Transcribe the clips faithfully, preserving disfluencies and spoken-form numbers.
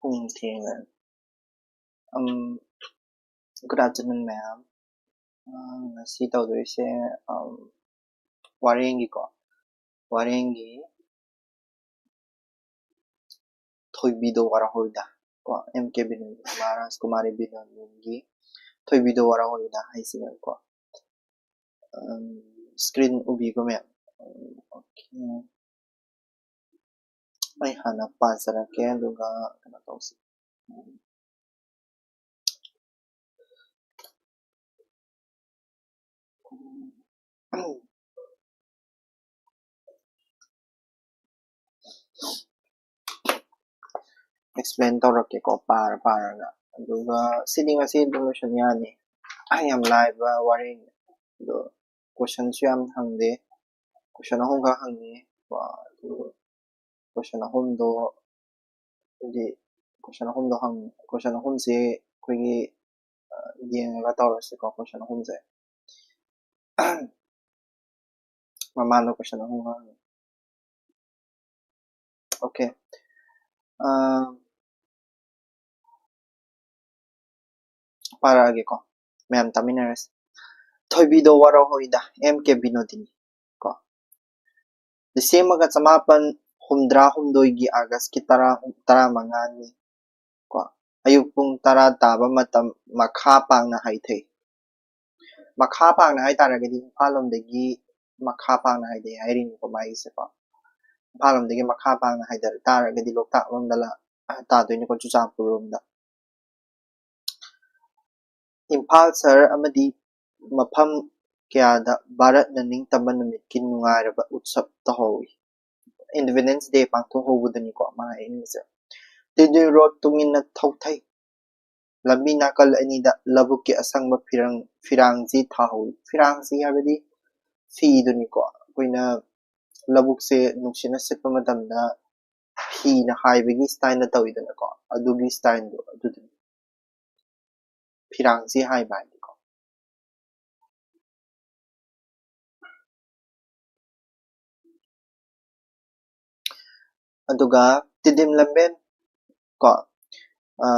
ꯄꯨꯡ ꯊꯦꯡꯉꯦ꯫ ꯎꯝ, good afternoon, ꯃꯌꯥꯝ꯫ ꯑ, ꯉꯁꯤ ꯇꯧꯗꯣꯏꯁꯦ, ꯎꯝ, ꯋꯥꯔꯦꯡꯒꯤꯀꯣ, ꯋꯥꯔꯦꯡꯒꯤ ꯊꯣꯏꯕꯤꯗꯣ ꯋꯥꯔꯍꯣꯏꯗ ꯀꯣ, ꯑꯦꯝ ꯀꯦ ꯕꯤꯅꯣꯗ, ꯔꯥꯖꯀꯨꯃꯥꯔꯤ ꯕꯤꯅꯣꯗꯤꯅꯤꯒꯤ ꯊꯣꯏꯕꯤꯗꯣ ꯋꯥꯔꯍꯣꯏꯗ ꯍꯥꯏꯁꯤꯅꯦꯕꯀꯣ꯫ ꯎꯝ, screen ꯎꯕꯤꯀꯣ, ꯃꯌꯥꯝ? ꯎꯝ, okay꯫ ꯑꯩ ꯍꯥꯟꯅ ꯄꯥꯖꯔꯛꯀꯦ, ꯑꯗꯨꯒ ꯀꯩꯅꯣ ꯇꯧꯁꯤ꯫ Explain ꯇꯧꯔꯛꯀꯦꯀꯣ, ꯄꯥꯔ ꯄꯥꯔꯒ꯫ ꯑꯗꯨꯒ ꯁꯤꯗꯤ ꯉꯁꯤ ꯑꯗꯨꯝ ꯂꯣꯏꯁꯟ ꯌꯥꯅꯤ꯫ ꯑꯩ ꯌꯥꯝ ꯂꯥꯏꯕ ꯋꯥꯔꯤꯅꯤ꯫ ꯑꯗꯣ questionꯁꯨ ꯌꯥꯝ ꯍꯪꯗꯦ꯫ Question ꯑꯍꯨꯝꯈꯛ ꯍꯪꯉꯤ꯫ ꯀꯣ, ꯑꯗꯨ question ꯑꯍꯨꯝꯗꯣ, ꯍꯥꯏꯗꯤ question ꯑꯍꯨꯝꯗꯣ ꯍꯪ-, question ꯑꯍꯨꯝꯁꯦ ꯑꯩꯈꯣꯏꯒꯤ, ꯑ, ꯌꯦꯡꯉꯒ ꯇꯧꯔꯁꯤꯀꯣ, question ꯑꯍꯨꯝꯁꯦ꯫ ꯃꯃꯥꯡꯗ question ꯑꯍꯨꯝ ꯍꯪꯉꯤ꯫ Okay꯫ ꯑ, ꯄꯥꯔꯛꯑꯒꯦꯀꯣ, ꯃꯌꯥꯝ ꯇꯥꯃꯤꯟꯅꯔꯁꯤ꯫ ꯊꯣꯏꯕꯤꯗꯣ ꯋꯥꯔꯍꯣꯏꯗ, ꯑꯦꯝ ꯀꯦ ꯕꯤꯅꯣꯗꯤꯅꯤ ꯀꯣ꯫ ꯂꯤꯁꯤꯡ ꯑꯃꯒ ꯆꯃꯥꯄꯟ ꯍꯨꯝꯗ꯭ꯔꯥ ꯍꯨꯝꯗꯣꯏꯒꯤ ꯑꯥꯒꯁꯀꯤ ꯇꯔꯥ, ꯇꯔꯥꯃꯉꯥꯅꯤ ꯀꯣ꯫ ꯑꯌꯨꯛ ꯄꯨꯡ ꯇꯔꯥ ꯇꯥꯕ ꯃꯇꯝ, ꯃꯈꯥ ꯄꯥꯡꯅ ꯍꯥꯏꯊꯩ꯫ ꯃꯈꯥ ꯄꯥꯡꯅ ꯍꯥꯏꯇꯥꯔꯒꯗꯤ ꯏꯝꯐꯥꯜ ꯂꯣꯝꯗꯒꯤ ꯃꯈꯥ ꯄꯥꯡꯅ ꯍꯥꯏꯊꯩ ꯍꯥꯏꯔꯤꯅꯤꯀꯣ ꯃꯥꯒꯤꯁꯦꯀꯣ꯫ ꯏꯝꯐꯥꯜ ꯂꯣꯝꯗꯒꯤ ꯃꯈꯥ ꯄꯥꯡꯅ ꯍꯥꯏꯊꯔꯛ ꯇꯥꯔꯒꯗꯤ ꯂꯣꯛꯇꯥꯛ ꯂꯣꯝꯗ ꯂꯥ-, ꯇꯥꯗꯣꯏꯅꯤꯀꯣ, ꯆꯨꯔꯆꯥꯟꯄꯨꯔ ꯂꯣꯝꯗ꯫ ꯏꯝꯐꯥꯜ ꯁꯍꯔ ꯑꯃꯗꯤ ꯃꯐꯝ ꯀꯌꯥꯗ ꯚꯥꯔꯠꯅ ꯅꯤꯡꯇꯝꯕ ꯅꯨꯃꯤꯠꯀꯤ ꯅꯨꯡꯉꯥꯏꯔꯕ ꯎꯠꯁꯕ ꯇꯧꯍꯧꯏ꯫ Independence Day ꯄꯥꯡꯊꯣꯛꯍꯧꯕꯗꯨꯅꯤꯀꯣ ꯃꯥ ꯍꯥꯏꯅꯤꯡꯉꯤꯁꯦ꯫ ꯇꯤꯗꯤ ꯔꯣꯗ ꯇꯨꯡ ꯏꯟꯅ ꯊꯧꯊꯩ꯫ ꯂꯝꯕꯤ ꯅꯥꯀꯜ ꯑꯅꯤꯗ ꯂꯧꯕꯨꯛꯀꯤ ꯑꯁꯪꯕ ꯐꯤꯔꯪ-, ꯐꯤꯔꯥꯡꯁꯤ ꯊꯥꯍꯧꯏ꯫ ꯐꯤꯔꯥꯡꯁꯤ ꯍꯥꯏꯕꯗꯤ ꯐꯤꯗꯨꯅꯤꯀꯣ꯫ ꯑꯩꯈꯣꯏꯅ ꯂꯧꯕꯨꯛꯁꯦ ꯅꯨꯡꯁꯤꯠꯅ ꯁꯤꯠꯄ ꯃꯇꯝꯗ ꯐꯤꯅ ꯍꯥꯏꯕꯒꯤ styleꯅ ꯇꯧꯋꯤꯗꯅꯀꯣ, ꯑꯗꯨꯒꯤ styleꯗꯣ ꯑꯗꯨꯗꯨꯅꯤ꯫ ꯐꯤꯔꯥꯡꯁꯤ ꯍꯥꯏꯕ ꯍꯥꯏꯗꯤꯀꯣ꯫ ꯑꯗꯨꯒ ꯇꯤꯗꯤꯝ ꯂꯝꯕꯦꯟ ꯀꯣ, ꯑ,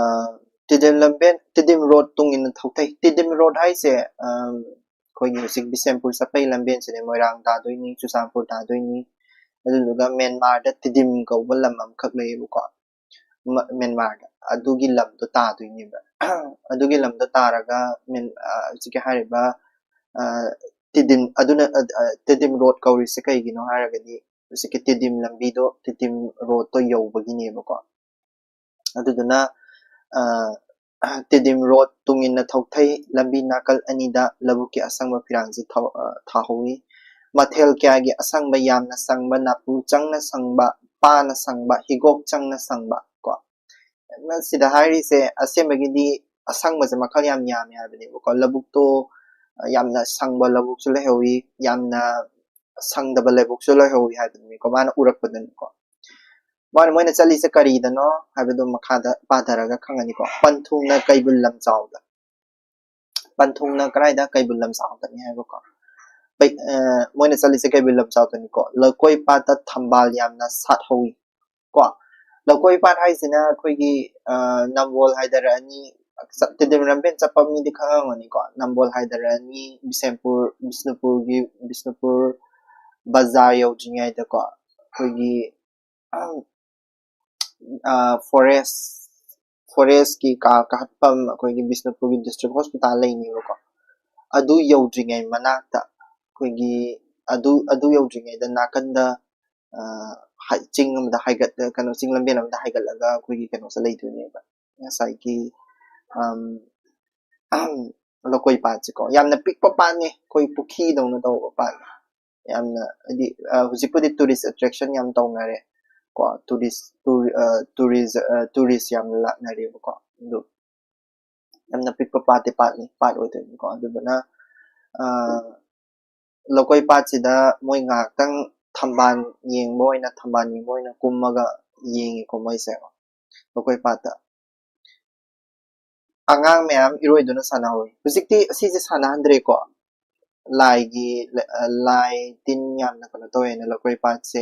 ꯇꯤꯗꯤꯝ ꯂꯝꯕꯦꯟ, ꯇꯤꯗꯤꯝ ꯔꯣꯗ ꯇꯨꯡ ꯏꯟꯅ ꯊꯧꯊꯩ꯫ ꯇꯤꯗꯤꯝ ꯔꯣꯗ ꯍꯥꯏꯁꯦ, ꯑꯝ, ꯑꯩꯈꯣꯏꯒꯤ ꯍꯧꯖꯤꯛ ꯕꯤꯁꯦꯝꯄꯨꯔ ꯆꯠꯄꯩ ꯂꯝꯕꯦꯟꯁꯤꯅꯦ, ꯃꯣꯏꯔꯥꯡ ꯇꯥꯗꯣꯏꯅꯤ, ꯆꯨꯔꯆꯥꯟꯄꯨꯔ ꯇꯥꯗꯣꯏꯅꯤ, ꯑꯗꯨꯗꯨꯒ ꯃꯦꯟꯃꯥꯔꯗ ꯇꯤꯗꯤꯝ ꯀꯧꯕ ꯂꯝ ꯑꯃꯈꯛ ꯂꯩꯌꯦꯕꯀꯣ, ꯃ-, ꯃꯦꯟꯃꯥꯔꯗ꯫ ꯑꯗꯨꯒꯤ ꯂꯝꯗꯣ ꯇꯥꯗꯣꯏꯅꯦꯕ꯫ ꯑꯗꯨꯒꯤ ꯂꯝꯗꯣ ꯇꯥꯔꯒ ꯃꯦꯟ-, ꯑ, ꯍꯧꯖꯤꯛꯀꯤ ꯍꯥꯏꯔꯤꯕ, ꯑ, ꯇꯤꯗꯤꯝ ꯑꯗꯨꯅ, ꯑ, ꯑ, ꯇꯤꯗꯤꯝ ꯔꯣꯗ ꯀꯧꯔꯤꯁꯦ ꯀꯩꯒꯤꯅꯣ ꯍꯥꯏꯔꯒꯗꯤ, ꯍꯧꯖꯤꯛꯀꯤ ꯇꯤꯗꯤꯝ ꯂꯝꯕꯤꯗꯣ, ꯇꯤꯗꯤꯝ ꯔꯣꯗꯇꯣ ꯌꯧꯕꯒꯤꯅꯦꯕꯀꯣ꯫ ꯑꯗꯨꯗꯨꯅ, ꯑ, ꯇꯤꯗꯤꯝ ꯔꯣꯗ ꯇꯨꯡ ꯏꯟꯅ ꯊꯧꯊꯩ꯫ ꯂꯝꯕꯤ ꯅꯥꯀꯜ ꯑꯅꯤꯗ ꯂꯧꯕꯨꯛꯀꯤ ꯑꯁꯪꯕ ꯐꯤꯔꯥꯜꯁꯤ ꯊꯧ-, ꯑ, ꯊꯥꯍꯧꯋꯤ꯫ ꯃꯊꯦꯜ ꯀꯌꯥꯒꯤ ꯑꯁꯪꯕ ꯌꯥꯝꯅ ꯆꯪꯕ, ꯅꯥꯄꯨ ꯆꯪꯅ ꯁꯪꯕ, ꯄꯥꯅ ꯁꯪꯕ, ꯍꯤꯒꯣꯛ ꯆꯪꯅ ꯁꯪꯕ ꯀꯣ꯫ ꯁꯤꯗ ꯍꯥꯏꯔꯤꯁꯦ ꯑꯁꯦꯡꯕꯒꯤꯗꯤ ꯑꯁꯪꯕꯁꯦ ꯃꯈꯜ ꯌꯥꯝ ꯌꯥꯝꯃꯦ ꯍꯥꯏꯕꯅꯦꯕꯀꯣ꯫ ꯂꯧꯕꯨꯛꯇꯣ, ꯑ, ꯌꯥꯝꯅ ꯁꯪꯕ ꯂꯧꯕꯨꯛꯁꯨ ꯂꯩꯍꯧꯋꯤ, ꯌꯥꯝꯅ ꯁꯪꯗꯕ ꯂꯧꯕꯨꯛꯁꯨ ꯂꯩꯍꯧꯋꯤ ꯍꯥꯏꯕꯅꯤꯀꯣ, ꯃꯥꯅ ꯎꯔꯛꯄꯗꯅꯤꯀꯣ꯫ ꯃꯥꯅ, ꯃꯣꯏꯅ ꯆꯠꯂꯤꯁꯦ ꯀꯔꯤꯗꯅꯣ ꯍꯥꯏꯕꯗꯣ ꯃꯈꯥꯗ ꯄꯥꯊꯔꯒ ꯈꯪꯉꯅꯤꯀꯣ꯫ ꯄꯟꯊꯨꯡꯅ ꯀꯩꯕꯨꯜ ꯂꯝꯖꯥꯎꯗ꯫ ꯄꯟꯊꯨꯡꯅ ꯀꯗꯥꯏꯗ? ꯀꯩꯕꯨꯜ ꯂꯝꯖꯥꯎꯗꯅꯤ ꯍꯥꯏꯕꯀꯣ꯫ ꯄꯩ-, ꯑ, ꯃꯣꯏꯅ ꯆꯠꯂꯤꯁꯦ ꯀꯩꯕꯨꯜ ꯂꯝꯖꯥꯎꯗꯅꯤꯀꯣ꯫ ꯂꯧꯀꯣꯏ ꯄꯥꯠꯇ ꯊꯝꯕꯥꯜ ꯌꯥꯝꯅ ꯁꯥꯠꯍꯧꯋꯤ ꯀꯣ꯫ ꯂꯧꯀꯣꯏ ꯄꯥꯠ ꯍꯥꯏꯁꯤꯅ ꯑꯩꯈꯣꯏꯒꯤ, ꯑ, ꯅꯝꯕꯣꯜ ꯍꯥꯏꯗꯔꯛꯑꯅꯤ, ꯆꯠ-, ꯇꯤꯗꯤꯝ ꯂꯝꯕꯦꯟ ꯆꯠꯄ ꯃꯤꯗꯤ ꯈꯪꯉꯝꯒꯅꯤꯀꯣ꯫ ꯅꯝꯕꯣꯜ ꯍꯥꯏꯗꯔꯛꯑꯅꯤ, ꯕꯤꯁꯦꯝꯄꯨꯔ, ꯕꯤꯁꯅꯨꯄꯨꯔꯒꯤ, ꯕꯤꯁꯅꯨꯄꯨꯔ ꯕꯖꯥꯔ ꯌꯧꯗ꯭ꯔꯤꯉꯩꯗꯀꯣ, ꯑꯩꯈꯣꯏꯒꯤ, ꯑ, ꯐꯣꯔꯦꯁ, ꯐꯣꯔꯦꯁꯀꯤ ꯀꯥ ꯀꯥꯈꯠꯐꯝ ꯑꯩꯈꯣꯏꯒꯤ ꯕꯤꯁꯅꯨꯄꯨꯔꯒꯤ ꯗꯤꯁꯇ꯭ꯔꯤꯛ ꯍꯣꯁꯄꯤꯇꯥꯜ ꯂꯩꯅꯦꯕꯀꯣ꯫ ꯑꯗꯨ ꯌꯧꯗ꯭ꯔꯤꯉꯩ ꯃꯅꯥꯛꯇ ꯑꯩꯈꯣꯏꯒꯤ, ꯑꯗꯨ, ꯑꯗꯨ ꯌꯧꯗ꯭ꯔꯤꯉꯩꯗ ꯅꯥꯀꯟꯗ, ꯑ, ꯍꯥꯏ-, ꯆꯤꯡ ꯑꯃꯗ ꯍꯥꯏꯒꯠ-, ꯀꯩꯅꯣ, ꯆꯤꯡ ꯂꯝꯕꯦꯟ ꯑꯃꯗ ꯍꯥꯏꯒꯠꯂꯒ ꯑꯩꯈꯣꯏꯒꯤ ꯀꯩꯅꯣꯁꯦ ꯂꯩꯗꯣꯏꯅꯦꯕ, ꯉꯁꯥꯏꯒꯤ, ꯑꯝ, ꯂꯧꯀꯣꯏ ꯄꯥꯠꯁꯦꯀꯣ꯫ ꯌꯥꯝꯅ ꯄꯤꯛꯄ ꯄꯥꯠꯅꯤ, ꯑꯩꯈꯣꯏ ꯄꯨꯈ꯭ꯔꯤꯗꯧꯅ ꯇꯧꯕ ꯄꯥꯠꯅꯤ꯫ ꯌꯥꯝꯅ, ꯍꯥꯏꯗꯤ, ꯑ, ꯍꯧꯖꯤꯛꯄꯨꯗꯤ tourist attraction ꯌꯥꯝ ꯇꯧꯅꯔꯦ ꯀꯣ, tourist, ꯇꯨꯔ-, ꯑ, tourist, ꯑ, tourist ꯌꯥꯝꯅ ꯂꯥꯛꯅꯔꯦꯕꯀꯣ꯫ ꯑꯗꯨ ꯌꯥꯝꯅ ꯄꯤꯛꯄ ꯄꯥꯠꯇꯤ ꯄꯥꯠꯅꯤ, ꯄꯥꯠ ꯑꯣꯏꯗꯣꯏꯅꯤꯀꯣ꯫ ꯑꯗꯨꯗꯨꯅ, ꯑ, ꯂꯧꯀꯣꯏ ꯄꯥꯠꯁꯤꯗ ꯃꯣꯏ ꯉꯥꯏꯍꯥꯛꯇꯪ ꯊꯝꯕꯥꯜ ꯌꯦꯡꯕ ꯑꯣꯏꯅ, ꯊꯝꯕꯥꯜ ꯌꯦꯡꯕ ꯑꯣꯏꯅ ꯀꯨꯝꯃꯒ ꯌꯦꯡꯉꯤꯀꯣ ꯃꯣꯏꯁꯦ ꯂꯧꯀꯣꯏ ꯄꯥꯠꯇ꯫ ꯑꯉꯥꯡ ꯃꯌꯥꯝ ꯏꯔꯣꯏꯗꯨꯅ ꯁꯥꯟꯅꯍꯧꯋꯤ꯫ ꯍꯧꯖꯤꯛꯇꯤ ꯑꯁꯤꯁꯦ ꯁꯥꯟꯅꯍꯟꯗ꯭ꯔꯦꯀꯣ꯫ ꯂꯥꯏꯒꯤ, ꯑ, ꯂꯥꯏ ꯇꯤꯟ ꯌꯥꯝꯅ ꯀꯩꯅꯣ ꯇꯧꯋꯦꯅ ꯂꯧꯀꯣꯏ ꯄꯥꯠꯁꯦ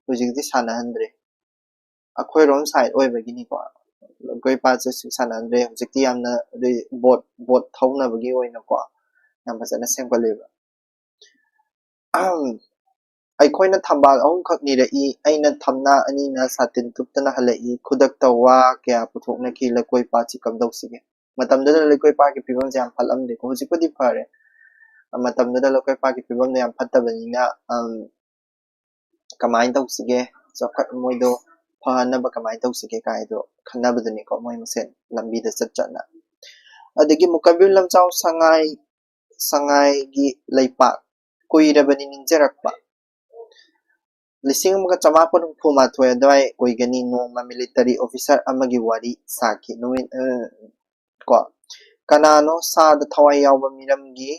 ꯍꯧꯖꯤꯛꯇꯤ ꯁꯥꯟꯅꯍꯟꯗ꯭ꯔꯦ꯫ ꯑꯩꯈꯣꯏꯔꯣꯝ side ꯑꯣꯏꯕꯒꯤꯅꯤꯀꯣ꯫ ꯂꯩꯀꯣꯏ ꯄꯥꯠꯁꯦ ꯍꯧꯖꯤꯛ ꯁꯥꯟꯅꯍꯟꯗ꯭ꯔꯦ꯫ ꯍꯧꯖꯤꯛꯇꯤ ꯌꯥꯝꯅ ꯑꯗꯨꯏ ꯕꯣꯠ ꯕꯣꯠ ꯊꯧꯅꯕꯒꯤ ꯑꯣꯏꯅꯀꯣ ꯌꯥꯝ ꯐꯖꯅ ꯁꯦꯝꯒꯠꯂꯦꯕ꯫ ꯑꯩꯈꯣꯏꯅ ꯊꯝꯕꯥꯜ ꯑꯍꯨꯝꯈꯛ ꯅꯤꯔꯛꯏ, ꯑꯩꯅ ꯊꯝꯅꯥ ꯑꯅꯤꯅ ꯁꯥꯇꯤꯟ ꯇꯨꯞꯇꯅ ꯍꯜꯂꯛꯏ꯫ ꯈꯨꯗꯛꯇ ꯋꯥ ꯀꯌꯥ ꯄꯨꯊꯣꯛꯅꯈꯤ꯫ ꯂꯩꯀꯣꯏ ꯄꯥꯠꯁꯤ ꯀꯝꯗꯧꯁꯤꯒꯦ? ꯃꯇꯝꯗꯨꯗ ꯂꯩꯀꯣꯏ ꯄꯥꯠꯀꯤ ꯐꯤꯕꯝꯁꯦ ꯌꯥꯝ ꯐꯠꯂꯝꯗꯦꯀꯣ꯫ ꯍꯧꯖꯤꯛꯄꯨꯗꯤ ꯐꯔꯦ꯫ ꯃꯇꯝꯗꯨꯗ ꯂꯩꯀꯣꯏ ꯄꯥꯠꯀꯤ ꯐꯤꯕꯝꯗꯣ ꯌꯥꯝ ꯐꯠꯇꯕꯅꯤꯅ, ꯑꯝ, ꯀꯃꯥꯏꯅ ꯇꯧꯁꯤꯒꯦ? ꯆꯥꯎꯈꯠ-, ꯃꯣꯏꯗꯣ ꯐꯍꯟꯅꯕ ꯀꯃꯥꯏꯅ ꯇꯧꯁꯤꯒꯦ ꯀꯥꯏꯗꯣ ꯈꯟꯅꯕꯗꯨꯅꯤꯀꯣ, ꯃꯣꯏ ꯃꯁꯦꯟ ꯂꯝꯕꯤꯗ ꯆꯠ ꯆꯠꯅ꯫ ꯑꯗꯒꯤ ꯑꯃꯨꯛ ꯀꯩꯕꯨꯜ ꯂꯝꯖꯥꯎ ꯁꯉꯥꯏ, ꯁꯉꯥꯏꯒꯤ ꯂꯩꯄꯥꯛ ꯀꯨꯏꯔꯕꯅꯤ ꯅꯤꯡꯖꯔꯛꯄ꯫ ꯂꯤꯁꯤꯡ ꯑꯃꯒ ꯆꯃꯥꯄꯟ ꯍꯨꯝꯐꯨ ꯃꯥꯊꯣꯏ ꯑꯗꯨꯋꯥꯏ ꯑꯣꯏꯒꯅꯤ, ꯅꯣꯡꯃ ꯃꯤꯂꯤꯇꯔꯤ ꯑꯣꯐꯤꯁꯥꯔ ꯑꯃꯒꯤ ꯋꯥꯔꯤ ꯁꯥꯈꯤ꯫ ꯅꯨꯃꯤꯠ, ꯑ, ꯀꯣ, ꯀꯅꯥꯅꯣ ꯁꯥꯗ ꯊꯋꯥꯏ ꯌꯥꯎꯕ ꯃꯤꯔꯝꯒꯤ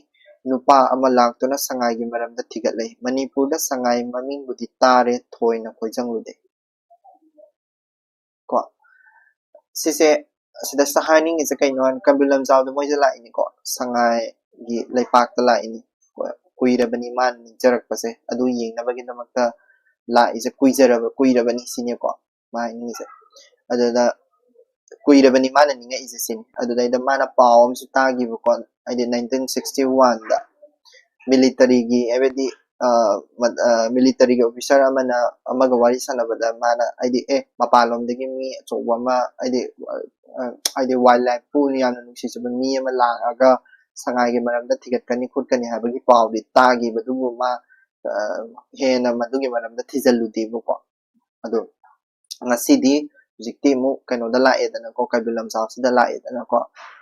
ꯅꯨꯄꯥ ꯑꯃ ꯂꯥꯛꯇꯨꯅ ꯁꯉꯥꯏꯒꯤ ꯃꯔꯝꯗ ꯊꯤꯒꯠꯂꯦ꯫ ꯃꯅꯤꯄꯨꯔꯗ ꯁꯉꯥꯏ ꯃꯃꯤꯡꯕꯨꯗꯤ ꯇꯥꯔꯦ, ꯊꯣꯏꯅ ꯈꯣꯏꯖꯪꯂꯨꯗꯦ꯫ ꯀꯣ, ꯁꯤꯁꯦ, ꯁꯤꯗ ꯍꯥꯏꯅꯤꯡꯉꯤꯁꯦ ꯀꯩꯅꯣ ꯍꯥꯏꯅ, ꯀꯩꯕꯨꯜ ꯂꯝꯖꯥꯎꯗ ꯃꯣꯏꯁꯦ ꯂꯥꯛꯏꯅꯤꯀꯣ, ꯁꯉꯥꯏꯒꯤ ꯂꯩꯄꯥꯛꯇ ꯂꯥꯛꯏꯅꯤ꯫ ꯀꯨꯏꯔꯕꯅꯤ ꯃꯥꯅ ꯅꯤꯡꯖꯔꯛꯄꯁꯦ, ꯑꯗꯨ ꯌꯦꯡꯅꯕꯒꯤꯗꯃꯛꯇ ꯂꯥꯛꯏꯁꯦ꯫ ꯀꯨꯏꯖꯔꯕ, ꯀꯨꯏꯔꯕꯅꯤ ꯁꯤꯅꯦꯀꯣ ꯃꯥ ꯍꯥꯏꯅꯤꯡꯉꯤꯁꯦ꯫ ꯑꯗꯨꯗ ꯀꯨꯏꯔꯕꯅꯤ ꯃꯥꯅ ꯅꯤꯡꯉꯛꯏꯁꯦ ꯁꯤꯅꯤ꯫ ꯑꯗꯨꯗꯩꯗ ꯃꯥꯅ ꯄꯥꯎ ꯑꯃꯁꯨ ꯇꯥꯈꯤꯕꯀꯣ, ꯍꯥꯏꯗꯤ ꯅꯥꯏꯟꯇꯤꯟ ꯁꯤꯛꯁꯇꯤ ꯋꯥꯟꯗ ꯃꯤꯂꯤꯇꯔꯤꯒꯤ, ꯍꯥꯏꯕꯗꯤ, ꯑ, ꯃ-, ꯑ, ꯃꯤꯂꯤꯇꯔꯤꯒꯤ ꯑꯣꯐꯤꯁꯥꯔ ꯑꯃꯅ ꯑꯃꯒ ꯋꯥꯔꯤ ꯁꯥꯟꯅꯕꯗ ꯃꯥꯅ, ꯍꯥꯏꯗꯤ, "ꯑꯦ, ꯃꯄꯥꯟꯂꯣꯝꯗꯒꯤ ꯃꯤ ꯑꯆꯧꯕ ꯑꯃ, ꯍꯥꯏꯗꯤ, ꯑ, ꯍꯥꯏꯗꯤ ꯋꯥꯏꯜ ꯂꯥꯏꯐꯄꯨ ꯌꯥꯝꯅ ꯅꯨꯡꯁꯤꯖꯕ ꯃꯤ ꯑꯃ ꯂꯥꯛꯑꯒ ꯁꯉꯥꯏꯒꯤ ꯃꯔꯝꯗ ꯊꯤꯒꯠꯀꯅꯤ ꯈꯣꯠꯀꯅꯤ ꯍꯥꯏꯕꯒꯤ ꯄꯥꯎꯗꯤ ꯇꯥꯈꯤꯕ, ꯑꯗꯨꯕꯨ ꯃꯥ, ꯑ, ꯍꯦꯟꯅ ꯃꯗꯨꯒꯤ ꯃꯔꯝꯗ ꯊꯤꯖꯤꯜꯂꯨꯗꯦꯕꯀꯣ꯫ ꯑꯗꯣ ꯉꯁꯤꯗꯤ ꯍꯧꯖꯤꯛꯇꯤ ꯑꯃꯨꯛ ꯀꯩꯅꯣꯗ ꯂꯥꯛꯑꯦꯗꯅꯀꯣ, ꯀꯩꯕꯨꯜ ꯂꯝꯖꯥꯎꯁꯤꯗ ꯂꯥꯛꯑꯦꯗꯅꯀꯣ꯫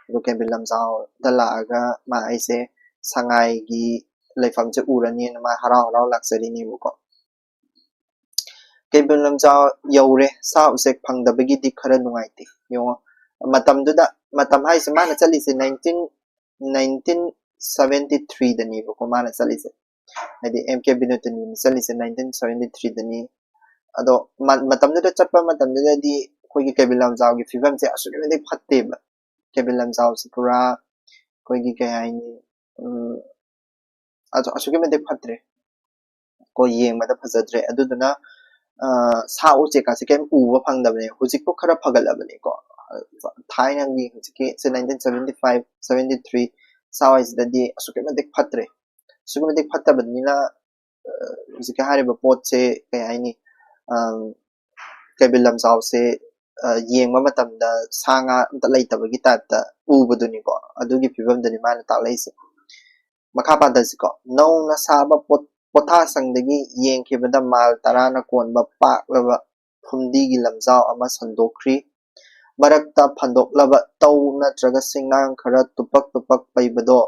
ꯑꯗꯣ ꯀꯩꯕꯨꯜ ꯂꯝꯖꯥꯎꯗ ꯂꯥꯛꯑꯒ ꯃꯥ ꯑꯩꯁꯦ ꯁꯉꯥꯏꯒꯤ ꯂꯩꯐꯝꯁꯦ ꯎꯔꯅꯤꯅ ꯃꯥ ꯍꯔꯥꯎ ꯍꯔꯥꯎ ꯂꯥꯛꯆꯔꯤꯅꯦꯕꯀꯣ꯫ ꯀꯩꯕꯨꯜ ꯂꯝꯖꯥꯎ ꯌꯧꯔꯦ꯫ ꯁꯥ ꯎꯆꯦꯛ ꯐꯪꯗꯕꯒꯤꯗꯤ ꯈꯔ ꯅꯨꯡꯉꯥꯏꯇꯦ꯫ ꯌꯦꯡꯉꯣ, ꯃꯇꯝꯗꯨꯗ, ꯃꯇꯝ ꯍꯥꯏꯁꯦ ꯃꯥꯅ ꯆꯠꯂꯤꯁꯦ ꯅꯥꯏꯟꯇꯤꯟ, ꯅꯥꯏꯟꯇꯤꯟ ꯁꯚꯦꯟꯇꯤ ꯊ꯭ꯔꯤꯗꯅꯦꯕꯀꯣ ꯃꯥꯅ ꯆꯠꯂꯤꯁꯦ꯫ ꯍꯥꯏꯗꯤ ꯑꯦꯝ ꯀꯦ ꯕꯤꯅꯣꯗꯤꯅꯤꯅ ꯆꯠꯂꯤꯁꯦ ꯅꯥꯏꯟꯇꯤꯟ ꯁꯚꯦꯟꯇꯤ ꯊ꯭ꯔꯤꯗꯅꯤ꯫ ꯑꯗꯣ ꯃ-, ꯃꯇꯝꯗꯨꯗ ꯆꯠꯄ ꯃꯇꯝꯗꯨꯗꯗꯤ ꯑꯩꯈꯣꯏꯒꯤ ꯀꯩꯕꯨꯜ ꯂꯝꯖꯥꯎꯒꯤ ꯐꯤꯕꯝꯁꯦ ꯑꯁꯨꯛꯀꯤ ꯃꯇꯤꯛ ꯐꯠꯇꯦꯕ꯫ ꯀꯩꯕꯨꯜ ꯂꯝꯖꯥꯎꯁꯦ ꯄꯨꯔꯥ ꯑꯩꯈꯣꯏꯒꯤ ꯀꯩ ꯍꯥꯏꯅꯤ, ꯎꯝ, ꯑꯗꯣ ꯑꯁꯨꯛꯀꯤ ꯃꯇꯤꯛ ꯐꯠꯇ꯭ꯔꯦ꯫ ꯀꯣ, ꯌꯦꯡꯕꯗ ꯐꯖꯗ꯭ꯔꯦ꯫ ꯑꯗꯨꯗꯨꯅ ꯁꯥ ꯎꯆꯦꯛꯀꯁꯦ ꯀꯩꯝ ꯎꯕ ꯐꯪꯗꯕꯅꯦ꯫ ꯍꯧꯖꯤꯛꯄꯨ ꯈꯔ ꯐꯒꯠꯂꯕꯅꯤꯀꯣ꯫ ꯊꯥꯏꯅꯒꯤ ꯍꯧꯖꯤꯛꯀꯤ ꯁꯦ nineteen seventy five seventy three ꯁ꯭ꯋꯥꯏꯁꯤꯗꯗꯤ ꯑꯁꯨꯛꯀꯤ ꯃꯇꯤꯛ ꯐꯠꯇ꯭ꯔꯦ꯫ ꯑꯁꯨꯛꯀꯤ ꯃꯇꯤꯛ ꯐꯠꯇꯕꯅꯤꯅ ꯍꯧꯖꯤꯛꯀꯤ ꯍꯥꯏꯔꯤꯕ ꯄꯣꯠꯁꯦ ꯀꯩ ꯍꯥꯏꯅꯤ, ꯀꯩꯕꯨꯜ ꯂꯝꯖꯥꯎꯁꯦ ꯌꯦꯡꯕ ꯃꯇꯝꯗ ꯁꯥ ꯉꯥ ꯑꯝꯇ ꯂꯩꯇꯕꯒꯤ ꯇꯥꯏꯞꯇ ꯎꯕꯗꯨꯅꯤꯀꯣ꯫ ꯑꯗꯨꯒꯤ ꯐꯤꯕꯝꯗꯨꯅꯤ ꯃꯥꯅ ꯇꯥꯛꯂꯛꯏꯁꯦ꯫ ꯃꯈꯥ ꯄꯥꯟꯊꯁꯤꯀꯣ꯫ ꯅꯧꯅ ꯁꯥꯕ ꯄꯣꯠ ꯄꯣꯊꯥꯁꯪꯗꯒꯤ ꯌꯦꯡꯈꯤꯕꯗ ꯃꯥꯏꯜ ꯇꯔꯥꯅ ꯀꯣꯟꯕ ꯄꯥꯛꯂꯕ ꯐꯨꯝꯗꯤꯒꯤ ꯂꯝꯖꯥꯎ ꯑꯃ ꯁꯟꯗꯣꯛꯈ꯭ꯔꯤ꯫ ꯃꯔꯛꯇ ꯐꯟꯗꯣꯛꯂꯕ ꯇꯧ ꯅꯠꯇ꯭ꯔꯒ ꯁꯤꯡꯅꯥꯡ ꯈꯔ ꯇꯨꯄꯛ ꯇꯨꯄꯛ ꯄꯩꯕꯗꯣ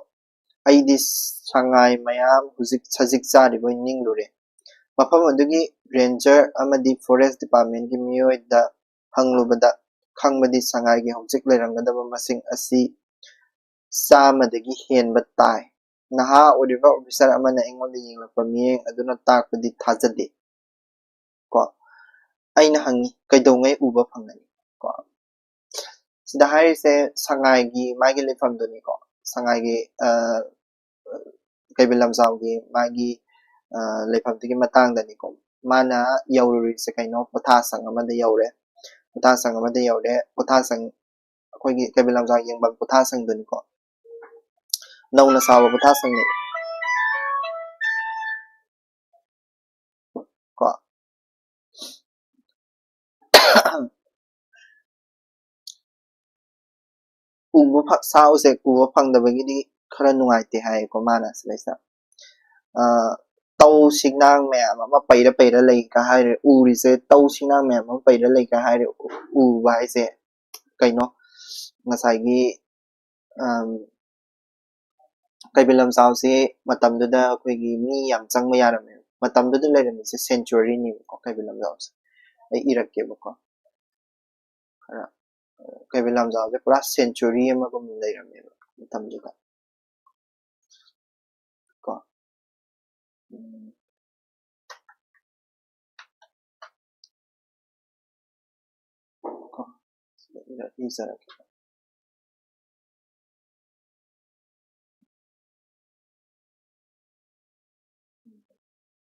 ꯑꯩꯗꯤ ꯁꯉꯥꯏ ꯃꯌꯥꯝ ꯍꯧꯖꯤꯛ ꯁꯖꯤꯛ ꯆꯥꯔꯤꯕꯣꯏ ꯅꯤꯡꯂꯨꯔꯦ꯫ ꯃꯐꯝ ꯑꯗꯨꯒꯤ ꯔꯦꯟꯖꯔ ꯑꯃꯗꯤ ꯐꯣꯔꯦꯁ ꯗꯤꯄꯥꯔꯠꯃꯦꯟꯒꯤ ꯃꯤꯑꯣꯏꯗ ꯍꯪꯂꯨꯕꯗ ꯈꯪꯕꯗꯤ ꯁꯉꯥꯏꯒꯤ ꯍꯧꯖꯤꯛ ꯂꯩꯔꯝꯒꯗꯕ ꯃꯁꯤꯡ ꯑꯁꯤ ꯆꯥꯝꯃꯗꯒꯤ ꯍꯦꯟꯕ ꯇꯥꯏ꯫ ꯅꯍꯥ ꯑꯣꯏꯔꯤꯕ ꯑꯣꯐꯤꯁꯥꯔ ꯑꯃꯅ ꯑꯩꯉꯣꯟꯗ ꯌꯦꯡꯂꯛꯄ ꯃꯤꯠꯌꯦꯡ ꯑꯗꯨꯅ ꯇꯥꯛꯄꯗꯤ ꯊꯥꯖꯗꯦ꯫ ꯀꯣ ꯑꯩꯅ ꯍꯪꯉꯤ, "ꯀꯩꯗꯧꯉꯩ ꯎꯕ ꯐꯪꯒꯅꯤ?" ꯀꯣ ꯁꯤꯗ ꯍꯥꯏꯔꯤꯁꯦ ꯁꯉꯥꯏꯒꯤ ꯃꯥꯒꯤ ꯂꯩꯐꯝꯗꯨꯅꯤꯀꯣ꯫ ꯁꯉꯥꯏꯒꯤ ꯀꯩꯕꯨꯜ ꯂꯝꯖꯥꯎꯒꯤ ꯃꯥꯒꯤ ꯂꯩꯐꯝꯗꯨꯒꯤ ꯃꯇꯥꯡꯗꯅꯤꯀꯣ꯫ ꯃꯥꯅ ꯌꯧꯔꯨꯔꯤꯁꯦ ꯀꯩꯅꯣ, ꯄꯣꯊꯥꯁꯪ ꯑꯃꯗ ꯌꯧꯔꯦ꯫ ꯄꯣꯊꯥꯁꯪ ꯑꯃꯗ ꯌꯧꯔꯦ꯫ ꯄꯣꯊꯥꯁꯪ ꯑꯩꯈꯣꯏꯒꯤ ꯀꯩꯕꯨꯜ ꯂꯝꯖꯥꯎ ꯌꯦꯡꯐꯝ ꯄꯣꯊꯥꯁꯪꯗꯨꯅꯤꯀꯣ꯫ ꯅꯧꯅ ꯁꯥꯕ ꯄꯣꯊꯥꯁꯪꯅꯤ꯫ ꯀꯣ ꯎꯕ ꯐ- ꯁꯥ ꯎꯆꯦꯛ ꯎꯕ ꯐꯪꯗꯕꯒꯤꯗꯤ ꯈꯔ ꯅꯨꯡꯉꯥꯏꯇꯦ ꯍꯥꯏꯌꯦꯀꯣ ꯃꯥꯅ ꯁꯤꯗꯩꯁꯤꯗ꯫ ꯇꯧ ꯁꯤꯡꯅꯥꯡ ꯃꯌꯥꯝ ꯑꯃ ꯄꯩꯔ ꯄꯩꯔ ꯂꯩꯒ ꯍꯥꯏꯔꯦ꯫ ꯎꯔꯤꯁꯦ ꯇꯧ ꯁꯤꯡꯅꯥꯡ ꯃꯌꯥꯝ ꯑꯃ ꯄꯩꯔ ꯂꯩꯒ ꯍꯥꯏꯔꯦ꯫ ꯎꯕ ꯍꯥꯏꯁꯦ ꯀꯩꯅꯣ, ꯉꯁꯥꯏꯒꯤ ꯀꯩꯕꯨꯜ ꯂꯝꯖꯥꯎꯁꯤ ꯃꯇꯝꯗꯨꯗ ꯑꯩꯈꯣꯏꯒꯤ ꯃꯤ ꯌꯥꯝ ꯆꯪꯕ ꯌꯥꯔꯝꯃꯦ꯫ ꯃꯇꯝꯗꯨꯗ ꯂꯩꯔꯝꯃꯤꯁꯦ ꯁꯦꯟꯆꯨꯔꯤꯅꯦꯕꯀꯣ ꯀꯩꯕꯨꯜ ꯂꯝꯖꯥꯎꯁꯦ꯫ ꯑꯩ ꯏꯔꯛꯀꯦꯕꯀꯣ꯫ ꯈꯔ ꯀꯩꯕꯨꯜ ꯂꯝꯖꯥꯎꯁꯦ ꯄꯨꯔꯥ ꯁꯦꯟꯆꯨꯔꯤ ꯑꯃꯒꯨꯝ ꯂꯩꯔꯝꯃꯦꯕ ꯃꯇꯝꯗꯨꯗ꯫ ꯀꯣ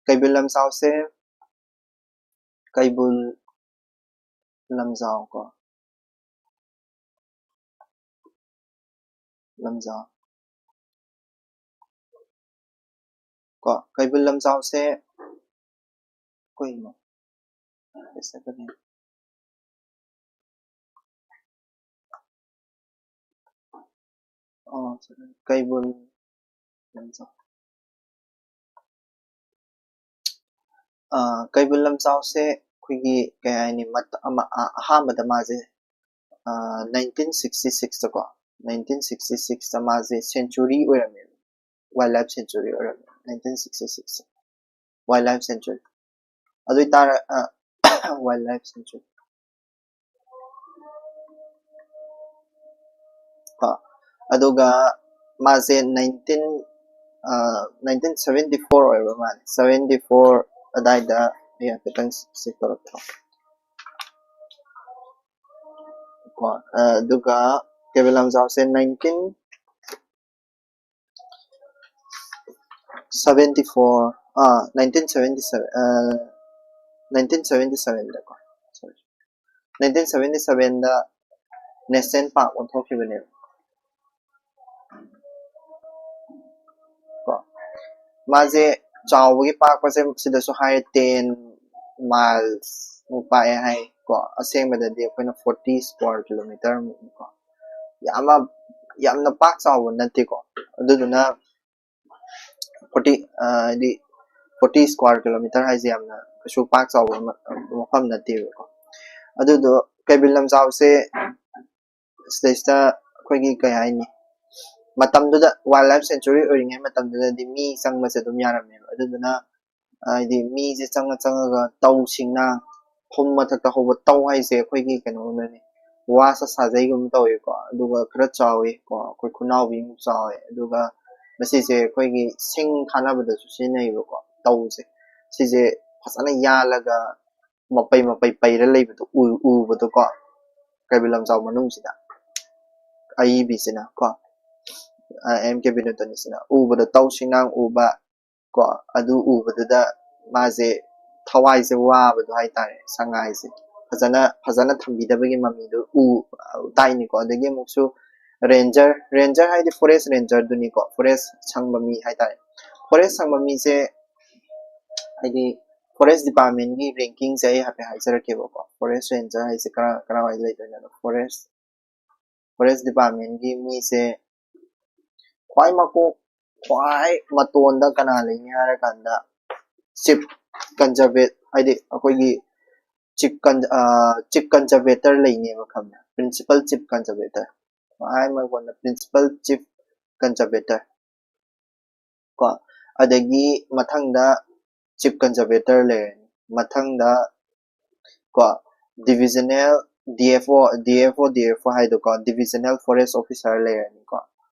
ꯀꯩꯕꯨꯜ ꯂꯝꯖꯥꯎꯁꯦ ꯀꯩꯕꯨꯜ ꯂꯝꯖꯥꯎ ꯀꯣ, ꯂꯝꯖꯥꯎ ꯀꯣ, ꯀꯩꯕꯨꯜ ꯂꯝꯖꯥꯎꯁꯦ ꯀꯩꯅꯣ? ꯑꯣ, ꯀꯩꯕꯨꯜ ꯂꯝꯖꯥꯎ꯫ ꯑ, ꯀꯩꯕꯨꯜ ꯂꯝꯖꯥꯎꯁꯦ ꯑꯩꯈꯣꯏꯒꯤ ꯀꯩ ꯍꯥꯏꯅꯤ, ꯃꯇ-, ꯑꯃ, ꯑ-, ꯑꯍꯥꯟꯕꯗ ꯃꯥꯁꯦ, ꯑ, ꯅꯥꯏꯟꯇꯤꯟ ꯁꯤꯛꯁꯇꯤ ꯁꯤꯛꯁꯇꯀꯣ, ꯅꯥꯏꯟꯇꯤꯟ ꯁꯤꯛꯁꯇꯤ ꯁꯤꯛꯁꯇ ꯃꯥꯁꯦ sanctuary ꯑꯣꯏꯔꯝꯃꯦꯕ, wild life sanctuary ꯑꯣꯏꯔꯝꯃꯦ, nineteen sixty six wild life sanctuary꯫ ꯑꯗꯨ ꯑꯣꯏꯇꯥꯔ-, ꯑ, wild life sanctuary꯫ ꯀꯣ, ꯑꯗꯨꯒ ꯃꯥꯁꯦ ꯅꯥꯏꯟꯇꯤꯟ, ꯑ, ꯅꯥꯏꯟꯇꯤꯟ ꯁꯚꯦꯟꯇꯤ ꯐꯣꯔ ꯑꯣꯏꯕ ꯃꯥꯜꯂꯦ, ꯁꯚꯦꯟꯇꯤ ꯐꯣꯔ ꯑꯗꯥꯏꯗ꯫ ꯑꯩ ꯍꯥꯏꯐꯦꯠꯇꯪ check ꯇꯧꯔꯛꯀꯦ꯫ ꯀꯣ, ꯑ, ꯑꯗꯨꯒ ꯀꯩꯕꯨꯜ ꯂꯝꯖꯥꯎꯁꯦ ꯅꯥꯏꯟꯇꯤꯟ ꯁꯚꯦꯟꯇꯤ ꯐꯣꯔ, ꯑ, ꯅꯥꯏꯟꯇꯤꯟ ꯁꯚꯦꯟꯇꯤ ꯁꯚꯦꯟ, ꯑ, ꯅꯥꯏꯟꯇꯤꯟ ꯁꯚꯦꯟꯇꯤ ꯁꯚꯦꯟꯗꯀꯣ, sorry, ꯅꯥꯏꯟꯇꯤꯟ ꯁꯚꯦꯟꯇꯤ ꯁꯚꯦꯟꯗ national park ꯑꯣꯟꯊꯣꯛꯈꯤꯕꯅꯦꯕ꯫ ꯀꯣ, ꯃꯥꯁꯦ ꯆꯥꯎꯕꯒꯤ, ꯄꯥꯛꯄꯁꯦ ꯁꯤꯗꯁꯨ ꯍꯥꯏꯔꯦ, ten miles ꯃꯨꯛ ꯄꯥꯛꯑꯦ ꯍꯥꯏ ꯀꯣ꯫ ꯑꯁꯦꯡꯕꯗꯗꯤ ꯑꯩꯈꯣꯏꯅ forty square kilometre ꯃꯨꯛꯅꯤꯀꯣ꯫ ꯌꯥꯝꯅ, ꯌꯥꯝꯅ ꯄꯥꯛ ꯆꯥꯎꯕ ꯅꯠꯇꯦꯀꯣ꯫ ꯑꯗꯨꯗꯨꯅ forty, ꯑ, ꯍꯥꯏꯗꯤ forty square kilometre ꯍꯥꯏꯁꯦ ꯌꯥꯝꯅ ꯀꯩꯁꯨ ꯄꯥꯛ ꯆꯥꯎꯕ ꯃ-, ꯃꯐꯝ ꯅꯠꯇꯦꯕꯀꯣ꯫ ꯑꯗꯨꯗꯣ ꯀꯩꯕꯨꯜ ꯂꯝꯖꯥꯎꯁꯦ ꯁꯤꯗꯩꯁꯤꯗ ꯑꯩꯈꯣꯏꯒꯤ ꯀꯩ ꯍꯥꯏꯅꯤ, ꯃꯇꯝꯗꯨꯗ wild life sanctuary ꯑꯣꯏꯔꯤꯉꯩ ꯃꯇꯝꯗꯨꯗꯗꯤ ꯃꯤ ꯆꯪꯕꯁꯦ ꯑꯗꯨꯝ ꯌꯥꯔꯝꯃꯦꯕ꯫ ꯑꯗꯨꯗꯨꯅ ꯍꯥꯏꯗꯤ ꯃꯤꯁꯦ ꯆꯪꯉ ꯆꯪꯉꯒ ꯇꯧ ꯁꯤꯡꯅꯥ, ꯐꯨꯝ ꯃꯊꯛꯇ ꯍꯧꯕ ꯇꯧ ꯍꯥꯏꯁꯦ ꯑꯩꯈꯣꯏꯒꯤ ꯀꯩꯅꯣꯒꯨꯝꯕꯅꯤ, ꯋꯥ ꯁꯥ-, ꯁꯥꯖꯩꯒꯨꯝꯕ ꯇꯧꯋꯦꯀꯣ꯫ ꯑꯗꯨꯒ ꯈꯔ ꯆꯥꯎꯋꯤ ꯀꯣ, ꯑꯩꯈꯣꯏ ꯈꯨꯅꯥꯎꯕꯤꯃꯨꯛ ꯆꯥꯎꯋꯦ꯫ ꯑꯗꯨꯒ ꯃꯁꯤꯁꯦ ꯑꯩꯈꯣꯏꯒꯤ ꯁꯤꯡ ꯊꯥꯅꯕꯗꯁꯨ ꯁꯤꯖꯤꯟꯅꯩꯌꯦꯕꯀꯣ, ꯇꯧꯁꯦ꯫ ꯁꯤꯁꯦ ꯐꯖꯅ ꯌꯥꯜꯂꯒ ꯃꯄꯩ ꯃꯄꯩ ꯄꯩꯔ ꯂꯩꯕꯗꯣ ꯎ-, ꯎꯕꯗꯣꯀꯣ, ꯀꯩꯕꯨꯜ ꯂꯝꯖꯥꯎ ꯃꯅꯨꯡꯁꯤꯗ ꯑꯏꯕꯤꯁꯤꯅ ꯀꯣ, ꯑ, ꯑꯦꯝ ꯀꯦ ꯕꯤꯅꯣꯗꯅꯤꯁꯤꯅ ꯎꯕꯗ ꯇꯧ ꯁꯤꯡꯅꯥꯡ ꯎꯕ ꯀꯣ, ꯑꯗꯨ ꯎꯕꯗꯨꯗ ꯃꯥꯁꯦ ꯊꯋꯥꯏꯁꯦ ꯋꯥꯕꯗꯣ ꯍꯥꯏꯇꯥꯔꯦ꯫ ꯁꯉꯥꯏꯁꯦ ꯐꯖꯅ ꯐꯖꯅ ꯊꯝꯕꯤꯗꯕꯒꯤ ꯃꯃꯤꯗꯣ ꯎ ꯇꯥꯏꯅꯤꯀꯣ꯫ ꯑꯗꯒꯤ ꯑꯃꯨꯛꯁꯨ ꯔꯦꯟꯖꯔ, ꯔꯦꯟꯖꯔ ꯍꯥꯏꯗꯤ ꯐꯣꯔꯦꯁ ꯔꯦꯟꯖꯔꯗꯨꯅꯤꯀꯣ, ꯐꯣꯔꯦꯁ ꯁꯪꯕ ꯃꯤ ꯍꯥꯏꯇꯥꯔꯦ꯫ ꯐꯣꯔꯦꯁ ꯁꯪꯕ ꯃꯤꯁꯦ ꯍꯥꯏꯗꯤ ꯐꯣꯔꯦꯁ ꯗꯤꯄꯥꯔꯠꯃꯦꯟꯒꯤ ꯔꯦꯡꯀꯤꯡꯁꯦ ꯑꯩ ꯍꯥꯏꯐꯦꯠ ꯍꯥꯏꯖꯔꯛꯀꯦꯕꯀꯣ꯫ ꯐꯣꯔꯦꯁ ꯔꯦꯟꯖꯔ ꯍꯥꯏꯁꯦ ꯀꯔꯥ ꯀꯔꯥꯏꯋꯥꯏꯗ ꯂꯩꯗꯣꯏꯅꯣ? ꯐꯣꯔꯦꯁ ꯐꯣꯔꯦꯁ ꯗꯤꯄꯥꯔꯠꯃꯦꯟꯒꯤ ꯃꯤꯁꯦ ꯈ꯭ꯋꯥꯏ ꯃꯀꯣꯛ, ꯈ꯭ꯋꯥꯏ ꯃꯇꯣꯟꯗ ꯀꯅꯥ ꯂꯩꯅꯤ ꯍꯥꯏꯔꯀꯥꯟꯗ ꯆꯤꯐ ꯀꯟꯖꯔꯕꯦꯠ ꯍꯥꯏꯗꯤ ꯑꯩꯈꯣꯏꯒꯤ ꯆꯤꯐ ꯆꯤꯐ ꯀꯟꯖꯔꯕꯦꯇꯔ ꯂꯩꯅꯦꯕ, ꯈꯪꯕ꯭ꯔꯥ? ꯄ꯭ꯔꯤꯟꯁꯤꯄꯜ ꯆꯤꯐ ꯀꯟꯖꯔꯕꯦꯇꯔ, ꯈ꯭ꯋꯥꯏ ꯃꯀꯣꯟꯗ ꯄ꯭ꯔꯤꯟꯁꯤꯄꯜ ꯆꯤꯐ ꯀꯟꯖꯔꯕꯦꯇꯔ ꯀꯣ꯫ ꯑꯗꯒꯤ ꯃꯊꯪꯗ ꯆꯤꯐ ꯀꯟꯖꯔꯕꯦꯇꯔ ꯂꯩꯔꯅꯤ꯫ ꯃꯊꯪꯗ ꯀꯣ, ꯗꯤꯕꯤꯖꯅꯦꯜ D F O, D F O, D F O ꯍꯥꯏꯗꯣꯀꯣ, ꯗꯤꯕꯤꯖꯅꯦꯜ forest officer ꯂꯩꯔꯅꯤꯀꯣ꯫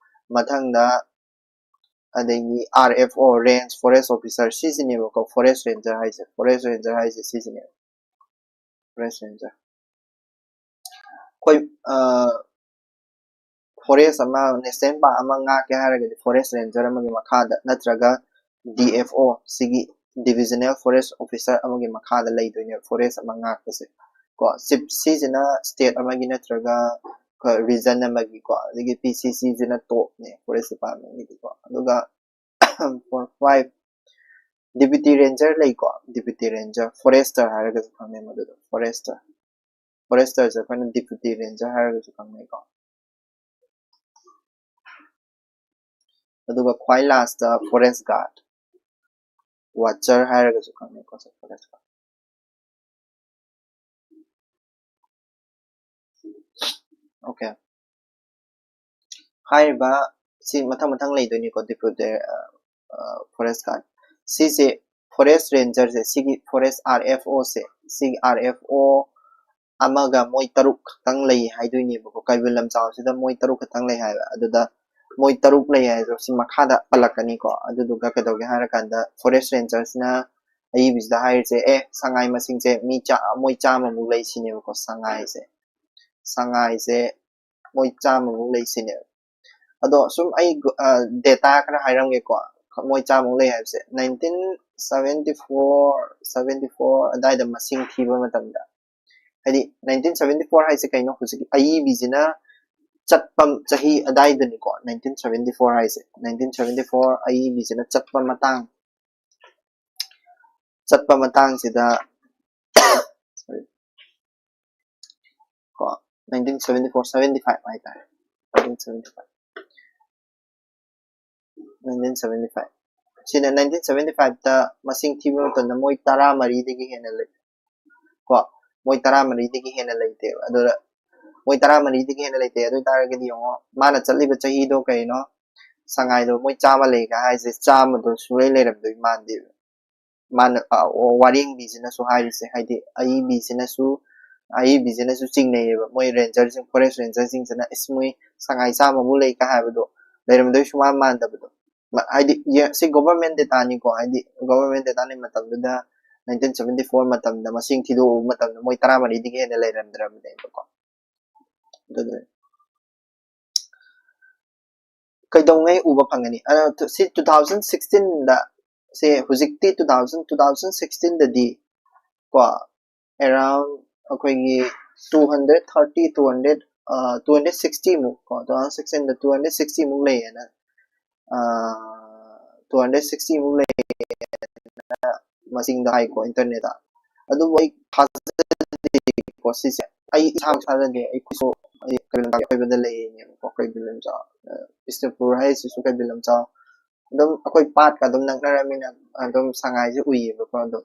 ꯃꯊꯪꯗ ꯑꯗꯒꯤ R F O, range forest officer, ꯁꯤꯁꯤꯅꯦꯕꯀꯣ ꯐꯣꯔꯦꯁ ꯔꯦꯟꯖꯔ ꯍꯥꯏꯁꯦ, ꯐꯣꯔꯦꯁ ꯔꯦꯟꯖꯔ ꯍꯥꯏꯁꯦ ꯁꯤꯁꯤꯅꯦꯕ, ꯐꯣꯔꯦꯁ ꯔꯦꯟꯖꯔ꯫ ꯑꯩꯈꯣꯏ ꯐꯣꯔꯦꯁ ꯑꯃ, ꯅꯦꯁꯅꯦꯜ ꯄꯥꯔꯛ ꯑꯃ ꯉꯥꯛꯀꯦ ꯍꯥꯏꯔꯒꯗꯤ ꯐꯣꯔꯦꯁ ꯔꯦꯟꯖꯔ ꯑꯃꯒꯤ ꯃꯈꯥꯗ ꯅꯠꯇ꯭ꯔꯒ ꯗꯤ ꯑꯦꯐ ꯑꯣ, ꯁꯤꯒꯤ ꯗꯤꯕꯤꯖꯅꯦꯜ ꯐꯣꯔꯦꯁ ꯑꯣꯐꯤꯁꯥꯔ ꯑꯃꯒꯤ ꯃꯈꯥꯗ ꯂꯩꯗꯣꯏꯅꯦꯕ ꯐꯣꯔꯦꯁ ꯑꯃ ꯉꯥꯛꯄꯁꯦ ꯀꯣ꯫ ꯆꯤꯐ ꯁꯤꯁꯤꯅ ꯁ꯭ꯇꯦꯠ ꯑꯃꯒꯤ ꯅꯠꯇ꯭ꯔꯒ ꯔꯤꯖꯟ ꯑꯃꯒꯤꯀꯣ, ꯑꯗꯒꯤ ꯄꯤ ꯁꯤ ꯁꯤꯁꯤꯅ ꯇꯣꯞꯅꯦ ꯐꯣꯔꯦꯁ ꯗꯤꯄꯥꯔꯠꯃꯦꯟꯒꯤꯗꯤꯀꯣ꯫ ꯑꯗꯨꯒ ꯐꯣꯔ ꯐꯥꯏꯚ ꯗꯤꯄ꯭ꯌꯨꯇꯤ ꯔꯦꯟꯖꯔ ꯂꯩꯀꯣ, ꯗꯤꯄ꯭ꯌꯨꯇꯤ ꯔꯦꯟꯖꯔ, ꯐꯣꯔꯦꯁꯇꯔ ꯍꯥꯏꯔꯒꯁꯨ ꯈꯪꯅꯩ ꯃꯗꯨꯗꯣ, ꯐꯣꯔꯦꯁꯇꯔ꯫ ꯐꯣꯔꯦꯁꯇꯔꯁꯦ ꯑꯩꯈꯣꯏꯅ ꯗꯤꯄ꯭ꯌꯨꯇꯤ ꯔꯦꯟꯖꯔ ꯍꯥꯏꯔꯒꯁꯨ ꯈꯪꯅꯩꯀꯣ꯫ ꯑꯗꯨꯒ ꯈ꯭ꯋꯥꯏ ꯂꯥꯁꯇ ꯐꯣꯔꯦꯁ ꯒꯥꯔꯗ, ꯋꯥꯆꯔ ꯍꯥꯏꯔꯒꯁꯨ ꯈꯪꯅꯩꯀꯣ, ꯐꯣꯔꯦꯁ ꯒꯥꯔꯗ꯫ ꯑꯣꯀꯦ, ꯍꯥꯏꯔꯤꯕ ꯁꯤ ꯃꯊꯪ ꯃꯊꯪ ꯂꯩꯗꯣꯏꯅꯤꯀꯣ, ꯗꯤꯄ꯭ꯌꯨꯇꯤ ꯐꯣꯔꯦꯁ ꯒꯥꯔꯗ꯫ ꯁꯤꯁꯦ ꯐꯣꯔꯦꯁ ꯔꯦꯟꯖꯔꯁꯦ, ꯁꯤꯒꯤ ꯐꯣꯔꯦꯁ ꯑꯥꯔ ꯑꯦꯐ ꯑꯣꯁꯦ, ꯁꯤꯒꯤ ꯑꯥꯔ ꯑꯦꯐ ꯑꯣ ꯑꯃꯒ ꯃꯣꯏ ꯇꯔꯨꯛ ꯈꯛꯇꯪ ꯂꯩ ꯍꯥꯏꯗꯣꯏꯅꯦꯕꯀꯣ꯫ ꯀꯩꯕꯨꯜ ꯂꯝꯖꯥꯎꯁꯤꯗ ꯃꯣꯏ ꯇꯔꯨꯛ ꯈꯛꯇꯪ ꯂꯩ ꯍꯥꯏꯕ꯫ ꯑꯗꯨꯗ ꯃꯣꯏ ꯇꯔꯨꯛ ꯂꯩ ꯍꯥꯏꯗꯣ ꯁꯤ ꯃꯈꯥꯗ ꯄꯜꯂꯛꯀꯅꯤꯀꯣ꯫ ꯑꯗꯨꯗꯨꯒ ꯀꯩꯗꯧꯒꯦ ꯍꯥꯏꯔꯀꯥꯟꯗ ꯐꯣꯔꯦꯁ ꯔꯦꯟꯖꯔꯁꯤꯅ ꯑꯏꯕꯁꯤꯗ ꯍꯥꯏꯔꯤꯁꯦ, "ꯑꯦ, ꯁꯉꯥꯏ ꯃꯁꯤꯡꯁꯦ ꯃꯤ ꯆꯥ-, ꯃꯣꯏ ꯆꯥꯝꯃꯃꯨꯛ ꯂꯩ" ꯁꯤꯅꯦꯕꯀꯣ꯫ ꯁꯉꯥꯏꯁꯦ, ꯁꯉꯥꯏꯁꯦ ꯃꯣꯏ ꯆꯥꯝꯃꯃꯨꯛ ꯂꯩ ꯁꯤꯅꯦꯕ꯫ ꯑꯗꯣ ꯁꯨꯝ ꯑꯩ ꯗꯦꯇꯥ ꯈꯔ ꯍꯥꯏꯔꯝꯒꯦꯀꯣ꯫ ꯃꯣꯏ ꯆꯥꯝꯃꯃꯨꯛ ꯂꯩ ꯍꯥꯏꯕꯁꯦ, nineteen seventy four seventy four ꯑꯗꯥꯏꯗ ꯃꯁꯤꯡ ꯊꯤꯕ ꯃꯇꯝꯗ, ꯍꯥꯏꯗꯤ nineteen seventy four ꯍꯥꯏꯁꯦ ꯀꯩꯅꯣ? ꯍꯧꯖꯤꯛꯀꯤ ꯑꯏꯕꯤꯁꯤꯅ ꯆꯠꯄ ꯆꯍꯤ ꯑꯗꯥꯏꯗꯅꯤꯀꯣ nineteen seventy four ꯍꯥꯏꯁꯦ꯫ Nineteen seventy four ꯑꯏꯕꯤꯁꯤꯅ ꯆꯠꯄ ꯃꯇꯥꯡ, ꯆꯠꯄ ꯃꯇꯥꯡꯁꯤꯗ, sorry, ꯀꯣ, nineteen seventy four seventy five ꯍꯥꯏꯇꯥꯔꯦ꯫ Nineteen seventy five nineteen seventy five ꯁꯤꯅ nineteen seventy five ꯇ ꯃꯁꯤꯡ ꯊꯤꯕ ꯃꯇꯝꯗ ꯃꯣꯏ ꯇꯔꯥꯃꯔꯤꯗꯒꯤ ꯍꯦꯟꯅ ꯂꯩ ꯀꯣ꯫ ꯃꯣꯏ ꯇꯔꯥꯃꯔꯤꯗꯒꯤ ꯍꯦꯟꯅ ꯂꯩꯇꯦꯕ꯫ ꯑꯗꯨꯗ ꯃꯣꯏ ꯇꯔꯥꯃꯔꯤꯗꯒꯤ ꯍꯦꯟꯅ ꯂꯩꯇꯦ꯫ ꯑꯗꯨ ꯑꯣꯏ ꯇꯥꯔꯒꯗꯤ ꯌꯦꯡꯉꯣ, ꯃꯥꯅ ꯆꯠꯂꯤꯕ ꯆꯍꯤꯗꯣ ꯀꯩꯅꯣ? ꯁꯉꯥꯏꯗꯣ ꯃꯣꯏ ꯆꯥꯝꯃ ꯂꯩꯒ ꯍꯥꯏꯁꯦ, ꯆꯥꯝꯃꯗꯣ ꯁꯨꯡꯂꯩ ꯂꯩꯔꯝꯗꯣꯏ ꯃꯥꯟꯗꯦꯕ꯫ ꯃꯥꯅ, ꯑ, ꯑꯣ, ꯋꯥꯔꯦꯡꯕꯤꯁꯤꯅꯁꯨ ꯍꯥꯏꯔꯤꯁꯦ, ꯍꯥꯏꯗꯤ ꯑꯏꯕꯤꯁꯤꯅꯁꯨ, ꯑꯏꯕꯤꯁꯤꯅꯁꯨ ꯆꯤꯡꯅꯩꯌꯦꯕ꯫ ꯃꯣꯏ ꯔꯦꯟꯖꯔꯁꯤꯡ, ꯐꯣꯔꯦꯁ ꯔꯦꯟꯖꯔꯁꯤꯡꯁꯤꯅ, "ꯏꯁ, ꯃꯣꯏ ꯁꯉꯥꯏ ꯆꯥꯝꯃꯃꯨꯛ ꯂꯩ" ꯀ ꯍꯥꯏꯕꯗꯣ ꯂꯩꯔꯝꯗꯣꯏ ꯁꯨꯡꯃꯥꯟ ꯃꯥꯟꯗꯕꯗꯣ꯫ ꯃ-, ꯍꯥꯏꯗꯤ, ꯌꯦ-, ꯁꯤ ꯒꯣꯚꯔꯟꯃꯦꯟꯠ ꯗꯦꯇꯥꯅꯤꯀꯣ, ꯍꯥꯏꯗꯤ ꯒꯣꯚꯔꯟꯃꯦꯟꯠ ꯗꯦꯇꯥꯅꯤ꯫ ꯃꯇꯝꯗꯨꯗ nineteen seventy four ꯃꯇꯝꯗ ꯃꯁꯤꯡ ꯊꯤꯗꯣꯛꯎꯕ ꯃꯇꯝꯗ ꯃꯣꯏ ꯇꯔꯥꯃꯔꯤꯗꯒꯤ ꯍꯦꯟꯅ ꯂꯩꯔꯝꯗ꯭ꯔꯕꯅꯦꯕꯀꯣ꯫ ꯑꯗꯨꯗꯨꯅ ꯀꯩꯗꯧꯉꯩ ꯎꯕ ꯐꯪꯒꯅꯤ? ꯑꯗꯣ ꯇꯨ-, ꯁꯤ two thousand sixteen ꯗ, ꯁꯦ ꯍꯧꯖꯤꯛꯇꯤ two thousand, two thousand sixteen ꯗꯗꯤ ꯀꯣ, around ꯑꯩꯈꯣꯏꯒꯤ two hundred thirty, two hundred, ꯑ, two hundred sixty ꯃꯨꯛ ꯀꯣ, two thousand sixteen ꯗ two hundred sixty ꯃꯨꯛ ꯂꯩꯌꯦꯅ, ꯑ, two hundred sixty ꯃꯨꯛ ꯂꯩꯌꯦꯅ ꯃꯁꯤꯡꯗ ꯍꯥꯏꯀꯣ internet ꯇ꯫ ꯑꯗꯨꯕꯨ ꯑꯩ ꯊꯥꯖꯗꯦꯀꯣ ꯁꯤꯁꯦ꯫ ꯑꯩ ꯏꯁꯥꯃꯛ ꯊꯥꯖꯗꯦ꯫ ꯑꯩꯈꯣꯏꯁꯨ, ꯑꯩ ꯀꯩꯕꯨꯜ ꯂꯝꯖꯥꯎ ꯑꯀꯣꯏꯕꯗ ꯂꯩꯔꯤꯅꯦꯕꯀꯣ꯫ ꯀꯩꯕꯨꯜ ꯂꯝꯖꯥꯎ, ꯑ, ꯕꯤꯁꯅꯨꯄꯨꯔ ꯍꯥꯏꯔꯤꯁꯤꯁꯨ ꯀꯩꯕꯨꯜ ꯂꯝꯖꯥꯎ꯫ ꯑꯗꯨꯝ ꯑꯩꯈꯣꯏ ꯄꯥꯠꯀ ꯑꯗꯨꯝ ꯅꯛꯅꯔꯃꯤꯅ ꯑꯗꯨꯝ ꯁꯉꯥꯏꯁꯦ ꯎꯏꯌꯦꯕꯀꯣ꯫ ꯑꯗꯨꯝ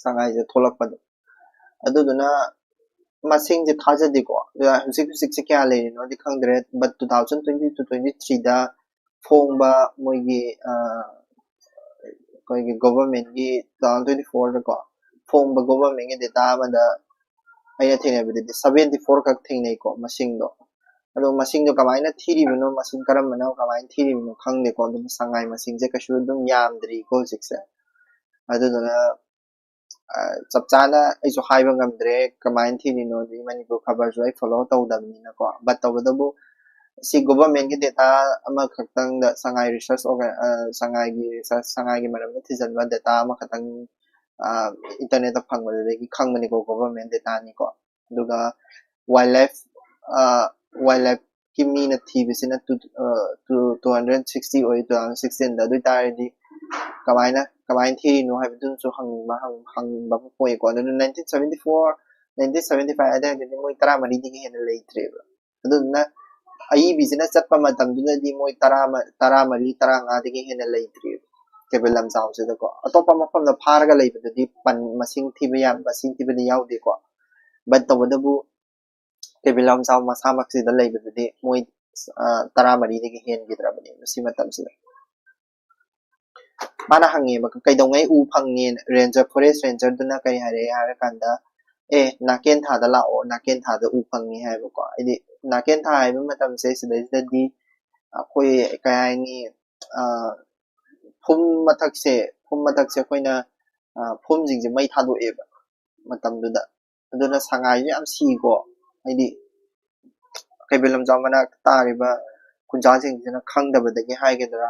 ꯁꯉꯥꯏꯁꯦ ꯊꯣꯛꯂꯛꯄꯗꯣ꯫ ꯑꯗꯨꯗꯨꯅ ꯃꯁꯤꯡꯁꯦ ꯊꯥꯖꯗꯦꯀꯣ꯫ ꯑꯗꯨꯒ ꯍꯧꯖꯤꯛ ꯍꯧꯖꯤꯛꯁꯦ ꯀꯌꯥ ꯂꯩꯔꯤꯅꯣꯗꯤ ꯈꯪꯗ꯭ꯔꯦ꯫ But two thousand twenty two twenty three ꯗ ꯐꯣꯡꯕ ꯃꯣꯏꯒꯤ, ꯑ, ꯑꯩꯈꯣꯏꯒꯤ ꯒꯣꯚꯔꯟꯃꯦꯟꯠꯀꯤ two thousand twenty four ꯗꯀꯣ ꯐꯣꯡꯕ ꯒꯣꯚꯔꯟꯃꯦꯟꯠꯀꯤ ꯗꯦꯇꯥ ꯑꯃꯗ ꯑꯩꯅ ꯊꯦꯡꯅꯕꯗꯗꯤ seventy four ꯈꯛ ꯊꯦꯡꯅꯩꯀꯣ ꯃꯁꯤꯡꯗꯣ꯫ ꯑꯗꯣ ꯃꯁꯤꯡꯗꯣ ꯀꯃꯥꯏꯅ ꯊꯤꯔꯤꯕꯅꯣ, ꯃꯁꯤꯡ ꯀꯔꯝꯕꯅ ꯀꯃꯥꯏꯅ ꯊꯤꯔꯤꯕꯅꯣ ꯈꯪꯗꯦꯀꯣ꯫ ꯑꯗꯨꯝ ꯁꯉꯥꯏ ꯃꯁꯤꯡꯁꯦ ꯀꯩꯁꯨ ꯑꯗꯨꯝ ꯌꯥꯝꯗ꯭ꯔꯤꯀꯣ ꯍꯧꯖꯤꯛꯁꯦ꯫ ꯑꯗꯨꯗꯨꯅ, ꯑ, ꯆꯞ ꯆꯥꯅ ꯑꯩꯁꯨ ꯍꯥꯏꯕ ꯉꯝꯗ꯭ꯔꯦ ꯀꯃꯥꯏꯅ ꯊꯤꯔꯤꯅꯣꯗꯤ꯫ ꯃꯅꯤꯄꯨꯔ ꯈꯕꯔꯁꯨ ꯑꯩ follow ꯇꯧꯗꯕꯅꯤꯅꯀꯣ꯫ But ꯇꯧꯕꯇꯕꯨ, ꯁꯤ ꯒꯣꯚꯔꯟꯃꯦꯟꯠꯀꯤ ꯗꯦꯇꯥ ꯑꯃꯈꯛꯇꯪꯗ ꯁꯉꯥꯏ ꯔꯤꯁꯔꯁ ꯑꯣꯔꯒ ꯁꯉꯥꯏꯒꯤ ꯔꯤꯁꯔꯁ ꯁꯉꯥꯏꯒꯤ ꯃꯔꯝꯗ ꯊꯤꯖꯤꯟꯕ ꯗꯦꯇꯥ ꯑꯃꯈꯛꯇꯪ ꯏꯟꯇꯔꯅꯦꯠꯇ ꯐꯪꯕꯗꯨꯗꯒꯤ ꯈꯪꯕꯅꯤꯀꯣ, ꯒꯣꯚꯔꯟꯃꯦꯟꯠ ꯗꯦꯇꯥꯅꯤꯀꯣ꯫ ꯑꯗꯨꯒ ꯋꯥꯏꯜ ꯂꯥꯏꯐ ꯋꯥꯏꯜ ꯂꯥꯏꯐꯀꯤ ꯃꯤꯅ ꯊꯤꯕꯁꯤꯅ ꯇꯨ ꯇꯨ ꯍꯟꯗ꯭ꯔꯦꯠ ꯁꯤꯛꯁꯇꯤ ꯑꯣꯏ ꯇꯨ ꯊꯥꯎꯖꯟ ꯁꯤꯛꯁꯇꯤꯟꯗ꯫ ꯑꯗꯨ ꯑꯣꯏ ꯇꯥꯔꯗꯤ ꯀꯃꯥꯏꯅ ꯀꯃꯥꯏꯅ ꯊꯤꯔꯤꯅꯣ ꯍꯥꯏꯕꯗꯨꯁꯨ ꯍꯪꯕ ꯍꯪꯕ ꯑꯃ ꯄꯣꯛꯑꯦꯀꯣ꯫ ꯑꯗꯨꯅ nineteen seventy four nineteen seventy five ꯑꯗꯨꯋꯥꯏꯗꯗꯤ ꯃꯣꯏ ꯇꯔꯥꯃꯔꯤꯗꯒꯤ ꯍꯦꯟꯅ ꯂꯩꯇ꯭ꯔꯦꯕ꯫ ꯑꯗꯨꯗꯨꯅ ꯑꯏꯕꯤꯁꯤꯅ ꯆꯠꯄ ꯃꯇꯝꯗꯨꯗꯗꯤ ꯃꯣꯏ ꯇꯔꯥ ꯇꯔꯥꯃꯔꯤ ꯇꯔꯥꯃꯉꯥꯗꯒꯤ ꯍꯦꯟꯅ ꯂꯩꯇ꯭ꯔꯤꯕ ꯀꯩꯕꯨꯜ ꯂꯝꯖꯥꯎꯁꯤꯗꯀꯣ꯫ ꯑꯇꯣꯞꯄ ꯃꯐꯝꯗ ꯐꯥꯔꯒ ꯂꯩꯕꯗꯨꯗꯤ ꯄꯟ ꯃꯁꯤꯡ ꯊꯤꯕ ꯌꯥ ꯃꯁꯤꯡ ꯊꯤꯕꯗꯤ ꯌꯥꯎꯗꯦꯀꯣ꯫ ꯕꯠ ꯇꯧꯕꯇꯕꯨ ꯀꯩꯕꯨꯜ ꯂꯝꯖꯥꯎ ꯃꯁꯥꯃꯛꯁꯤꯗ ꯂꯩꯕꯗꯨꯗꯤ ꯃꯣꯏ ꯇꯔꯥꯃꯔꯤꯗꯒꯤ ꯍꯦꯟꯈꯤꯗ꯭ꯔꯕꯅꯦꯕ ꯁꯤ ꯃꯇꯝꯁꯤꯗ꯫ ꯃꯥꯅ ꯍꯪꯉꯦꯕ, ꯀꯩꯗꯧꯉꯩ ꯎ ꯐꯪꯉꯦ? ꯔꯦꯟꯖꯔ ꯐꯣꯔꯦꯁ ꯔꯦꯟꯖꯔꯗꯨꯅ ꯀꯔꯤ ꯍꯥꯏꯔꯛꯑꯦ ꯍꯥꯏꯔ ꯀꯥꯟꯗ, ꯑꯦ, ꯅꯥꯀꯦꯟ ꯊꯥꯗ ꯂꯥꯛꯑꯣ, ꯅꯥꯀꯦꯟ ꯊꯥꯗ ꯎ ꯐꯪꯉꯦ ꯍꯥꯏꯕꯀꯣ꯫ ꯍꯥꯏꯗꯤ ꯅꯥꯀꯦꯟ ꯊꯥ ꯍꯥꯏꯕ ꯃꯇꯝꯁꯦ ꯁꯤꯗꯩꯁꯤꯗꯗꯤ ꯑꯩꯈꯣꯏ ꯀꯩ ꯍꯥꯏꯅꯤ, ꯐꯨꯝ ꯃꯊꯛꯁꯦ ꯐꯨꯝ ꯃꯊꯛꯁꯦ ꯑꯩꯈꯣꯏꯅ ꯐꯨꯝꯁꯤꯡꯁꯦ ꯃꯩ ꯊꯥꯗꯣꯛꯑꯦꯕ ꯃꯇꯝꯗꯨꯗ꯫ ꯑꯗꯨꯅ ꯁꯉꯥꯏꯁꯨ ꯌꯥꯝ ꯁꯤꯀꯣ꯫ ꯍꯥꯏꯗꯤ ꯀꯩꯕꯨꯜ ꯂꯝꯖꯥꯎ ꯃꯅꯥꯛꯇ ꯇꯥꯔꯤꯕ ꯈꯨꯟꯖꯥꯁꯤꯡꯁꯤꯅ ꯈꯪꯗꯕꯗꯒꯤ ꯍꯥꯏꯒꯗ꯭ꯔꯥ,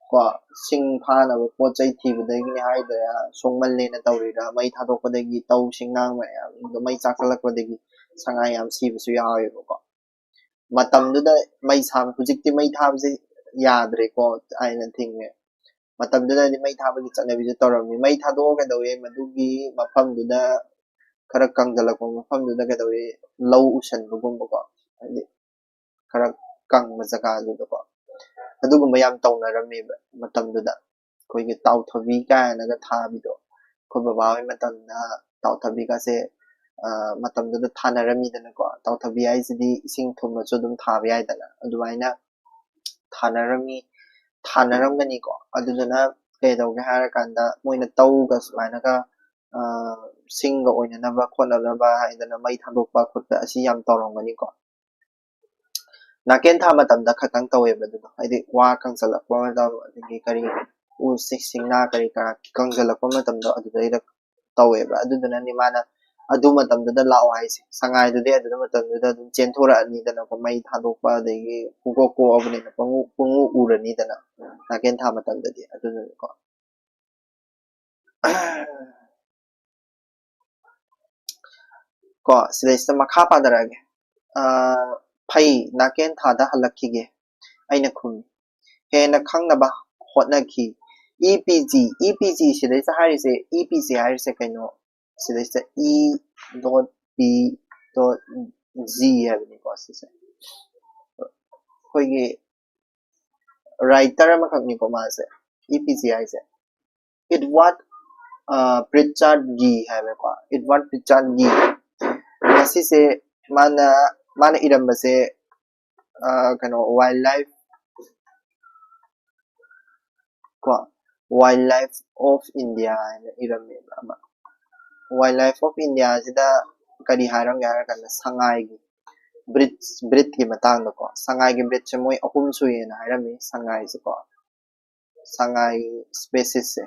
ꯀꯣ, ꯁꯤꯡ ꯐꯥꯅꯕ ꯄꯣꯠ ꯆꯩ ꯊꯤꯕꯗꯒꯤꯅꯤ ꯍꯥꯏꯗꯣꯏꯔꯥ, ꯁꯣꯛꯃꯜꯂꯦꯅ ꯇꯧꯔꯤꯔꯥ, ꯃꯩ ꯊꯥꯗꯣꯛꯄꯗꯒꯤ ꯇꯧ ꯁꯤꯡꯅꯥꯡ ꯃꯌꯥꯝꯗꯣ ꯃꯩ ꯆꯥꯛꯈꯠꯂꯛꯄꯗꯒꯤ ꯁꯉꯥꯏ ꯌꯥꯝ ꯁꯤꯕꯁꯨ ꯌꯥꯎꯋꯦꯕꯀꯣ꯫ ꯃꯇꯝꯗꯨꯗ ꯃꯩ ꯁꯥꯕ, ꯍꯧꯖꯤꯛꯇꯤ ꯃꯩ ꯊꯥꯕꯁꯦ ꯌꯥꯗ꯭ꯔꯦꯀꯣ, ꯑꯩꯅ ꯊꯤꯡꯉꯦ꯫ ꯃꯇꯝꯗꯨꯗꯗꯤ ꯃꯩ ꯊꯥꯕꯒꯤ ꯆꯠꯅꯕꯤꯁꯨ ꯇꯧꯔꯝꯃꯤ꯫ ꯃꯩ ꯊꯥꯗꯣꯛꯑꯒ ꯀꯩꯗꯧꯋꯦ? ꯃꯗꯨꯒꯤ ꯃꯐꯝꯗꯨꯗ ꯈꯔ ꯀꯪꯁꯤꯜꯂꯛꯄ ꯃꯐꯝꯗꯨꯗ ꯀꯩꯗꯧꯋꯦ? ꯂꯧ ꯎꯁꯟꯕꯒꯨꯝꯕꯀꯣ, ꯍꯥꯏꯗꯤ ꯈꯔ ꯀꯪꯕ ꯖꯒꯥꯗꯨꯗꯀꯣ꯫ ꯑꯗꯨꯒꯨꯝꯕ ꯌꯥꯝ ꯇꯧꯅꯔꯝꯃꯦꯕ ꯃꯇꯝꯗꯨꯗ꯫ ꯑꯩꯈꯣꯏꯒꯤ ꯇꯥꯎꯊꯕꯤ ꯀꯥꯏꯅꯒ ꯊꯥꯕꯤꯗꯣ, ꯑꯩꯈꯣꯏ ꯕꯕꯥ ꯍꯣꯏ ꯃꯇꯝꯗ ꯇꯥꯎꯊꯕꯤꯒꯁꯦ ꯃꯇꯝꯗꯨꯗ ꯊꯥꯅꯔꯝꯃꯤꯗꯅꯀꯣ꯫ ꯇꯥꯎꯊꯕꯤ ꯍꯥꯏꯁꯤꯗꯤ ꯏꯁꯤꯡ ꯊꯨꯝꯃꯁꯨ ꯑꯗꯨꯝ ꯊꯥꯕ ꯌꯥꯏꯗꯅ, ꯑꯗꯨꯃꯥꯏꯅ ꯊꯥꯅꯔꯝꯃꯤ ꯊꯥꯅꯔꯝꯒꯅꯤꯀꯣ꯫ ꯑꯗꯨꯗꯨꯅ ꯀꯩꯗꯧꯒꯦ ꯍꯥꯏꯔꯀꯥꯟꯗ, ꯃꯣꯏꯅ ꯇꯧꯒ ꯁꯨꯃꯥꯏꯅꯒ ꯁꯤꯡꯒ ꯑꯣꯏꯅꯅꯕ ꯈꯣꯠꯅꯅꯕ ꯍꯥꯏꯗꯅ ꯃꯩ ꯊꯥꯗꯣꯛꯄ ꯈꯣꯠꯄ ꯑꯁꯤ ꯌꯥꯝ ꯇꯧꯔꯝꯒꯅꯤꯀꯣ꯫ ꯅꯥꯀꯦꯟ ꯊꯥ ꯃꯇꯝꯗ ꯈꯛꯇꯪ ꯇꯧꯋꯦꯕ ꯑꯗꯨꯗꯣ, ꯍꯥꯏꯗꯤ ꯋꯥ ꯀꯪꯁꯜꯂꯛꯄ ꯃꯇꯝ, ꯑꯗꯒꯤ ꯀꯔꯤ ꯎ ꯁꯤꯡꯅꯥ ꯀꯔꯤ ꯀꯔꯥ ꯀꯪꯁꯜꯂꯛꯄ ꯃꯇꯝꯗꯣ ꯑꯗꯨꯗꯩꯗ ꯇꯧꯋꯦꯕ꯫ ꯑꯗꯨꯗꯨꯅꯅꯤ ꯃꯥꯅ ꯑꯗꯨ ꯃꯇꯝꯗꯨꯗ ꯂꯥꯛꯑꯣ ꯍꯥꯏꯁꯦ꯫ ꯁꯉꯥꯏꯗꯨꯗꯤ ꯑꯗꯨꯗ ꯃꯇꯝꯗꯨꯗ ꯑꯗꯨꯝ ꯆꯦꯟꯊꯣꯔꯛꯑꯅꯤꯗꯅꯀꯣ, ꯃꯩ ꯊꯥꯗꯣꯛꯄ ꯑꯗꯒꯤ ꯄꯨꯡꯀꯣꯛ ꯀꯣꯛꯑꯕꯅꯤꯅ ꯄꯨꯡꯎ ꯄꯨꯡꯎ ꯎꯔꯅꯤꯗꯅ ꯅꯥꯀꯦꯟ ꯊꯥ ꯃꯇꯝꯗꯗꯤ꯫ ꯑꯗꯨꯅꯅꯦꯀꯣ꯫ ꯀꯣ ꯁꯤꯗꯩꯁꯤꯗ ꯃꯈꯥ ꯄꯥꯗꯔꯛꯑꯒꯦ꯫ ꯑ, ꯐꯩ, ꯅꯥꯀꯦꯟ ꯊꯥꯗ ꯍꯜꯂꯛꯈꯤꯒꯦ꯫ ꯑꯩꯅ ꯈꯨꯝꯃꯤ꯫ ꯍꯦꯟꯅ ꯈꯪꯅꯕ ꯍꯣꯠꯅꯈꯤ꯫ E P G, E P G ꯁꯤꯗꯩꯁꯤꯗ ꯍꯥꯏꯔꯤꯁꯦ, ꯏ ꯄꯤ ꯖꯤ ꯍꯥꯏꯔꯤꯁꯦ ꯀꯩꯅꯣ? ꯁꯤꯗꯩꯁꯤꯗ ꯏ ꯗꯣꯠ ꯄꯤ ꯗꯣꯠ ꯖꯤ ꯍꯥꯏꯕꯅꯤꯀꯣ ꯁꯤꯁꯦ꯫ ꯑꯩꯈꯣꯏꯒꯤ ꯔꯥꯏꯇꯔ ꯑꯃꯈꯛꯅꯤꯀꯣ ꯃꯥꯁꯦ, ꯏ ꯄꯤ ꯖꯤ ꯍꯥꯏꯁꯦ꯫ ꯏꯗꯋꯥꯔꯗ, ꯑ, ꯄ꯭ꯔꯤꯆꯥꯔꯗ ꯒꯤ ꯍꯥꯏꯕꯀꯣ, ꯏꯗꯋꯥꯔꯗ ꯄ꯭ꯔꯤꯆꯥꯔꯗ ꯒꯤ꯫ ꯃꯁꯤꯁꯦ ꯃꯥꯅ, ꯃꯥꯅ ꯏꯔꯝꯕꯁꯦ, ꯑ, ꯀꯩꯅꯣ, ꯋꯥꯏꯜ ꯂꯥꯏꯐ ꯀꯣ, ꯋꯥꯏꯜ ꯂꯥꯏꯐ ꯑꯣꯐ ꯏꯟꯗꯤꯌꯥ ꯍꯥꯏꯅ ꯏꯔꯝꯃꯦꯕ ꯑꯃ꯫ ꯋꯥꯏꯜ ꯂꯥꯏꯐ ꯑꯣꯐ ꯏꯟꯗꯤꯌꯥꯁꯤꯗ ꯀꯔꯤ ꯍꯥꯏꯔꯝꯒꯦ ꯍꯥꯏꯔ ꯀꯥꯟꯗ ꯁꯉꯥꯏꯒꯤ ꯕ꯭ꯔꯤꯠ, ꯕ꯭ꯔꯤꯠꯀꯤ ꯃꯇꯥꯡꯗꯀꯣ, ꯁꯉꯥꯏꯒꯤ ꯕ꯭ꯔꯤꯠꯁꯦ ꯃꯣꯏ ꯑꯍꯨꯝ ꯁꯨꯏꯌꯦꯅ ꯍꯥꯏꯔꯝꯃꯤ ꯁꯉꯥꯏꯁꯦꯀꯣ꯫ ꯁꯉꯥꯏ ꯁ꯭ꯄꯦꯁꯤꯁꯁꯦ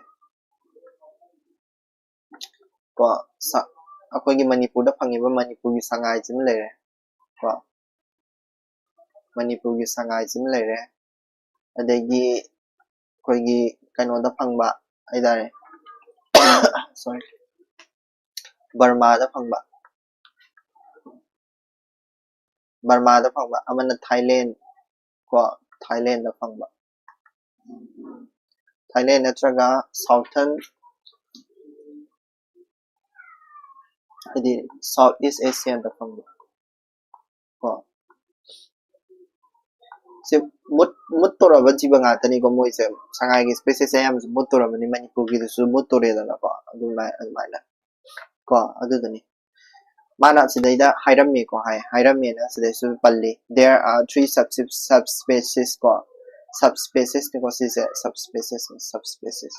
ꯀꯣ, ꯁ-, ꯑꯩꯈꯣꯏꯒꯤ ꯃꯅꯤꯄꯨꯔꯗ ꯐꯪꯉꯤꯕ ꯃꯅꯤꯄꯨꯔꯒꯤ ꯁꯉꯥꯏꯁꯤꯃ ꯂꯩꯔꯦ ꯀꯣ, ꯃꯅꯤꯄꯨꯔꯒꯤ ꯁꯉꯥꯏꯁꯤꯃ ꯂꯩꯔꯦ꯫ ꯑꯗꯒꯤ ꯑꯩꯈꯣꯏꯒꯤ ꯀꯩꯅꯣꯗ ꯐꯪꯕ ꯍꯥꯏꯇꯥꯔꯦ, ꯁꯣꯔꯤ, ꯕꯔꯃꯥꯗ ꯐꯪꯕ, ꯕꯔꯃꯥꯗ ꯐꯪꯕ, ꯑꯃꯅ ꯊꯥꯏꯂꯦꯟ ꯀꯣ, ꯊꯥꯏꯂꯦꯟꯗ ꯐꯪꯕ, ꯊꯥꯏꯂꯦꯟ ꯅꯠꯇ꯭ꯔꯒ ꯁꯥꯎꯊꯔꯟ, ꯍꯥꯏꯗꯤ ꯁꯥꯎꯠ ꯏꯁ ꯑꯦꯁꯤꯌꯥꯗ ꯐꯪꯕ ꯀꯣ꯫ ꯁꯤ ꯃꯨꯠ-, ꯃꯨꯠꯇꯧꯔꯕ ꯖꯤꯕ ꯉꯥꯛꯇꯅꯤꯀꯣ ꯃꯣꯏꯁꯦ꯫ ꯁꯉꯥꯏꯒꯤ ꯁ꯭ꯄꯦꯁꯤꯁ ꯑꯌꯥꯝꯕꯁꯦ ꯃꯨꯠꯇꯧꯔꯕꯅꯤ, ꯃꯅꯤꯄꯨꯔꯒꯤꯗꯨꯁꯨ ꯃꯨꯠꯇꯧꯔꯦꯗꯅꯀꯣ, ꯑꯗꯨꯃꯥꯏ-, ꯑꯗꯨꯃꯥꯏꯅ ꯀꯣ꯫ ꯑꯗꯨꯗꯨꯅꯤ ꯃꯥꯅ ꯁꯤꯗꯩꯗ ꯍꯥꯏꯔꯝꯃꯦꯀꯣ, ꯍꯥꯏ-, ꯍꯥꯏꯔꯝꯃꯦꯅ ꯁꯤꯗꯩꯁꯨ ꯄꯜꯂꯤ꯫ There are three subspe-, subspecies ꯀꯣ, subspeciesꯅꯤꯀꯣ ꯁꯤꯁꯦ, subspecies, subspecies꯫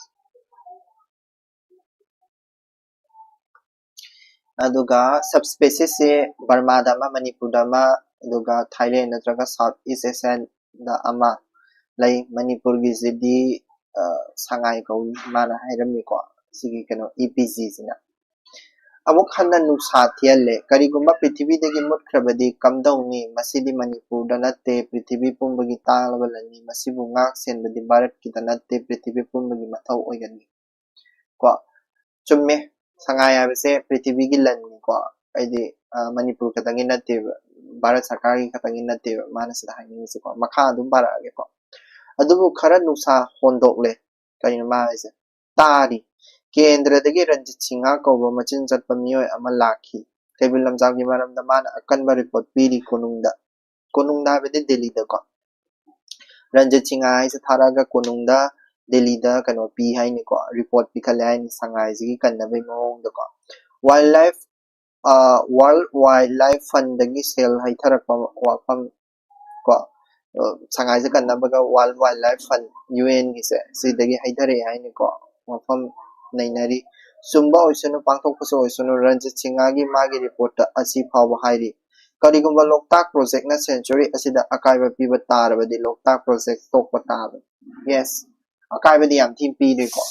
ꯑꯗꯨꯒ subspeciesꯁꯦ ꯕꯔꯃꯥꯗ ꯑꯃ, ꯃꯅꯤꯄꯨꯔꯗ ꯑꯃ, ꯑꯗꯨꯒ ꯊꯥꯏꯂꯦꯟ ꯅꯠꯇ꯭ꯔꯒ ꯁꯥꯎꯠ ꯏꯁ ꯑꯦꯁꯤꯌꯥꯗ ꯑꯃ ꯂꯩ꯫ ꯃꯅꯤꯄꯨꯔꯒꯤꯁꯤꯗꯤ, ꯑ, ꯁꯉꯥꯏ ꯀꯧꯏ, ꯃꯥꯅ ꯍꯥꯏꯔꯝꯃꯤꯀꯣ, ꯁꯤꯒꯤ ꯀꯩꯅꯣ ꯏ ꯄꯤ ꯖꯤꯁꯤꯅ꯫ ꯑꯃꯨꯛ ꯍꯟꯅ ꯅꯨꯡꯁꯥ ꯊꯤꯍꯜꯂꯦ꯫ ꯀꯔꯤꯒꯨꯝꯕ ꯄ꯭ꯔꯤꯊꯤꯕꯤꯗꯒꯤ ꯃꯨꯠꯈ꯭ꯔꯕꯗꯤ ꯀꯝꯗꯧꯅꯤ? ꯃꯁꯤꯗꯤ ꯃꯅꯤꯄꯨꯔꯗ ꯅꯠꯇꯦ, ꯄ꯭ꯔꯤꯊꯤꯕꯤ ꯄꯨꯝꯕꯒꯤ ꯇꯥꯡꯂꯕ ꯂꯟꯅꯤ꯫ ꯃꯁꯤꯕꯨ ꯉꯥꯛ ꯁꯦꯟꯕꯗꯤ ꯚꯥꯔꯠꯀꯤꯗ ꯅꯠꯇꯦ, ꯄ꯭ꯔꯤꯊꯤꯕꯤ ꯄꯨꯝꯕꯒꯤ ꯃꯊꯧ ꯑꯣꯏꯒꯅꯤ꯫ ꯀꯣ, ꯆꯨꯝꯃꯦ꯫ ꯁꯉꯥꯏ ꯍꯥꯏꯕꯁꯦ ꯄ꯭ꯔꯤꯊꯤꯕꯤꯒꯤ ꯂꯟꯅꯤꯀꯣ꯫ ꯍꯥꯏꯗꯤ, ꯑ, ꯃꯅꯤꯄꯨꯔ ꯈꯛꯇꯪꯒꯤ ꯅꯠꯇꯦꯕ, ꯚꯥꯔꯠ ꯁꯔꯀꯥꯔꯒꯤ ꯈꯛꯇꯪꯒꯤ ꯅꯠꯇꯦꯕ ꯃꯥꯅ ꯁꯤꯗ ꯍꯥꯏꯅꯤꯡꯉꯤꯁꯦꯀꯣ꯫ ꯃꯈꯥ ꯑꯗꯨꯝ ꯄꯥꯔꯛꯑꯒꯦꯀꯣ꯫ ꯑꯗꯨꯕꯨ ꯈꯔ ꯅꯨꯡꯁꯥ ꯍꯣꯟꯗꯣꯛꯂꯦ꯫ ꯀꯩꯅꯣ ꯃꯥ ꯍꯥꯏꯁꯦ? ꯇꯥꯔꯤ꯫ ꯀꯦꯟꯗ꯭ꯔꯗꯒꯤ ꯔꯟꯖꯤꯠ ꯁꯤꯡꯍ ꯀꯧꯕ ꯃꯆꯤꯟ ꯆꯠꯄ ꯃꯤꯑꯣꯏ ꯑꯃ ꯂꯥꯛꯈꯤ꯫ ꯀꯩꯕꯨꯜ ꯂꯝꯖꯥꯎꯒꯤ ꯃꯔꯝꯗ ꯃꯥꯅ ꯑꯀꯟꯕ ꯔꯤꯄꯣꯔꯠ ꯄꯤꯔꯤ ꯀꯣꯅꯨꯡꯗ꯫ ꯀꯣꯅꯨꯡꯗ ꯍꯥꯏꯕꯗꯤ ꯗꯦꯜꯂꯤꯗꯀꯣ꯫ ꯔꯟꯖꯤꯠ ꯁꯤꯡꯍ ꯍꯥꯏꯁꯦ ꯊꯥꯔꯛꯑꯒ ꯀꯣꯅꯨꯡꯗ, ꯗꯦꯜꯂꯤꯗ ꯀꯩꯅꯣ ꯄꯤ ꯍꯥꯏꯅꯤꯀꯣ, ꯔꯤꯄꯣꯔꯠ ꯄꯤꯈꯠꯂꯦ ꯍꯥꯏꯅꯤ ꯁꯉꯥꯏꯁꯤꯒꯤ ꯀꯟꯅꯕꯒꯤ ꯃꯑꯣꯡꯗꯀꯣ꯫ Wildlife, ꯑ, World Wildlife Fundꯗꯒꯤ ꯁꯦꯜ ꯍꯩꯊꯔꯛꯄ ꯋꯥꯐꯝ ꯀꯣ, ꯑ, ꯁꯉꯥꯏꯁꯦ ꯀꯟꯅꯕꯒ World Wildlife Fund, UNꯒꯤꯁꯦ, ꯁꯤꯗꯒꯤ ꯍꯩꯊꯔꯛꯑꯦ ꯍꯥꯏꯅꯤꯀꯣ꯫ ꯋꯥꯐꯝ ꯅꯩꯅꯔꯤ꯫ ꯆꯨꯝꯕ ꯑꯣꯏꯁꯅꯨ, ꯄꯥꯡꯊꯣꯛꯄꯁꯨ ꯑꯣꯏꯁꯅꯨ, ꯔꯟꯖꯤꯠ ꯁꯤꯡꯍꯒꯤ ꯃꯥꯒꯤ ꯔꯤꯄꯣꯔꯠꯇ ꯑꯁꯤ ꯐꯥꯎꯕ ꯍꯥꯏꯔꯤ꯫ ꯀꯔꯤꯒꯨꯝꯕ ꯂꯣꯛꯇꯥꯛ ꯄ꯭ꯔꯣꯖꯦꯛꯅ ꯁꯦꯟꯆꯨꯔꯤ ꯑꯁꯤꯗ ꯑꯀꯥꯏꯕ ꯄꯤꯕ ꯇꯥꯔꯕꯗꯤ ꯂꯣꯛꯇꯥꯛ ꯄ꯭ꯔꯣꯖꯦꯛ ꯇꯣꯛꯄ ꯇꯥꯕꯅꯤ꯫ Yes, ꯑꯀꯥꯏꯕꯗꯤ ꯌꯥꯝ ꯊꯤꯅ ꯄꯤꯔꯦꯀꯣ꯫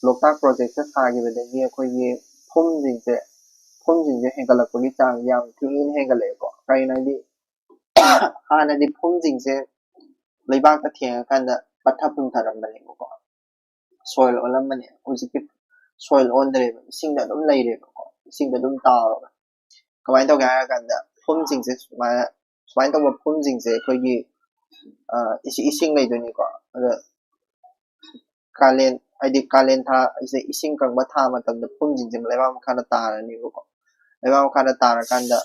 ꯂꯣꯛꯇꯥꯛ ꯄ꯭ꯔꯣꯖꯦꯛꯇ ꯁꯥꯈꯤꯕꯗꯒꯤ ꯑꯩꯈꯣꯏꯒꯤ ꯐꯨꯝꯁꯤꯡꯁꯦ, ꯐꯨꯝꯁꯤꯡꯁꯦ ꯍꯦꯟꯒꯠꯂꯛꯄꯒꯤ ꯆꯥꯡ ꯌꯥꯝ ꯊꯤꯅ ꯍꯦꯟꯒꯠꯂꯛꯑꯦꯀꯣ꯫ ꯀꯩꯒꯤꯅꯣ ꯍꯥꯏꯗꯤ ꯍꯥꯟꯅꯗꯤ ꯐꯨꯝꯁꯤꯡꯁꯦ ꯂꯩꯕꯥꯛꯇ ꯊꯦꯡꯉꯀꯥꯟꯗ ꯄꯠꯊ ꯄꯨꯝꯊꯔꯝꯕꯅꯦꯕꯀꯣ, ꯁꯣꯏꯜ ꯑꯣꯜꯂꯝꯕꯅꯦ꯫ ꯍꯧꯖꯤꯛꯇꯤ ꯁꯣꯏꯜ ꯑꯣꯟꯗ꯭ꯔꯦꯕ, ꯏꯁꯤꯡꯗ ꯑꯗꯨꯝ ꯂꯩꯔꯦꯕꯀꯣ, ꯏꯁꯤꯡꯗ ꯑꯗꯨꯝ ꯇꯥꯎꯔꯒ꯫ ꯀꯃꯥꯏꯅ ꯇꯧꯒꯦ ꯍꯥꯏꯔ ꯀꯥꯟꯗ ꯐꯨꯝꯁꯤꯡꯁꯦ ꯁꯨꯃꯥꯏꯅ, ꯁꯨꯃꯥꯏꯅ ꯇꯧꯕ ꯐꯨꯝꯁꯤꯡꯁꯦ ꯑꯩꯈꯣꯏꯒꯤ, ꯑ, ꯏꯁꯤ-, ꯏꯁꯤꯡ ꯂꯩꯗꯣꯏꯅꯤꯀꯣ꯫ ꯑꯗ ꯀꯥꯂꯦꯟ, ꯍꯥꯏꯗꯤ ꯀꯥꯂꯦꯟ ꯊꯥ ꯍꯥꯏꯁꯦ ꯏꯁꯤꯡ ꯀꯪꯕ ꯊꯥ ꯃꯇꯝꯗ ꯐꯨꯝꯁꯤꯡꯁꯦ ꯂꯩꯕꯥꯛ ꯃꯈꯥꯗ ꯇꯥꯔꯅꯤꯕꯀꯣ꯫ ꯂꯩꯕꯥꯛ ꯃꯈꯥꯗ ꯇꯥꯔꯀꯥꯟꯗ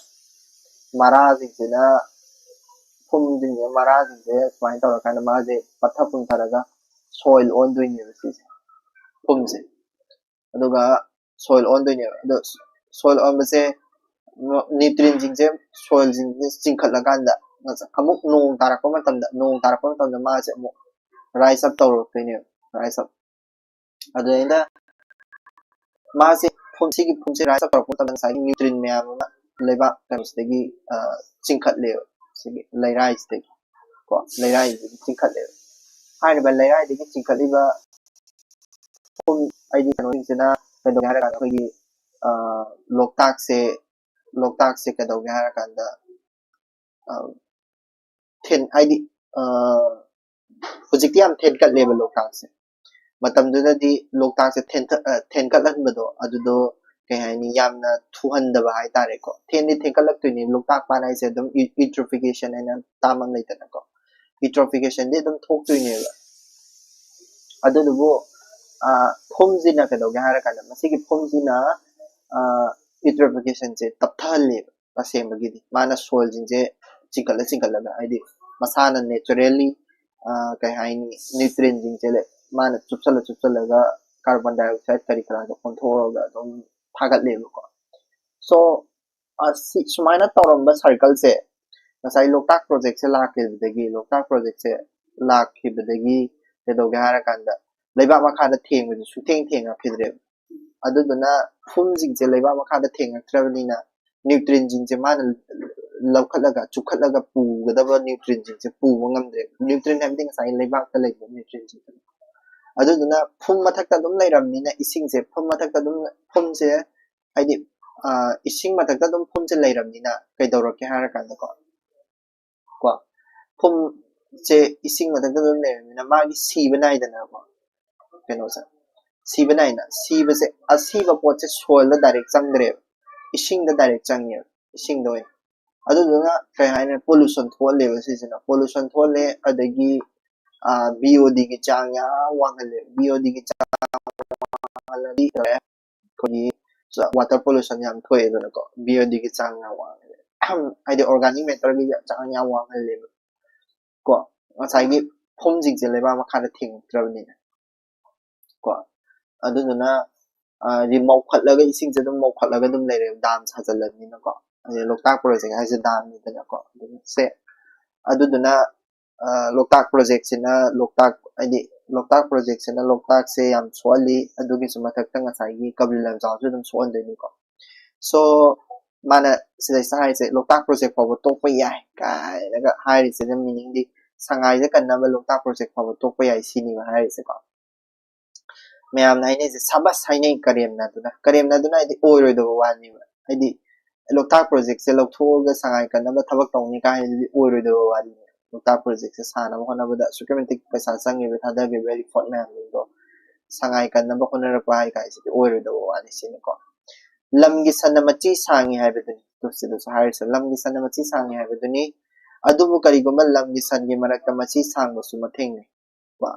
ꯃꯔꯥꯁꯤꯡꯁꯤꯅ, ꯐꯨꯝꯁꯤꯡꯁꯦ, ꯃꯔꯥꯁꯤꯡꯁꯦ ꯁꯨꯃꯥꯏꯅ ꯇꯧꯔꯀꯥꯟꯗ ꯃꯥꯁꯦ ꯄꯠꯊ ꯄꯨꯝꯊꯔꯒ ꯁꯣꯏꯜ ꯑꯣꯟꯗꯣꯏꯅꯦꯕ ꯁꯤꯁꯦ, ꯐꯨꯝꯁꯦ꯫ ꯑꯗꯨꯒ ꯁꯣꯏꯜ ꯑꯣꯟꯗꯣꯏꯅꯦꯕ꯫ ꯑꯗꯣ ꯁꯣꯏꯜ ꯑꯣꯟꯕꯁꯦ, ꯅ꯭ꯌꯨꯇ꯭ꯔꯤꯟꯁꯤꯡꯁꯦ, ꯁꯣꯏꯜꯁꯤꯡꯁꯦ ꯆꯤꯡꯈꯠꯂꯀꯥꯟꯗ ꯑꯃꯨꯛ ꯅꯣꯡ ꯇꯥꯔꯛꯄ ꯃꯇꯝꯗ, ꯅꯣꯡ ꯇꯥꯔꯛꯄ ꯃꯇꯝꯗ ꯃꯥꯁꯦ ꯑꯃꯨꯛ ꯔꯥꯏꯁ ꯑꯞ ꯇꯧꯔꯛꯇꯣꯏꯅꯦꯕ, rise up꯫ ꯑꯗꯨꯗꯩꯗ ꯃꯥꯁꯦ ꯐꯨꯝ-, ꯁꯤꯒꯤ ꯐꯨꯝꯁꯦ ꯔꯥꯏꯁ ꯑꯞ ꯇꯧꯔꯛꯄ ꯃꯇꯝꯗ ꯉꯁꯥꯏꯒꯤ ꯅ꯭ꯌꯨꯇ꯭ꯔꯤꯟ ꯃꯌꯥꯝ ꯑꯃ ꯂꯩꯕꯥꯛ ꯀꯩꯅꯣꯁꯤꯗꯒꯤ, ꯑ, ꯆꯤꯡꯈꯠꯂꯦꯕ, ꯁꯤꯒꯤ ꯂꯩꯔꯥꯏꯁꯤꯗꯒꯤ ꯀꯣ, ꯂꯩꯔꯥꯏꯁꯤꯗꯒꯤ ꯆꯤꯡꯈꯠꯂꯦꯕ꯫ ꯍꯥꯏꯔꯤꯕ ꯂꯩꯔꯥꯏꯗꯒꯤ ꯆꯤꯡꯈꯠꯂꯤꯕ ꯐꯨꯝ, ꯍꯥꯏꯗꯤ ꯀꯩꯅꯣꯁꯤꯡꯁꯤꯅ ꯀꯩꯗꯧꯒꯦ ꯍꯥꯏꯔ ꯀꯥꯟꯗ ꯑꯩꯈꯣꯏꯒꯤ, ꯂꯣꯛꯇꯥꯛꯁꯦ ꯂꯣꯛꯇꯥꯛꯁꯦ ꯀꯩꯗꯧꯒꯦ ꯍꯥꯏꯔꯀꯥꯟꯗ ꯊꯦꯟ ꯍꯥꯏꯗꯤ ꯍꯧꯖꯤꯛꯇꯤ ꯌꯥꯝ ꯊꯦꯟꯀꯠꯂꯦꯕ ꯂꯣꯛꯇꯥꯛꯁꯦ꯫ ꯃꯇꯝꯗꯨꯗꯗꯤ ꯂꯣꯛꯇꯥꯛꯁꯦ ꯊꯦꯟꯀꯠꯍꯟꯕꯗꯣ ꯑꯗꯨꯗꯣ ꯀꯩ ꯍꯥꯏꯅꯤ, ꯌꯥꯝꯅ ꯊꯨꯍꯟꯗꯕ ꯍꯥꯏꯇꯥꯔꯦꯀꯣ꯫ ꯊꯦꯟꯗꯤ ꯊꯦꯟꯀꯠꯂꯛꯇꯣꯏꯅꯤ꯫ ꯂꯣꯛꯇꯥꯛ ꯄꯥꯠ ꯍꯥꯏꯁꯦ ꯑꯗꯨꯝ ꯏꯎꯇ꯭ꯔꯣꯐꯤꯀꯦꯁꯟ ꯍꯥꯏꯅ ꯇꯥꯝ ꯑꯃ ꯂꯩꯗꯅꯀꯣ꯫ ꯏꯎꯇ꯭ꯔꯣꯐꯤꯀꯦꯁꯟꯗꯤ ꯑꯗꯨꯝ ꯊꯣꯛꯇꯣꯏꯅꯦꯕ꯫ ꯑꯗꯨꯗꯨꯕꯨ ꯐꯨꯝꯁꯤꯅ ꯀꯩꯗꯧꯒꯦ ꯍꯥꯏꯔꯀꯥꯟꯗ, ꯃꯁꯤꯒꯤ ꯐꯨꯝꯁꯤꯅ ꯏꯎꯇ꯭ꯔꯣꯐꯤꯀꯦꯁꯟꯁꯦ ꯇꯞꯊꯍꯜꯂꯦꯕ꯫ ꯇꯁꯦꯡꯕꯒꯤꯗꯤ ꯃꯥꯅ ꯁꯣꯏꯜꯁꯤꯡꯁꯦ ꯆꯤꯡꯈꯠꯂ ꯆꯤꯡꯈꯠꯂꯒ, ꯍꯥꯏꯗꯤ ꯃꯁꯥꯅ ꯅꯦꯆꯔꯦꯜꯂꯤ ꯀꯩ ꯍꯥꯏꯅꯤ, ꯅ꯭ꯌꯨꯇ꯭ꯔꯤꯟꯁꯤꯡꯁꯦ ꯃꯥꯅ ꯆꯨꯞꯁꯜꯂ ꯆꯨꯞꯁꯜꯂꯒ ꯀꯥꯔꯕꯣꯟ ꯗꯥꯏꯑꯣꯛꯁꯥꯏꯠ ꯀꯔꯤ ꯀꯔꯥꯗꯣ ꯑꯣꯟꯊꯣꯛꯑꯒ ꯑꯗꯨꯝ ꯊꯥꯒꯠꯂꯦꯕꯀꯣ꯫ ꯁꯣ ꯁꯨꯃꯥꯏꯅ ꯇꯧꯔꯝꯕ ꯁꯥꯏꯀꯜꯁꯦ ꯉꯁꯥꯏ ꯂꯣꯛꯇꯥꯛ ꯄ꯭ꯔꯣꯖꯦꯛꯁꯦ ꯂꯥꯛꯈꯤꯕꯗꯒꯤ ꯂꯣꯛꯇꯥꯛ ꯄ꯭ꯔꯣꯖꯦꯛꯁꯦ ꯂꯥꯛꯈꯤꯕꯗꯒꯤ ꯀꯩꯗꯧꯒꯦ ꯍꯥꯏꯔꯀꯥꯟꯗ ꯂꯩꯕꯥꯛ ꯃꯈꯥꯗ ꯊꯦꯡꯕꯁꯦ ꯁꯨꯛꯊꯦꯡ ꯊꯦꯡꯉꯛꯈꯤꯗ꯭ꯔꯦꯕ꯫ ꯑꯗꯨꯗꯨꯅ ꯐꯨꯝꯁꯤꯡꯁꯦ ꯂꯩꯕꯥꯛ ꯃꯈꯥꯗ ꯊꯦꯡꯉꯛꯇ꯭ꯔꯕꯅꯤꯅ ꯅ꯭ꯌꯨꯇ꯭ꯔꯤꯟꯁꯤꯡꯁꯦ ꯃꯥꯅ ꯂꯧꯈꯠꯂꯒ ꯆꯨꯞꯈꯠꯂꯒ ꯄꯨꯒꯗꯕ ꯅ꯭ꯌꯨꯇ꯭ꯔꯤꯟꯁꯤꯡꯁꯦ ꯄꯨꯕ ꯉꯝꯗ꯭ꯔꯦ꯫ ꯅ꯭ꯌꯨꯇ꯭ꯔꯤꯟ ꯍꯥꯏꯕꯗꯤ ꯉꯁꯥꯏ ꯂꯩꯕꯥꯛꯇ ꯂꯩꯕ ꯅ꯭ꯌꯨꯇ꯭ꯔꯤꯟꯁꯤꯡ꯫ ꯑꯗꯨꯗꯨꯅ ꯐꯨꯝ ꯃꯊꯛꯇ ꯑꯗꯨꯝ ꯂꯩꯔꯕꯅꯤꯅ ꯏꯁꯤꯡꯁꯦ ꯐꯨꯝ ꯃꯊꯛꯇ ꯑꯗꯨꯝ, ꯐꯨꯝꯁꯦ ꯍꯥꯏꯗꯤ ꯏꯁꯤꯡ ꯃꯊꯛꯇ ꯑꯗꯨꯝ ꯐꯨꯝꯁꯦ ꯂꯩꯔꯕꯅꯤꯅ ꯀꯩꯗꯧꯔꯛꯀꯦ ꯍꯥꯏꯔꯀꯥꯟꯗꯀꯣ, ꯀꯣ ꯐꯨꯝꯁꯦ ꯏꯁꯤꯡ ꯃꯊꯛꯇ ꯑꯗꯨꯝ ꯂꯩꯔꯕꯅꯤꯅ ꯃꯥꯒꯤ ꯁꯤꯕ ꯅꯥꯏꯗꯅꯀꯣ꯫ ꯀꯩꯅꯣꯁꯦ ꯁꯤꯕ ꯅꯥꯏꯅ ꯁꯤꯕꯁꯦ, ꯑꯁꯤꯕ ꯄꯣꯠꯁꯦ ꯁꯣꯏꯜꯗ ꯗꯥꯏꯔꯦꯛ ꯆꯪꯗ꯭ꯔꯦꯕ, ꯏꯁꯤꯡꯗ ꯗꯥꯏꯔꯦꯛ ꯆꯪꯉꯦꯕ, ꯏꯁꯤꯡꯗ ꯑꯣꯏꯅ꯫ ꯑꯗꯨꯗꯨꯅ ꯀꯩ ꯍꯥꯏꯅꯤ, ꯄꯣꯂꯨꯁꯟ ꯊꯣꯛꯍꯜꯂꯦꯕ ꯁꯤꯁꯤꯅ꯫ ꯄꯣꯂꯨꯁꯟ ꯊꯣꯛꯍꯜꯂꯦ, ꯑꯗꯒꯤ ꯕꯤ ꯑꯣ ꯗꯤꯒꯤ ꯆꯥꯡ ꯌꯥꯝ ꯋꯥꯡꯍꯜꯂꯦ꯫ ꯕꯤ ꯑꯣ ꯗꯤꯒꯤ ꯆꯥꯡ ꯋꯥꯡꯍꯜꯂꯗꯤ ꯑꯩꯈꯣꯏꯒꯤ ꯋꯥꯇꯔ ꯄꯣꯂꯨꯁꯟ ꯌꯥꯝ ꯊꯣꯛꯑꯦꯗꯅꯀꯣ꯫ ꯕꯤ ꯑꯣ ꯗꯤꯒꯤ ꯆꯥꯡ ꯌꯥꯝ ꯋꯥꯡꯍꯜꯂꯦ, ꯍꯥꯏꯗꯤ ꯑꯣꯔꯒꯥꯅꯤꯛ ꯃꯦꯇꯔꯒꯤ ꯆꯥꯡ ꯌꯥꯝ ꯋꯥꯡꯍꯜꯂꯦꯕ ꯀꯣ, ꯉꯁꯥꯏꯒꯤ ꯐꯨꯝꯁꯤꯡꯁꯦ ꯂꯩꯕꯥꯛ ꯃꯈꯥꯗ ꯊꯦꯡꯉꯛꯇ꯭ꯔꯕꯅꯤꯅ ꯀꯣ꯫ ꯑꯗꯨꯗꯨꯅ ꯃꯧꯈꯠꯂꯒ, ꯏꯁꯤꯡꯁꯦ ꯑꯗꯨꯝ ꯃꯧꯈꯠꯂꯒ ꯑꯗꯨꯝ ꯂꯩꯔꯦꯕ, ꯗꯥꯝ ꯁꯥꯖꯜꯂꯕꯅꯤꯅꯀꯣ꯫ ꯑꯗꯩ ꯂꯣꯛꯇꯥꯛ ꯄ꯭ꯔꯣꯖꯦꯛ ꯍꯥꯏꯁꯦ ꯗꯥꯝꯅꯤꯗꯅꯀꯣ꯫ ꯑꯗꯨꯁꯦ ꯑꯗꯨꯗꯨꯅ ꯂꯣꯛꯇꯥꯛ ꯄ꯭ꯔꯣꯖꯦꯛꯁꯤꯅ ꯂꯣꯛꯇꯥꯛ, ꯍꯥꯏꯗꯤ ꯂꯣꯛꯇꯥꯛ ꯄ꯭ꯔꯣꯖꯦꯛꯁꯤꯅ ꯂꯣꯛꯇꯥꯛꯁꯦ ꯌꯥꯝ ꯁꯣꯛꯍꯜꯂꯤ꯫ ꯑꯗꯨꯒꯤꯁꯨ ꯃꯊꯛꯇ ꯉꯁꯥꯏꯒꯤ ꯀꯕ꯭ꯔꯤ ꯂꯝꯖꯥꯎꯁꯨ ꯑꯗꯨꯝ ꯁꯣꯛꯍꯟꯗꯣꯏꯅꯤꯀꯣ꯫ ꯁꯣ ꯃꯥꯅ ꯁꯤꯗꯩꯁꯤꯗ ꯍꯥꯏꯁꯦ ꯂꯣꯛꯇꯥꯛ ꯄ꯭ꯔꯣꯖꯦꯛ ꯐꯥꯎꯕ ꯇꯣꯛꯄ ꯌꯥꯏ ꯀꯥꯏꯅꯒ ꯍꯥꯏꯔꯤꯁꯤꯅ ꯃꯤꯅꯤꯡꯗꯤ ꯁꯉꯥꯏꯗ ꯀꯟꯅꯕ ꯂꯣꯛꯇꯥꯛ ꯄ꯭ꯔꯣꯖꯦꯛ ꯐꯥꯎꯕ ꯇꯣꯛꯄ ꯌꯥꯏ ꯁꯤꯅꯤꯕ ꯍꯥꯏꯔꯤꯁꯦꯀꯣ꯫ ꯃꯌꯥꯝꯅ ꯍꯥꯏꯅꯩꯁꯦ ꯁꯥꯕꯁ ꯍꯥꯏꯅꯩ ꯀꯔꯦꯝꯅꯗꯨꯅ꯫ ꯀꯔꯦꯝꯅꯗꯨꯅ ꯍꯥꯏꯗꯤ ꯑꯣꯏꯔꯣꯏꯗꯕ ꯋꯥꯅꯦꯕ꯫ ꯍꯥꯏꯗꯤ ꯂꯣꯛꯇꯥꯛ ꯄ꯭ꯔꯣꯖꯦꯛꯁꯦ ꯂꯧꯊꯣꯛꯑꯒ ꯁꯉꯥꯏ ꯀꯟꯅꯕ ꯊꯕꯛ ꯇꯧꯅꯤ ꯀꯥꯏ ꯍꯥꯏꯗꯨꯗꯤ ꯑꯣꯏꯔꯣꯏꯗꯕ ꯋꯥꯔꯤꯅꯦ꯫ ꯂꯣꯛꯇꯥꯛ ꯄ꯭ꯔꯣꯖꯦꯛꯁꯦ ꯁꯥꯅꯕ ꯍꯣꯠꯅꯕꯗ ꯑꯁꯨꯛꯀꯤ ꯃꯇꯤꯛ ꯄꯩꯁꯥ ꯆꯪꯉꯤꯕ, ꯊꯥꯗꯈꯤꯕ ꯏꯐꯣꯔꯠ ꯃꯌꯥꯝꯁꯤꯡꯗꯣ ꯁꯉꯥꯏ ꯀꯟꯅꯕ ꯍꯣꯠꯅꯔꯛꯄ ꯍꯥꯏ ꯀꯥꯏꯁꯤꯗꯤ ꯑꯣꯏꯔꯣꯏꯗꯕ ꯋꯥꯅꯤ ꯁꯤꯅꯤꯀꯣ꯫ ꯂꯝꯒꯤ ꯁꯟꯅ ꯃꯆꯤ ꯁꯥꯡꯉꯤ ꯍꯥꯏꯕꯗꯨꯅꯤ꯫ ꯇꯨ ꯁꯤꯗꯁꯨ ꯍꯥꯏꯔꯤꯁꯦ ꯂꯝꯒꯤ ꯁꯟꯅ ꯃꯆꯤ ꯁꯥꯡꯉꯤ ꯍꯥꯏꯕꯗꯨꯅꯤ꯫ ꯑꯗꯨꯕꯨ ꯀꯔꯤꯒꯨꯝꯕ ꯂꯝꯒꯤ ꯁꯟꯒꯤ ꯃꯔꯛꯇ ꯃꯆꯤ ꯁꯥꯡꯕꯁꯨ ꯃꯊꯦꯡꯅꯩ꯫ ꯀꯣ?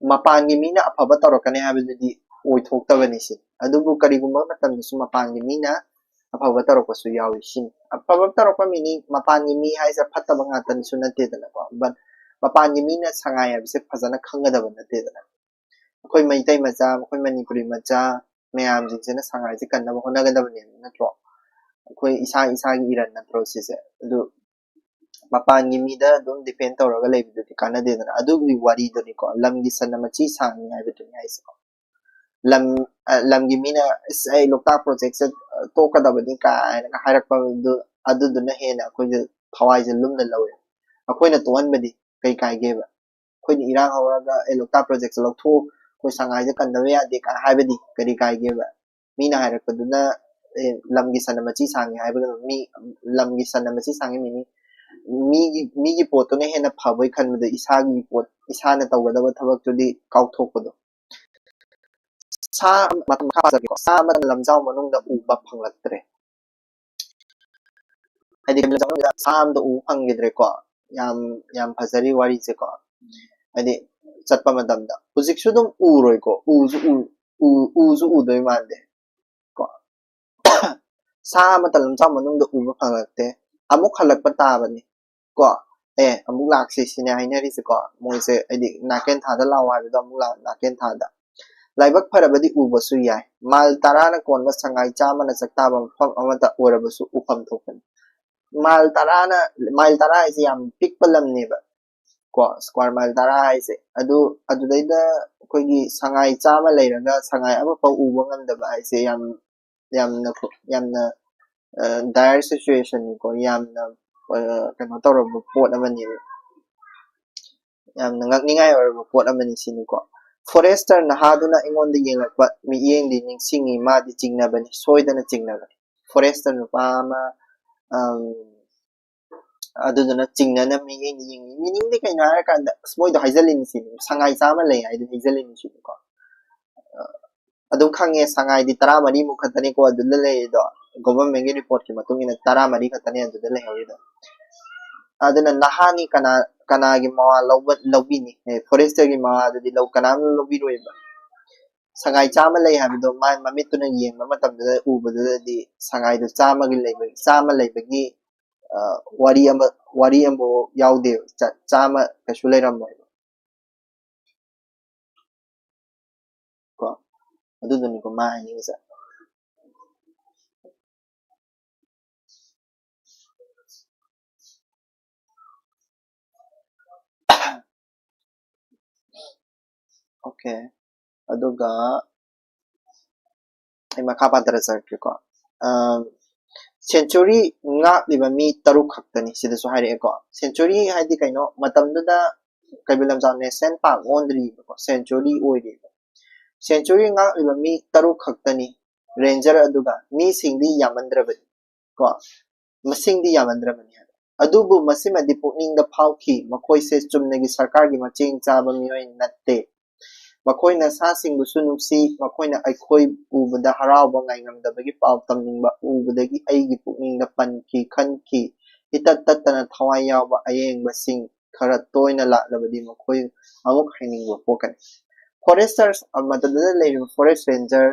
ꯃꯄꯥꯟꯒꯤ ꯃꯤꯅ ꯑꯐꯕ ꯇꯧꯔꯛꯀꯅꯤ ꯍꯥꯏꯕꯗꯨꯗꯤ ꯑꯣꯏꯊꯣꯛꯇꯕꯅꯤ ꯁꯤꯅꯤ꯫ ꯑꯗꯨꯕꯨ ꯀꯔꯤꯒꯨꯝꯕ ꯃꯇꯝꯗꯁꯨ ꯃꯄꯥꯟꯒꯤ ꯃꯤꯅ ꯑꯐꯕ ꯇꯧꯔꯛꯄꯁꯨ ꯌꯥꯎꯏ ꯁꯤꯅꯤ꯫ ꯑꯐꯕ ꯇꯧꯔꯛꯄ ꯃꯤꯅꯤ ꯃꯄꯥꯟꯒꯤ ꯃꯤ ꯍꯥꯏꯁꯦ ꯐꯠꯇꯕ ꯉꯥꯛꯇꯅꯤꯁꯨ ꯅꯠꯇꯦꯗꯅꯀꯣ꯫ But ꯃꯄꯥꯟꯒꯤ ꯃꯤꯅ ꯁꯉꯥꯏ ꯍꯥꯏꯕꯁꯦ ꯐꯖꯅ ꯈꯪꯒꯗꯕ ꯅꯠꯇꯦꯗꯅ꯫ ꯑꯩꯈꯣꯏ ꯃꯩꯇꯩ ꯃꯆꯥ, ꯑꯩꯈꯣꯏ ꯃꯅꯤꯄꯨꯔꯤ ꯃꯆꯥ ꯃꯌꯥꯝꯁꯤꯡꯁꯤꯅ ꯁꯉꯥꯏꯁꯦ ꯀꯟꯅꯕ ꯍꯣꯠꯅꯒꯗꯕꯅꯦꯕ, ꯅꯠꯇ꯭ꯔꯣ? ꯑꯩꯈꯣꯏ ꯏꯁꯥ ꯏꯁꯥꯒꯤ ꯏꯔꯟ ꯅꯠꯇ꯭ꯔꯣ ꯁꯤꯁꯦ? ꯑꯗꯨ ꯃꯄꯥꯟꯒꯤ ꯃꯤꯗ ꯑꯗꯨꯝ depend ꯇꯧꯔꯒ ꯂꯩꯕꯗꯨꯗꯤ ꯀꯥꯟꯅꯗꯦꯗꯅ꯫ ꯑꯗꯨꯒꯤ ꯋꯥꯔꯤꯗꯨꯅꯤꯀꯣ, ꯂꯝꯒꯤ ꯁꯟꯅ ꯃꯆꯤ ꯁꯥꯡꯉꯤ ꯍꯥꯏꯕꯗꯨꯅꯤ ꯍꯥꯏꯁꯦꯀꯣ꯫ ꯂꯝ, ꯑ, ꯂꯝꯒꯤ ꯃꯤꯅ "ꯑꯁ, ꯑꯩ ꯂꯣꯛꯇꯥꯛ ꯄ꯭ꯔꯣꯖꯦꯛꯁꯦ, ꯑ, ꯇꯣꯛꯀꯗꯕꯅꯤ" ꯀꯥꯏꯅꯒ ꯍꯥꯏꯔꯛꯄꯗꯨ, ꯑꯗꯨꯗꯨꯅ ꯍꯦꯟꯅ ꯑꯩꯈꯣꯏꯁꯦ ꯊꯋꯥꯏꯁꯦ ꯂꯨꯝꯅ ꯂꯧꯋꯦ꯫ ꯑꯩꯈꯣꯏꯅ ꯇꯣꯛꯍꯟꯕꯗꯤ ꯀꯩ ꯀꯥꯏꯒꯦꯕ? ꯑꯩꯈꯣꯏꯅ ꯏꯔꯥꯡ ꯍꯧꯔꯒ "ꯑꯦ, ꯂꯣꯛꯇꯥꯛ ꯄ꯭ꯔꯣꯖꯦꯛꯁꯦ ꯂꯧꯊꯣꯛꯎ, ꯑꯩꯈꯣꯏ ꯁꯉꯥꯏꯁꯦ ꯀꯟꯗꯕ ꯌꯥꯗꯦ" ꯀꯥꯏꯅ ꯍꯥꯏꯕꯗꯤ ꯀꯔꯤ ꯀꯥꯏꯒꯦꯕ? ꯃꯤꯅ ꯍꯥꯏꯔꯛꯄꯗꯨꯅ, "ꯑꯦ, ꯂꯝꯒꯤ ꯁꯟꯅ ꯃꯆꯤ ꯁꯥꯡꯉꯤ" ꯍꯥꯏꯕꯒ ꯃꯤ, ꯂꯝꯒꯤ ꯁꯟꯅ ꯃꯆꯤ ꯁꯥꯡꯉꯤ ꯃꯤꯅꯤ꯫ ꯃꯤꯒꯤ, ꯃꯤꯒꯤ ꯄꯣꯠꯇꯨꯅ ꯍꯦꯟꯅ ꯐꯕꯣꯏ ꯈꯟꯕꯗꯣ ꯏꯁꯥꯒꯤ ꯄꯣꯠ, ꯏꯁꯥꯅ ꯇꯧꯒꯗꯕ ꯊꯕꯛꯇꯨꯗꯤ ꯀꯥꯎꯊꯣꯛꯄꯗꯣ꯫ ꯁꯥ, ꯃꯇꯝ ꯈꯔ ꯄꯥꯖꯒꯦꯀꯣ꯫ ꯁꯥ ꯑꯃꯅ ꯂꯝꯖꯥꯎ ꯃꯅꯨꯡꯗ ꯎꯕ ꯐꯪꯂꯛꯇ꯭ꯔꯦ꯫ ꯍꯥꯏꯗꯤ ꯂꯝꯖꯥꯎ ꯃꯅꯨꯡꯗ ꯁꯥ ꯑꯃꯗ ꯎꯕ ꯐꯪꯈꯤꯗ꯭ꯔꯦꯀꯣ꯫ ꯌꯥꯝ, ꯌꯥꯝ ꯐꯖꯔꯤ ꯋꯥꯔꯤꯁꯦꯀꯣ꯫ ꯍꯥꯏꯗꯤ ꯆꯠꯄ ꯃꯇꯝꯗ ꯍꯧꯖꯤꯛꯁꯨ ꯑꯗꯨꯝ ꯎꯔꯣꯏꯀꯣ꯫ ꯎꯁꯨ ꯎ-, ꯎ-, ꯎꯁꯨ ꯎꯗꯣꯏ ꯃꯥꯟꯗꯦ ꯀꯣ꯫ ꯁꯥ ꯑꯃꯠꯇ ꯂꯝꯖꯥꯎ ꯃꯅꯨꯡꯗ ꯎꯕ ꯐꯪꯂꯛꯇꯦ꯫ ꯑꯃꯨꯛ ꯍꯜꯂꯛꯄ ꯇꯥꯕꯅꯤ ꯀꯣ꯫ "ꯑꯦ, ꯑꯃꯨꯛ ꯂꯥꯛꯁꯤ" ꯁꯤꯅꯦ ꯍꯥꯏꯅꯔꯤꯁꯦꯀꯣ꯫ ꯃꯣꯏꯁꯦ ꯍꯥꯏꯗꯤ "ꯅꯥꯀꯦꯟ ꯊꯥꯗ ꯂꯥꯛꯑꯣ" ꯍꯥꯏꯕꯗꯣ ꯑꯃꯨꯛ ꯂꯥꯛ-, ꯅꯥꯀꯦꯟ ꯊꯥꯗ꯫ ꯂꯥꯏꯕꯛ ꯐꯔꯕꯗꯤ ꯎꯕꯁꯨ ꯌꯥꯏ꯫ ꯃꯥꯏꯜ ꯇꯔꯥꯅ ꯀꯣꯟꯕ ꯁꯉꯥꯏ ꯆꯥꯝꯃꯅ ꯆꯥꯛꯇꯥꯕ ꯃꯐꯝ ꯑꯃꯗ ꯑꯣꯏꯔꯕꯁꯨ ꯎꯐꯝ ꯊꯣꯛꯄꯅꯤ꯫ ꯃꯥꯏꯜ ꯇꯔꯥꯅ, ꯃꯥꯏꯜ ꯇꯔꯥ ꯍꯥꯏꯁꯦ ꯌꯥꯝ ꯄꯤꯛꯄ ꯂꯝꯅꯦꯕ ꯀꯣ, square mile ꯇꯔꯥ ꯍꯥꯏꯁꯦ꯫ ꯑꯗꯨ, ꯑꯗꯨꯗꯩꯗ ꯑꯩꯈꯣꯏꯒꯤ ꯁꯉꯥꯏ ꯆꯥꯝꯃ ꯂꯩꯔꯒ ꯁꯉꯥꯏ ꯑꯃꯐꯥꯎ ꯎꯕ ꯉꯝꯗꯕ ꯍꯥꯏꯁꯦ ꯌꯥꯝ, ꯌꯥꯝꯅ, ꯌꯥꯝꯅ, ꯑ, dire situationꯅꯤꯀꯣ, ꯌꯥꯝꯅ, ꯑ, ꯀꯩꯅꯣ ꯇꯧꯔꯕ ꯄꯣꯠ ꯑꯃꯅꯦꯕ꯫ ꯌꯥꯝꯅ ꯉꯛꯅꯤꯡꯉꯥꯏ ꯑꯣꯏꯔꯕ ꯄꯣꯠ ꯑꯃꯅꯤ ꯁꯤꯅꯤꯀꯣ꯫ Forester ꯅꯍꯥꯗꯨꯅ ꯑꯩꯉꯣꯟꯗ ꯌꯦꯡꯂꯛꯄ ꯃꯤꯠꯌꯦꯡꯗꯤ ꯅꯤꯡꯁꯤꯡꯉꯤ, ꯃꯥꯗꯤ ꯆꯤꯡꯅꯕꯅꯤ, ꯁꯣꯏꯗꯅ ꯆꯤꯡꯅꯕꯅꯤ꯫ Forester ꯅꯨꯄꯥ ꯑꯃ, ꯑꯝ, ꯑꯗꯨꯗꯨꯅ ꯆꯤꯡꯅꯅ ꯃꯤꯠꯌꯦꯡꯗꯤ ꯌꯦꯡꯉꯤ꯫ Meaning ꯗꯤ ꯀꯩꯅꯣ ꯍꯥꯏꯔꯀꯥꯟꯗ, ꯑꯁ, ꯃꯣꯏꯗꯣ ꯍꯥꯏꯖꯜꯂꯤꯅꯤ ꯁꯤꯅꯤ, ꯁꯉꯥꯏ ꯆꯥꯝꯃ ꯂꯩ ꯍꯥꯏꯗꯨ ꯍꯥꯏꯖꯜꯂꯤꯅꯤ ꯁꯤꯅꯤꯀꯣ꯫ ꯑꯗꯨꯝ ꯈꯪꯉꯦ, ꯁꯉꯥꯏꯗꯤ ꯇꯔꯥꯃꯔꯤꯃꯨꯛ ꯈꯛꯇꯅꯤꯀꯣ ꯑꯗꯨꯗ ꯂꯩꯔꯤꯗꯣ꯫ Government ꯀꯤ report ꯀꯤ ꯃꯇꯨꯡ ꯏꯟꯅ ꯇꯔꯥꯃꯔꯤ ꯈꯛꯇꯅꯦ ꯑꯗꯨꯗ ꯂꯩꯍꯧꯔꯤꯗꯣ꯫ ꯑꯗꯨꯅ ꯅꯍꯥꯅꯤ, ꯀꯅꯥ, ꯀꯅꯥꯒꯤ ꯃꯋꯥ ꯂꯧꯕ, ꯂꯧꯕꯤꯅꯤ? ꯑꯦ, Forester ꯒꯤ ꯃꯋꯥꯗꯨꯗꯤ ꯂꯧ, ꯀꯅꯥꯝ ꯂꯧꯕꯤꯔꯣꯏꯕ꯫ ꯁꯉꯥꯏ ꯆꯥꯝꯃ ꯂꯩ ꯍꯥꯏꯕꯗꯣ ꯃꯥ ꯃꯃꯤꯠꯇꯨꯅ ꯌꯦꯡꯕ ꯃꯇꯝꯗꯨꯗ, ꯎꯕꯗꯨꯗꯗꯤ ꯁꯉꯥꯏꯗꯨ ꯆꯥꯝꯃꯒꯤ ꯂꯩꯕ, ꯆꯥꯝꯃ ꯂꯩꯕꯒꯤ, ꯑ, ꯋꯥꯔꯤ ꯑꯃ, ꯋꯥꯔꯤ ꯑꯃꯐꯥꯎ ꯌꯥꯎꯗꯦꯕ꯫ ꯆ-, ꯆꯥꯝꯃ ꯀꯩꯁꯨ ꯂꯩꯔꯝꯃꯣꯏꯕ꯫ ꯀꯣ, ꯑꯗꯨꯗꯨꯅꯤꯀꯣ ꯃꯥ ꯍꯥꯏꯅꯤꯡꯉꯤꯁꯦ꯫ Okay, ꯑꯗꯨꯒ ꯑꯩ ꯃꯈꯥ ꯄꯥꯊꯔꯛꯆꯔꯛꯀꯦꯀꯣ꯫ ꯑꯝ, century ꯉꯥꯛꯂꯤꯕ ꯃꯤ ꯇꯔꯨꯛ ꯈꯛꯇꯅꯤ, ꯁꯤꯗꯁꯨ ꯍꯥꯏꯔꯛꯑꯦꯀꯣ꯫ Century ꯍꯥꯏꯗꯤ ꯀꯩꯅꯣ? ꯃꯇꯝꯗꯨꯗ Keibul Lamjao national park ꯑꯣꯟꯗ꯭ꯔꯤꯕꯀꯣ, century ꯑꯣꯏꯔꯤꯕ꯫ Century ꯉꯥꯛꯂꯤꯕ ꯃꯤ ꯇꯔꯨꯛ ꯈꯛꯇꯅꯤ, ranger ꯑꯗꯨꯒ꯫ ꯃꯤꯁꯤꯡꯗꯤ ꯌꯥꯝꯃꯟꯗ꯭ꯔꯕꯅꯤ ꯀꯣ, ꯃꯁꯤꯡꯗꯤ ꯌꯥꯝꯃꯟꯗ꯭ꯔꯕꯅꯤ ꯍꯥꯏꯕ꯫ ꯑꯗꯨꯕꯨ ꯃꯁꯤꯃꯗꯤ ꯄꯨꯛꯅꯤꯡꯗ ꯐꯥꯎꯈꯤ, ꯃꯈꯣꯏꯁꯦ ꯆꯨꯝꯅꯒꯤ ꯁꯔꯀꯥꯔꯒꯤ ꯃꯆꯦꯡ ꯆꯥꯕ ꯃꯤꯑꯣꯏ ꯅꯠꯇꯦ꯫ ꯃꯈꯣꯏꯅ ꯁꯥꯁꯤꯡꯕꯨꯁꯨ ꯅꯨꯡꯁꯤ, ꯃꯈꯣꯏꯅ ꯑꯩꯈꯣꯏ ꯎꯕꯗ ꯍꯔꯥꯎꯕ ꯉꯥꯏꯉꯝꯗꯕꯒꯤ ꯄꯥꯎ ꯇꯝꯅꯤꯡꯕ ꯎꯕꯗꯒꯤ ꯑꯩꯒꯤ ꯄꯨꯛꯅꯤꯡꯗ ꯄꯟꯈꯤ, ꯈꯟꯈꯤ꯫ ꯏꯇꯠ ꯇꯠꯇꯅ ꯊꯋꯥꯏ ꯌꯥꯎꯕ ꯑꯌꯦꯡꯕꯁꯤꯡ ꯈꯔ ꯇꯣꯏꯅ ꯂꯥꯛꯂꯕꯗꯤ ꯃꯈꯣꯏ ꯑꯃꯨꯛ ꯍꯩꯅꯤꯡꯕ ꯄꯣꯛꯀꯅꯤ꯫ Foresters, ꯑ, ꯃꯇꯝꯗꯨꯗ ꯂꯩꯔꯤꯕ forest ranger,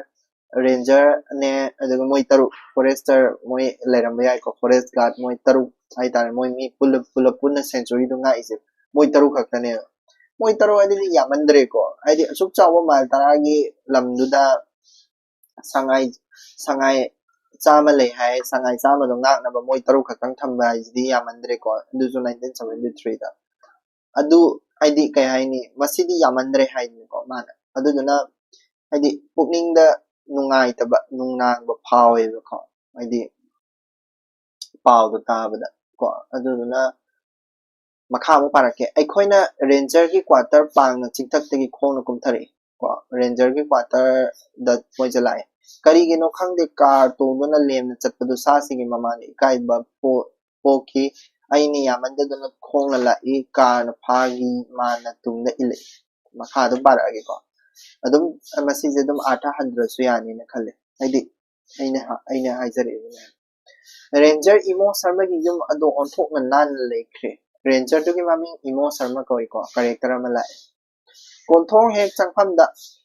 ranger ꯅꯦ, ꯑꯗꯨꯒ ꯃꯣꯏ ꯇꯔꯨꯛ, forester ꯃꯣꯏ ꯂꯩꯔꯝꯕ ꯌꯥꯏꯀꯣ, forest guard ꯃꯣꯏ ꯇꯔꯨꯛ ꯍꯥꯏꯇꯥꯔꯦ, ꯃꯣꯏ ꯃꯤ ꯄꯨꯂꯞ, ꯄꯨꯂꯞ ꯄꯨꯟꯅ century ꯗꯨ ꯉꯥꯛꯏꯁꯦ ꯃꯣꯏ ꯇꯔꯨꯛ ꯈꯛꯇꯅꯦꯕ꯫ ꯃꯣꯏ ꯇꯔꯨꯛ ꯍꯥꯏꯗꯨꯗꯤ ꯌꯥꯝꯃꯟꯗ꯭ꯔꯦꯀꯣ, ꯍꯥꯏꯗꯤ ꯑꯁꯨꯛ ꯆꯥꯎꯕ mile ꯇꯔꯥꯒꯤ ꯂꯝꯗꯨꯗ ꯁꯉꯥꯏ, ꯁꯉꯥꯏ ꯆꯥꯝꯃ ꯂꯩ ꯍꯥꯏ, ꯁꯉꯥꯏ ꯆꯥꯝꯃꯗꯣ ꯉꯥꯛꯅꯕ ꯃꯣꯏ ꯇꯔꯨꯛ ꯈꯛꯇꯪ ꯊꯝꯕ ꯍꯥꯏꯁꯤꯗꯤ ꯌꯥꯝꯃꯟꯗ꯭ꯔꯦꯀꯣ, ꯑꯗꯨꯁꯨ nineteen seventy three ꯗ꯫ ꯑꯗꯨ ꯍꯥꯏꯗꯤ ꯀꯩ ꯍꯥꯏꯅꯤ, ꯃꯁꯤꯗꯤ ꯌꯥꯝꯃꯟꯗ꯭ꯔꯦ ꯍꯥꯏꯗꯅꯀꯣ ꯃꯥꯅ꯫ ꯑꯗꯨꯗꯨꯅ ꯍꯥꯏꯗꯤ ꯄꯨꯛꯅꯤꯡꯗ ꯅꯨꯡꯉꯥꯏꯇꯕ, ꯅꯨꯡꯅꯥꯡꯕ ꯐꯥꯎꯋꯦꯕꯀꯣ, ꯍꯥꯏꯗꯤ ꯄꯥꯎꯗꯣ ꯇꯥꯕꯗ ꯀꯣ꯫ ꯑꯗꯨꯗꯨꯅ ꯃꯈꯥ ꯑꯃꯨꯛ ꯄꯥꯔꯛꯀꯦ꯫ ꯑꯩꯈꯣꯏꯅ ꯔꯦꯟꯖꯔꯒꯤ ꯀ꯭ꯋꯥꯇꯔ ꯄꯥꯡꯅ ꯆꯤꯡꯊꯛꯇꯒꯤ ꯈꯣꯡꯅ ꯀꯨꯝꯊꯔꯛꯏ꯫ ꯀꯣ, ꯔꯦꯟꯖꯔꯒꯤ ꯀ꯭ꯋꯥꯇꯔꯗ ꯃꯣꯏꯁꯦ ꯂꯥꯛꯑꯦ꯫ ꯀꯔꯤꯒꯤꯅꯣ ꯈꯪꯗꯦ, ꯀꯥꯔ ꯇꯣꯡꯗꯨꯅ ꯂꯦꯝꯅ ꯆꯠꯄꯗꯨ ꯁꯥꯁꯤꯡꯒꯤ ꯃꯃꯥꯡꯗ ꯏꯀꯥꯏꯕ ꯄꯣ-, ꯄꯣꯛꯈꯤ꯫ ꯑꯩꯅ ꯌꯥꯝꯃꯟꯗꯗꯅ ꯈꯣꯡꯅ ꯂꯥꯛꯏ, ꯀꯥꯔꯅ ꯐꯥꯈꯤ, ꯃꯥꯅ ꯇꯨꯡꯗ ꯏꯜꯂꯛꯏ꯫ ꯃꯈꯥ ꯑꯗꯨꯝ ꯄꯥꯔꯛꯑꯒꯦꯀꯣ꯫ ꯑꯗꯨꯝ ꯃꯁꯤꯁꯦ ꯑꯗꯨꯝ ꯑꯥꯔꯊ ꯍꯟꯗ꯭ꯔꯁꯨ ꯌꯥꯅꯤꯅ ꯈꯜꯂꯦ, ꯍꯥꯏꯗꯤ ꯑꯩꯅ ꯍꯥ-, ꯑꯩꯅ ꯍꯥꯏꯖꯔꯛꯏꯕ ꯃꯌꯥꯝ꯫ ꯔꯦꯟꯖꯔ ꯏꯃꯣ ꯁꯔꯃꯒꯤ ꯌꯨꯝ ꯑꯗꯣ ꯑꯣꯟꯊꯣꯛꯅ ꯅꯥꯟꯅ ꯂꯩꯈ꯭ꯔꯦ꯫ ꯔꯦꯟꯖꯔꯗꯨꯒꯤ ꯃꯃꯤꯡ ꯏꯃꯣ ꯁꯔꯃ ꯀꯧꯏꯀꯣ, ꯀꯔꯦꯛꯇꯔ ꯑꯃ ꯂꯥꯛꯑꯦ꯫ ꯀꯣꯟꯊꯣꯡ ꯍꯦꯛ ꯆꯪꯐꯝꯗ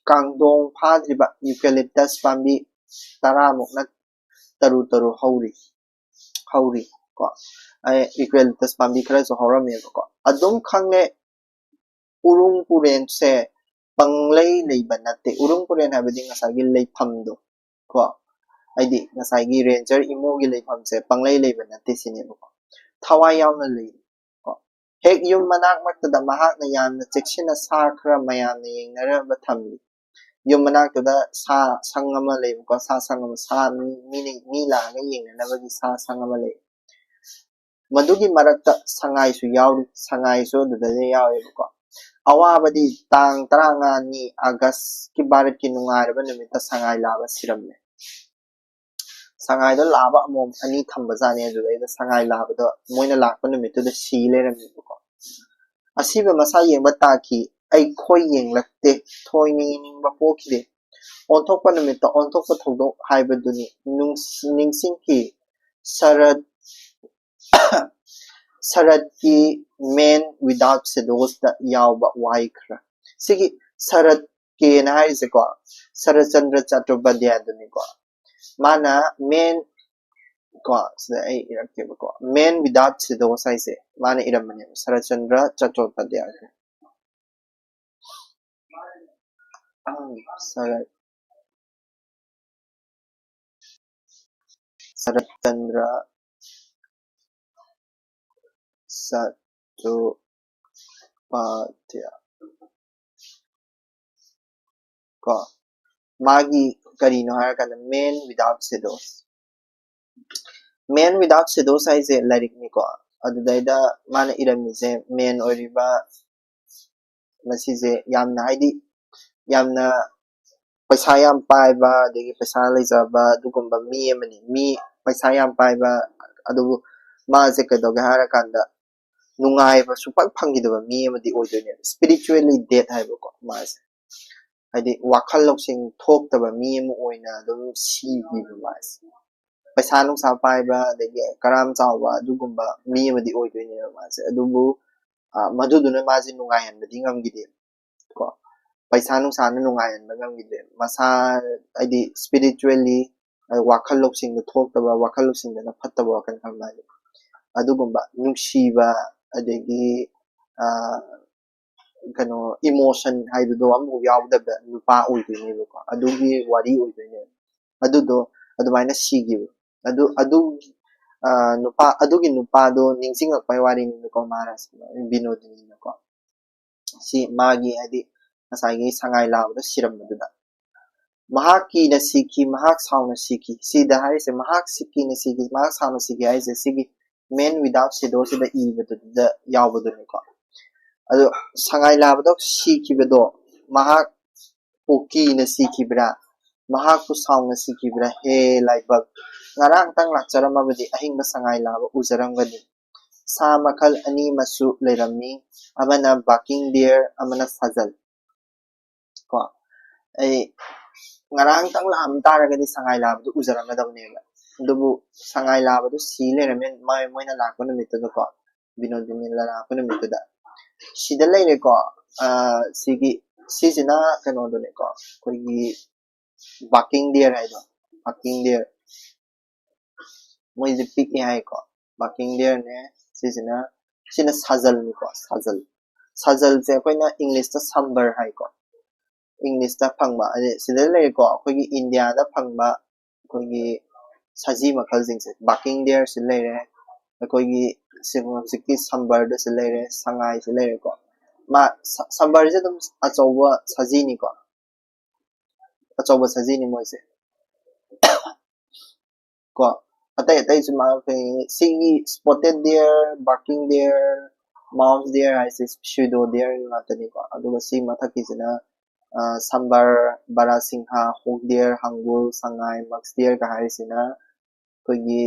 ꯀꯥꯡꯗꯣꯡ ꯐꯥꯗ꯭ꯔꯤꯕ ꯏꯎꯀꯦꯂꯤꯞꯇꯁ ꯄꯥꯝꯕꯤ ꯇꯔꯥꯃꯨꯛꯅ ꯇꯔꯨ ꯇꯔꯨ ꯍꯧꯔꯤ, ꯍꯧꯔꯤ ꯀꯣ꯫ ꯑꯩ ꯏꯎꯀꯦꯂꯤꯞꯇꯁ ꯄꯥꯝꯕꯤ ꯈꯔꯁꯨ ꯍꯧꯔꯝꯃꯦꯕꯀꯣ꯫ ꯑꯗꯨꯝ ꯈꯪꯂꯦ, ꯎꯔꯨꯝ ꯎꯔꯦꯟꯁꯦ ꯄꯪꯂꯩ ꯂꯩꯕ ꯅꯠꯇꯦ꯫ ꯎꯔꯨꯝ ꯎꯔꯦꯟ ꯍꯥꯏꯕꯗꯤ ꯉꯁꯥꯏꯒꯤ ꯂꯩꯐꯝꯗꯣ ꯀꯣ, ꯍꯥꯏꯗꯤ ꯉꯁꯥꯏꯒꯤ ꯔꯦꯟꯖꯔ ꯏꯃꯣꯒꯤ ꯂꯩꯐꯝꯁꯦ ꯄꯪꯂꯩ ꯂꯩꯕ ꯅꯠꯇꯦ ꯁꯤꯅꯦꯕꯀꯣ꯫ ꯊꯋꯥꯏ ꯌꯥꯎꯅ ꯂꯩ ꯀꯣ꯫ ꯍꯦꯛ ꯌꯨꯝ ꯃꯅꯥꯛꯃꯛꯇꯗ ꯃꯍꯥꯛꯅ ꯌꯥꯝꯅ ꯆꯦꯛꯁꯤꯟꯅ ꯁꯥ ꯈꯔ ꯃꯌꯥꯝꯅ ꯌꯦꯡꯅꯅꯕ ꯊꯝꯂꯤ꯫ ꯌꯨꯝ ꯃꯅꯥꯛꯇꯨꯗ ꯁꯥ ꯁꯪ ꯑꯃ ꯂꯩꯕꯀꯣ, ꯁꯥ ꯁꯪ ꯑꯃ, ꯁꯥ ꯃꯤ, ꯃꯤꯅ, ꯃꯤ ꯂꯥꯛꯑꯒ ꯌꯦꯡꯅꯅꯕꯒꯤ ꯁꯥ ꯁꯪ ꯑꯃ ꯂꯩ꯫ ꯃꯗꯨꯒꯤ ꯃꯔꯛꯇ ꯁꯉꯥꯏꯁꯨ ꯌꯥꯎꯔꯤ, ꯁꯉꯥꯏꯁꯨ ꯑꯗꯨꯗ ꯌꯥꯎꯋꯦꯕꯀꯣ꯫ ꯑꯋꯥꯕꯗꯤ ꯇꯥꯡ ꯇꯔꯥꯃꯉꯥꯅꯤ ꯑꯥꯒꯁꯀꯤ ꯚꯥꯔꯠꯀꯤ ꯅꯨꯡꯉꯥꯏꯔꯕ ꯅꯨꯃꯤꯠꯇ ꯁꯉꯥꯏ ꯂꯥꯕ ꯁꯤꯔꯝꯃꯦ꯫ ꯁꯉꯥꯏꯗꯣ ꯂꯥꯕ ꯑꯃꯣꯝ ꯑꯅꯤ ꯊꯝꯕꯖꯥꯠꯅꯤ, ꯑꯗꯨꯗꯩꯗ ꯁꯉꯥꯏ ꯂꯥꯕꯗꯣ ꯃꯣꯏꯅ ꯂꯥꯛꯄ ꯅꯨꯃꯤꯠꯇꯨꯗ ꯁꯤ ꯂꯩꯔꯝꯃꯦꯕꯀꯣ꯫ ꯑꯁꯤꯕ ꯃꯁꯥ ꯌꯦꯡꯕ ꯇꯥꯈꯤ, ꯑꯩꯈꯣꯏ ꯌꯦꯡꯂꯛꯇꯦ, ꯊꯣꯏꯅ ꯌꯦꯡꯅꯤꯡꯕ ꯄꯣꯛꯈꯤꯗꯦ꯫ ꯑꯣꯟꯊꯣꯛꯄ ꯅꯨꯃꯤꯠꯇ ꯑꯣꯟꯊꯣꯛꯄ ꯊꯧꯗꯣꯛ ꯍꯥꯏꯕꯗꯨꯅꯤ꯫ ꯅꯨꯡꯁ-, ꯅꯤꯡꯁꯤꯡꯈꯤ, ꯁꯔꯠ, ꯁꯔꯠꯀꯤ Man Without Shadows ꯇ ꯌꯥꯎꯕ ꯋꯥꯍꯩ ꯈꯔ꯫ ꯁꯤꯒꯤ ꯁꯔꯠ ꯀꯦꯅ ꯍꯥꯏꯔꯤꯁꯦꯀꯣ, ꯁꯔꯠꯆꯟꯗ꯭ꯔ ꯆꯇꯣꯄꯥꯙ꯭ꯌꯥꯌꯗꯨꯅꯤꯀꯣ꯫ ꯃꯥꯅ Man, ꯀꯣ, ꯁꯤꯗ ꯑꯩ ꯏꯔꯛꯀꯦꯕꯀꯣ, Man Without Shadows ꯍꯥꯏꯁꯦ ꯃꯥꯅ ꯏꯔꯝꯕꯅꯦꯕ, ꯁꯔꯠꯆꯟꯗ꯭ꯔ ꯆꯇꯣꯄꯥꯙ꯭ꯌꯥꯌ꯫ ꯁꯔꯠ, ꯁꯔꯠꯆꯟꯗ꯭ꯔ ꯆꯇꯣꯄꯥꯙ꯭ꯌꯥꯌ ꯀꯣ꯫ ꯃꯥꯒꯤ ꯀꯔꯤꯅꯣ ꯍꯥꯏꯔꯀꯥꯟꯗ Man Without Shadows꯫ Man Without Shadows ꯍꯥꯏꯁꯦ ꯂꯥꯏꯔꯤꯛꯅꯤꯀꯣ꯫ ꯑꯗꯨꯗꯩꯗ ꯃꯥꯅ ꯏꯔꯝꯃꯤꯁꯦ ꯃꯦꯟ ꯑꯣꯏꯔꯤꯕ ꯃꯁꯤꯁꯦ ꯌꯥꯝꯅ, ꯍꯥꯏꯗꯤ, ꯌꯥꯝꯅ ꯄꯩꯁꯥ ꯌꯥꯝ ꯄꯥꯏꯕ, ꯑꯗꯒꯤ ꯄꯩꯁꯥ ꯂꯩꯖꯕ ꯑꯗꯨꯒꯨꯝꯕ ꯃꯤ ꯑꯃꯅꯤ꯫ ꯃꯤ ꯄꯩꯁꯥ ꯌꯥꯝ ꯄꯥꯏꯕ, ꯑꯗꯨꯕꯨ ꯃꯥꯁꯦ ꯀꯩꯗꯧꯒꯦ ꯍꯥꯏꯔꯀꯥꯟꯗ ꯅꯨꯡꯉꯥꯏꯕ ꯁꯨꯡꯐꯪ ꯐꯪꯈꯤꯗꯕ ꯃꯤ ꯑꯃꯗꯤ ꯑꯣꯏꯗꯣꯏꯅꯦꯕ, spiritually dead ꯍꯥꯏꯕꯀꯣ꯫ ꯃꯥꯁꯦ, ꯍꯥꯏꯗꯤ, ꯋꯥꯈꯜ ꯂꯧꯁꯤꯡ ꯊꯣꯛꯇꯕ ꯃꯤ ꯑꯃ ꯑꯣꯏꯅ ꯑꯗꯨꯝ ꯁꯤꯈꯤꯕ ꯃꯥꯁꯦ꯫ ꯄꯩꯁꯥ ꯅꯨꯡꯁꯥ ꯄꯥꯏꯕ, ꯑꯗꯒꯤ ꯀꯔꯥꯝ ꯆꯥꯎꯕ ꯑꯗꯨꯒꯨꯝꯕ ꯃꯤ ꯑꯃꯗꯤ ꯑꯣꯏꯗꯣꯏꯅꯦꯕ ꯃꯥꯁꯦ꯫ ꯑꯗꯨꯕꯨ, ꯑ, ꯃꯗꯨꯗꯨꯅ ꯃꯥꯁꯦ ꯅꯨꯡꯉꯥꯏꯍꯟꯕꯗꯤ ꯉꯝꯈꯤꯗꯦ ꯀꯣ꯫ ꯄꯩꯁꯥ ꯅꯨꯡꯁꯥꯅ ꯅꯨꯡꯉꯥꯏꯍꯟꯕ ꯉꯝꯈꯤꯗꯦ꯫ ꯃꯁꯥ, ꯍꯥꯏꯗꯤ, spiritually, ꯑ, ꯋꯥꯈꯜ ꯂꯧꯁꯤꯡꯗ ꯊꯣꯛꯇꯕ, ꯋꯥꯈꯜ ꯂꯧꯁꯤꯡꯗꯅ ꯐꯠꯇꯕ ꯋꯥꯈꯜ ꯈꯟꯕ ꯍꯥꯏꯗꯤ, ꯑꯗꯨꯒꯨꯝꯕ ꯅꯨꯡꯁꯤꯕ, ꯑꯗꯒꯤ, ꯑ, ꯀꯩꯅꯣ, emotion ꯍꯥꯏꯕꯗꯣ ꯑꯃꯐꯥꯎ ꯌꯥꯎꯗꯕ ꯅꯨꯄꯥ ꯑꯣꯏꯗꯣꯏꯅꯦꯕꯀꯣ꯫ ꯑꯗꯨꯒꯤ ꯋꯥꯔꯤ ꯑꯣꯏꯗꯣꯏꯅꯦꯕ꯫ ꯑꯗꯨꯗꯣ ꯑꯗꯨꯃꯥꯏꯅ ꯁꯤꯈꯤꯕ꯫ ꯑꯗꯨ, ꯑꯗꯨ, ꯑ, ꯅꯨꯄꯥ, ꯑꯗꯨꯒꯤ ꯅꯨꯄꯥꯗꯣ ꯅꯤꯡꯁꯤꯡꯉꯛꯄꯩ ꯋꯥꯔꯤꯅꯤꯅꯀꯣ, ꯃꯍꯥꯔꯥꯖ ꯕꯤꯅꯣꯗꯤꯅꯤꯅꯀꯣ꯫ ꯁꯤ ꯃꯥꯒꯤ, ꯍꯥꯏꯗꯤ, ꯉꯁꯥꯏꯒꯤ ꯁꯉꯥꯏ ꯂꯥꯕꯗ ꯁꯤꯔꯝꯕꯗꯨꯗ꯫ ꯃꯍꯥꯛ ꯀꯤꯅ ꯁꯤꯈꯤ, ꯃꯍꯥꯛ ꯁꯥꯎꯅ ꯁꯤꯈꯤ꯫ ꯁꯤꯗ ꯍꯥꯏꯔꯤꯁꯦ, ꯃꯍꯥꯛ ꯁꯤ ꯀꯤꯅ ꯁꯤꯈꯤ, ꯃꯍꯥꯛ ꯁꯥꯎꯅ ꯁꯤꯈꯤ ꯍꯥꯏꯔꯤꯁꯦ, ꯁꯤꯒꯤ Man Without Shadow ꯁꯤꯗ ꯏꯕꯗꯨꯗ ꯌꯥꯎꯕꯗꯨꯅꯤꯀꯣ꯫ ꯑꯗꯣ ꯁꯉꯥꯏ ꯂꯥꯕꯗꯣ ꯁꯤꯈꯤꯕꯗꯣ, ꯃꯍꯥꯛꯄꯨ ꯀꯤꯅ ꯁꯤꯈꯤꯕ꯭ꯔꯥ? ꯃꯍꯥꯛꯄꯨ ꯁꯥꯎꯅ ꯁꯤꯈꯤꯕ꯭ꯔꯥ? ꯍꯦ ꯂꯥꯏꯕꯛ! ꯉꯔꯥꯡꯇꯪ ꯂꯥꯛꯆꯔꯝꯃꯕꯗꯤ ꯑꯍꯤꯡꯕ ꯁꯉꯥꯏ ꯂꯥꯕ ꯎꯖꯔꯝꯒꯅꯤ꯫ ꯁꯥ ꯃꯈꯜ ꯑꯅꯤ ꯑꯃꯁꯨ ꯂꯩꯔꯝꯃꯤ, ꯑꯃꯅ barking deer, ꯑꯃꯅ ꯁꯥꯖꯜ꯫ ꯀꯣ, ꯑꯩ ꯉꯔꯥꯡꯇꯪ ꯂꯥꯛꯑꯝ ꯇꯥꯔꯒꯗꯤ ꯁꯉꯥꯏ ꯂꯥꯕꯗꯨ ꯎꯖꯔꯝꯒꯗꯕꯅꯦꯕ꯫ ꯑꯗꯨꯕꯨ ꯁꯉꯥꯏ ꯂꯥꯕꯗꯨ ꯁꯤ ꯂꯩꯔꯝꯃꯦ, ꯃꯥꯏ, ꯃꯣꯏꯅ ꯂꯥꯛꯄ ꯅꯨꯃꯤꯠꯇꯨꯗꯀꯣ, ꯕꯤꯅꯣꯗꯤꯅꯤ ꯂꯥꯛꯄ ꯅꯨꯃꯤꯠꯇꯨꯗ꯫ ꯁꯤꯗ ꯂꯩꯔꯦꯀꯣ, ꯑ, ꯁꯤꯒꯤ, ꯁꯤꯁꯤꯅ ꯀꯩꯅꯣꯗꯨꯅꯦꯀꯣ, ꯑꯩꯈꯣꯏꯒꯤ barking deer ꯍꯥꯏꯗꯣ, barking deer꯫ ꯃꯣꯏꯁꯦ ꯄꯤꯛꯑꯦ ꯍꯥꯏꯀꯣ, barking deer ꯅꯦ꯫ ꯁꯤꯁꯤꯅ, ꯁꯤꯅ ꯁꯥꯖꯜꯅꯤꯀꯣ, ꯁꯥꯖꯜ꯫ ꯁꯥꯖꯜꯁꯦ ꯑꯩꯈꯣꯏꯅ English ꯇ ꯁꯝꯕꯔ ꯍꯥꯏꯀꯣ, English ꯇ ꯐꯪꯕ꯫ ꯑꯗꯩ ꯁꯤꯗ ꯂꯩꯔꯦꯀꯣ, ꯑꯩꯈꯣꯏꯒꯤ India ꯗ ꯐꯪꯕ ꯑꯩꯈꯣꯏꯒꯤ ꯁꯖꯤ ꯃꯈꯜꯁꯤꯡꯁꯦ, barking deer ꯁꯤ ꯂꯩꯔꯦ, ꯑꯩꯈꯣꯏꯒꯤ ꯁꯤ ꯍꯧꯖꯤꯛꯀꯤ ꯁꯝꯕꯔꯗꯁꯨ ꯂꯩꯔꯦ, ꯁꯉꯥꯏꯁꯨ ꯂꯩꯔꯦꯀꯣ꯫ ꯃꯥ ꯁ-, ꯁꯝꯕꯔꯁꯦ ꯑꯗꯨꯝ ꯑꯆꯧꯕ ꯁꯖꯤꯅꯤꯀꯣ, ꯑꯆꯧꯕ ꯁꯖꯤꯅꯤ ꯃꯣꯏꯁꯦ꯫ ꯀꯣ, ꯑꯇꯩ ꯑꯇꯩꯁꯨ ꯃꯥ ꯑꯩꯈꯣꯏ ꯁꯤꯒꯤ spotted deer, barking deer, mouse deer ꯍꯥꯏꯁꯦ pseudo deer ꯉꯥꯛꯇꯅꯤꯀꯣ꯫ ꯑꯗꯨꯒ ꯁꯤ ꯃꯊꯛꯀꯤꯁꯤꯅ ꯁꯝꯕꯔ, ꯕꯥꯔꯥꯁꯤꯡꯍꯥ, hawk deer, ꯍꯪꯒꯨꯜ, ꯁꯉꯥꯏ, musk deer ꯀ ꯍꯥꯏꯔꯤꯁꯤꯅ ꯑꯩꯈꯣꯏꯒꯤ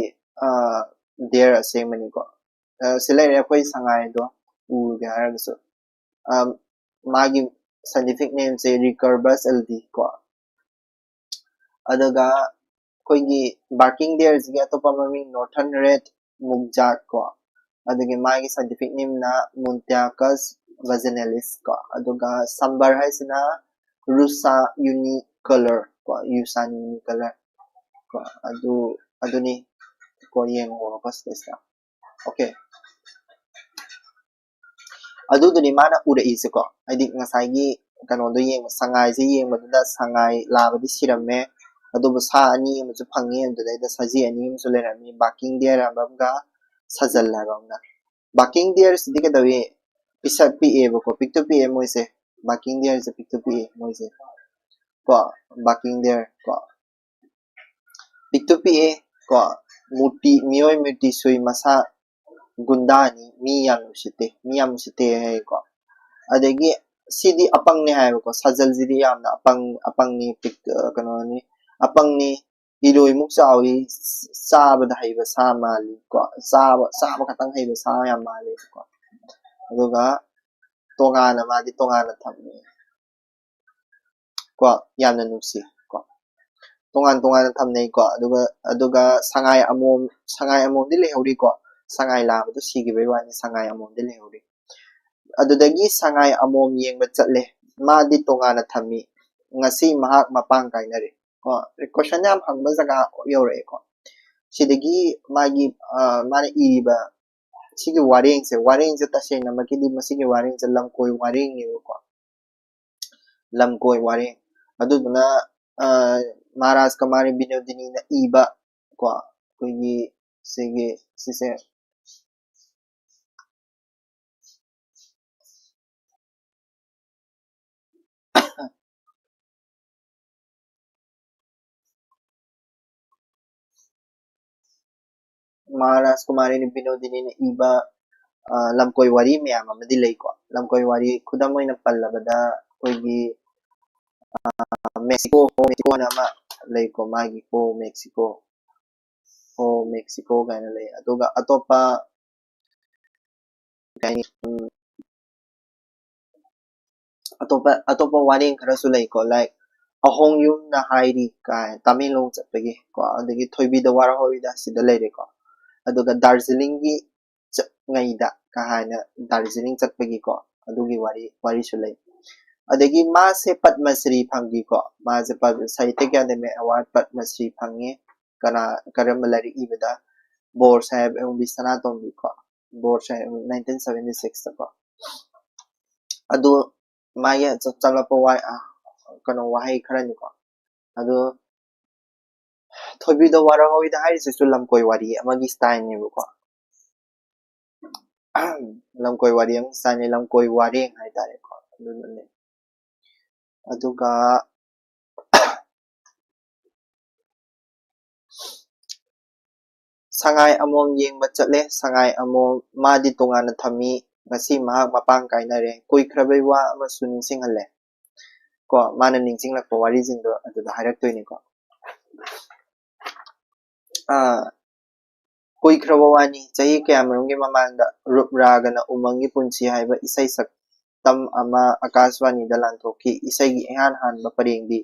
deer ꯑꯁꯦꯡꯕꯅꯤꯀꯣ꯫ ꯁꯤ ꯂꯩꯔꯦ ꯑꯩꯈꯣꯏ ꯁꯉꯥꯏꯗꯣ ꯎꯒꯦ ꯍꯥꯏꯔꯒꯁꯨ꯫ ꯃꯥꯒꯤ scientific name ꯁꯦ Recurvus eldi ꯀꯣ꯫ ꯑꯗꯨꯒ ꯑꯩꯈꯣꯏꯒꯤ barking deer ꯁꯤꯒꯤ ꯑꯇꯣꯞꯄ ꯃꯃꯤꯡ northern red, ꯃꯨꯛꯖꯥꯠ ꯀꯣ꯫ ꯑꯗꯨꯒꯤ ꯃꯥꯒꯤ scientific name ꯅ Muntiacus vaginalis ꯀꯣ꯫ ꯑꯗꯨꯒ ꯁꯝꯕꯔ ꯍꯥꯏꯁꯤꯅ Rusa unicolor ꯀꯣ, Rusa unicolor ꯀꯣ꯫ ꯑꯗꯨ, ꯑꯗꯨꯅꯤ ꯀꯣ, ꯌꯦꯡꯉꯣꯀꯣ ꯁꯤꯗꯩꯁꯤꯗ꯫ Okay꯫ ꯑꯗꯨꯗꯨꯅꯤ ꯃꯥꯅ ꯎꯔꯛꯏꯁꯦꯀꯣ꯫ ꯍꯥꯏꯗꯤ ꯉꯁꯥꯏꯒꯤ ꯀꯩꯅꯣꯗꯣ ꯌꯦꯡꯕ, ꯁꯉꯥꯏꯁꯦ ꯌꯦꯡꯕꯗꯨꯗ ꯁꯉꯥꯏ ꯂꯥꯕꯗꯤ ꯁꯤꯔꯝꯃꯦ, ꯑꯗꯨꯕꯨ ꯁꯥ ꯑꯅꯤ ꯑꯃꯁꯨ ꯐꯪꯉꯤ, ꯑꯗꯨꯗꯩꯗ ꯁꯖꯤ ꯑꯅꯤ ꯑꯃꯁꯨ ꯂꯩꯔꯝꯃꯤ, barking deer ꯍꯥꯏꯕ ꯑꯃꯒ ꯁꯖꯜ ꯍꯥꯏꯕ ꯑꯃꯒ꯫ Barking deer ꯁꯤꯗꯤ ꯀꯩꯗꯧꯏ? ꯄꯤꯁꯛ ꯄꯤꯛꯑꯦꯕꯀꯣ, ꯄꯤꯛꯇꯨ ꯄꯤꯛꯑꯦ ꯃꯣꯏꯁꯦ꯫ Barking deer ꯁꯦ ꯄꯤꯛꯇꯨ ꯄꯤꯛꯑꯦ ꯃꯣꯏꯁꯦ ꯀꯣ, barking deer ꯀꯣ꯫ ꯄꯤꯛꯇꯨ ꯄꯤꯛꯑꯦ ꯀꯣ, ꯃꯨꯔꯇꯤ, ꯃꯤꯑꯣꯏ ꯃꯨꯔꯇꯤ ꯁꯨꯏ, ꯃꯁꯥ ꯒꯨꯟꯗꯥꯅꯤ, ꯃꯤ ꯌꯥꯝ ꯎꯁꯤꯠꯇꯦ, ꯃꯤ ꯌꯥꯝ ꯎꯁꯤꯠꯇꯦ ꯍꯥꯏꯌꯦꯀꯣ꯫ ꯑꯗꯒꯤ ꯁꯤꯗꯤ ꯑꯄꯪꯅꯤ ꯍꯥꯏꯌꯦꯕꯀꯣ, ꯁꯖꯜꯁꯤꯗꯤ ꯌꯥꯝꯅ ꯑꯄꯪ, ꯑꯄꯪꯅꯤ, ꯄꯤꯛ-, ꯀꯩꯅꯣꯅꯤ, ꯑꯄꯪꯅꯤ, ꯏꯔꯣꯏꯃꯨꯛ ꯆꯥꯎꯏ, ꯆꯥꯕꯗ ꯍꯩꯕ ꯁꯥ ꯃꯥꯜꯂꯤ ꯀꯣ, ꯆꯥꯕ, ꯆꯥꯕ ꯈꯛꯇꯪ ꯍꯩꯕ ꯁꯥ ꯌꯥꯝ ꯃꯥꯜꯂꯤ ꯀꯣ꯫ ꯑꯗꯨꯒ ꯇꯣꯉꯥꯟꯅ, ꯃꯥꯗꯤ ꯇꯣꯉꯥꯟꯅ ꯊꯝꯃꯤ ꯀꯣ, ꯌꯥꯝꯅ ꯅꯨꯡꯁꯤ ꯀꯣ꯫ ꯇꯣꯉꯥꯟ ꯇꯣꯉꯥꯟꯅ ꯊꯝꯅꯩꯀꯣ꯫ ꯑꯗꯨꯒ, ꯑꯗꯨꯒ ꯁꯉꯥꯏ ꯑꯃꯣꯝ, ꯁꯉꯥꯏ ꯑꯃꯣꯝꯗꯤ ꯂꯩꯍꯧꯔꯤꯀꯣ꯫ ꯁꯉꯥꯏ ꯂꯥꯕꯗꯣ ꯁꯤꯈꯤꯕꯩ ꯋꯥꯅꯤ, ꯁꯉꯥꯏ ꯑꯃꯣꯝꯗꯤ ꯂꯩꯍꯧꯔꯤ꯫ ꯑꯗꯨꯗꯒꯤ ꯁꯉꯥꯏ ꯑꯃꯣꯝ ꯌꯦꯡꯕ ꯆꯠꯂꯦ꯫ ꯃꯥꯗꯤ ꯇꯣꯉꯥꯟꯅ ꯊꯝꯃꯤ꯫ ꯉꯁꯤ ꯃꯍꯥꯛ ꯃꯄꯥꯡ ꯀꯥꯏꯅꯔꯦ꯫ ꯀꯣ, question ꯌꯥꯝ ꯍꯪꯕ ꯖꯒꯥ ꯌꯧꯔꯛꯑꯦꯀꯣ꯫ ꯁꯤꯗꯒꯤ ꯃꯥꯒꯤ, ꯑ, ꯃꯥꯅ ꯏꯔꯤꯕ ꯁꯤꯒꯤ ꯋꯥꯔꯦꯡꯁꯦ, ꯋꯥꯔꯦꯡꯁꯦ ꯇꯁꯦꯡꯅꯃꯛꯀꯤꯗꯤ ꯃꯁꯤꯒꯤ ꯋꯥꯔꯦꯡꯁꯦ ꯂꯝꯀꯣꯏ ꯋꯥꯔꯦꯡꯅꯦꯕꯀꯣ꯫ ꯂꯝꯀꯣꯏ ꯋꯥꯔꯦꯡ꯫ ꯑꯗꯨꯗꯨꯅ, ꯑ, ꯃꯍꯥꯔꯥꯖ ꯀꯃꯥꯔꯤ ꯕꯤꯅꯣꯗꯤꯅꯤꯅ ꯏꯕ ꯀꯣ, ꯑꯩꯈꯣꯏꯒꯤ ꯁꯤꯒꯤ, ꯁꯤꯁꯦ ꯃꯍꯥꯔꯥꯖ ꯀꯨꯃꯥꯔꯤ ꯕꯤꯅꯣꯗꯤꯅꯤꯅ ꯏꯕ, ꯑ, ꯂꯝꯀꯣꯏ ꯋꯥꯔꯤ ꯃꯌꯥꯝ ꯑꯃꯗꯤ ꯂꯩꯀꯣ꯫ ꯂꯝꯀꯣꯏ ꯋꯥꯔꯤ ꯈꯨꯗꯝ ꯑꯣꯏꯅ ꯄꯜꯂꯕꯗ ꯑꯩꯈꯣꯏꯒꯤ, ꯑ, ꯃꯦꯛꯁꯤꯀꯣ, ꯃꯦꯛꯁꯤꯀꯣꯅ ꯑꯃ ꯂꯩꯀꯣ, ꯃꯥꯒꯤ ꯀꯣ ꯃꯦꯛꯁꯤꯀꯣ, ꯀꯣ ꯃꯦꯛꯁꯤꯀꯣ ꯀꯥꯏꯅ ꯂꯩ꯫ ꯑꯗꯨꯒ ꯑꯇꯣꯞꯄ ꯀꯩ ꯍꯥꯏꯅꯤ, ꯎꯝ, ꯑꯇꯣꯞꯄ, ꯑꯇꯣꯞꯄ ꯋꯥꯔꯦꯡ ꯈꯔꯁꯨ ꯂꯩꯀꯣ, like ꯑꯍꯣꯡ ꯌꯨꯝꯅ ꯍꯥꯏꯔꯤ ꯀꯥꯏ ꯇꯃꯦꯡꯂꯣꯡ ꯆꯠꯄꯒꯤ ꯀꯣ, ꯑꯗꯒꯤ ꯊꯣꯏꯕꯤꯗ ꯋꯥꯔꯍꯧꯔꯤꯗ ꯁꯤꯗ ꯂꯩꯔꯦꯀꯣ꯫ ꯑꯗꯨꯒ ꯗꯥꯔꯖꯤꯂꯤꯡꯒꯤ ꯆꯠꯉꯩꯗ ꯀꯥ ꯍꯥꯏꯅ ꯗꯥꯔꯖꯤꯂꯤꯡ ꯆꯠꯄꯒꯤꯀꯣ, ꯑꯗꯨꯒꯤ ꯋꯥꯔꯤ, ꯋꯥꯔꯤꯁꯨ ꯂꯩ꯫ ꯑꯗꯒꯤ ꯃꯥꯁꯦ ꯄꯗꯃ ꯁ꯭ꯔꯤ ꯐꯪꯈꯤꯀꯣ, ꯃꯥꯁꯦ ꯄ-, ꯁꯥꯍꯤꯇ꯭ꯌ ꯑꯦꯀꯥꯗꯦꯃꯤ ꯑꯦꯋꯥꯔꯗ ꯄꯗꯃ ꯁ꯭ꯔꯤ ꯐꯪꯉꯦ꯫ ꯀꯅꯥ, ꯀꯔꯝꯕ ꯂꯥꯏꯔꯤꯛ ꯏꯕꯗ? ꯕꯣꯔ ꯁꯥꯍꯦꯕ ꯑꯦꯝ ꯕꯤ ꯁꯅꯥꯇꯣꯝꯕꯤ ꯀꯣ, ꯕꯣꯔ ꯁꯥꯍꯦꯕ, ꯅꯥꯏꯟꯇꯤꯟ ꯁꯚꯦꯟꯇꯤ ꯁꯤꯛꯁꯇꯀꯣ꯫ ꯑꯗꯨ ꯃꯥꯒꯤ ꯆꯞ ꯆꯥꯕ ꯋꯥ-, ꯑ, ꯀꯩꯅꯣ, ꯋꯥꯍꯩ ꯈꯔꯅꯤꯀꯣ꯫ ꯑꯗꯨ ꯊꯣꯏꯕꯤꯗ ꯋꯥꯔꯍꯧꯔꯤꯗ ꯍꯥꯏꯔꯤꯁꯤꯁꯨ ꯂꯝꯀꯣꯏ ꯋꯥꯔꯤ ꯑꯃꯒꯤ ꯁ꯭ꯇꯥꯏꯜꯅꯦꯕꯀꯣ꯫ ꯂꯝꯀꯣꯏ ꯋꯥꯔꯤ ꯑꯃꯒꯤ ꯁ꯭ꯇꯥꯏꯜꯅꯦ, ꯂꯝꯀꯣꯏ ꯋꯥꯔꯦꯡ ꯍꯥꯏꯇꯥꯔꯦꯀꯣ, ꯑꯗꯨꯅꯅꯦ꯫ ꯑꯗꯨꯒ ꯁꯉꯥꯏ ꯑꯃꯣꯝ ꯌꯦꯡꯕ ꯆꯠꯂꯦ꯫ ꯁꯉꯥꯏ ꯑꯃꯣꯝ ꯃꯥꯗꯤ ꯇꯣꯉꯥꯟꯅ ꯊꯝꯃꯤ꯫ ꯉꯁꯤ ꯃꯍꯥꯛ ꯃꯄꯥꯡ ꯀꯥꯏꯅꯔꯦ꯫ ꯀꯨꯏꯈ꯭ꯔꯕꯩ ꯋꯥ ꯑꯃꯁꯨ ꯅꯤꯡꯁꯤꯡꯍꯜꯂꯦ꯫ ꯀꯣ, ꯃꯥꯅ ꯅꯤꯡꯁꯤꯡꯂꯛꯄ ꯋꯥꯔꯤꯁꯤꯡꯗꯣ ꯑꯗꯨꯗ ꯍꯥꯏꯔꯛꯇꯣꯏꯅꯤꯀꯣ꯫ ꯑꯥ, ꯀꯨꯏꯈ꯭ꯔꯕ ꯋꯥꯅꯤ, ꯆꯍꯤ ꯀꯌꯥꯃꯔꯨꯝꯒꯤ ꯃꯃꯥꯡꯗ ꯔꯨꯞ ꯔꯥꯒꯅ ꯎꯃꯪꯒꯤ ꯄꯨꯟꯁꯤ ꯍꯥꯏꯕ ꯏꯁꯩ ꯁꯛꯇꯝ ꯑꯃ ꯑꯥꯀꯥꯁꯕꯥꯅꯤꯗ ꯂꯥꯟꯊꯣꯛꯈꯤ꯫ ꯏꯁꯩꯒꯤ ꯏꯍꯥꯟ ꯍꯥꯟꯕ ꯄꯔꯦꯡꯗꯤ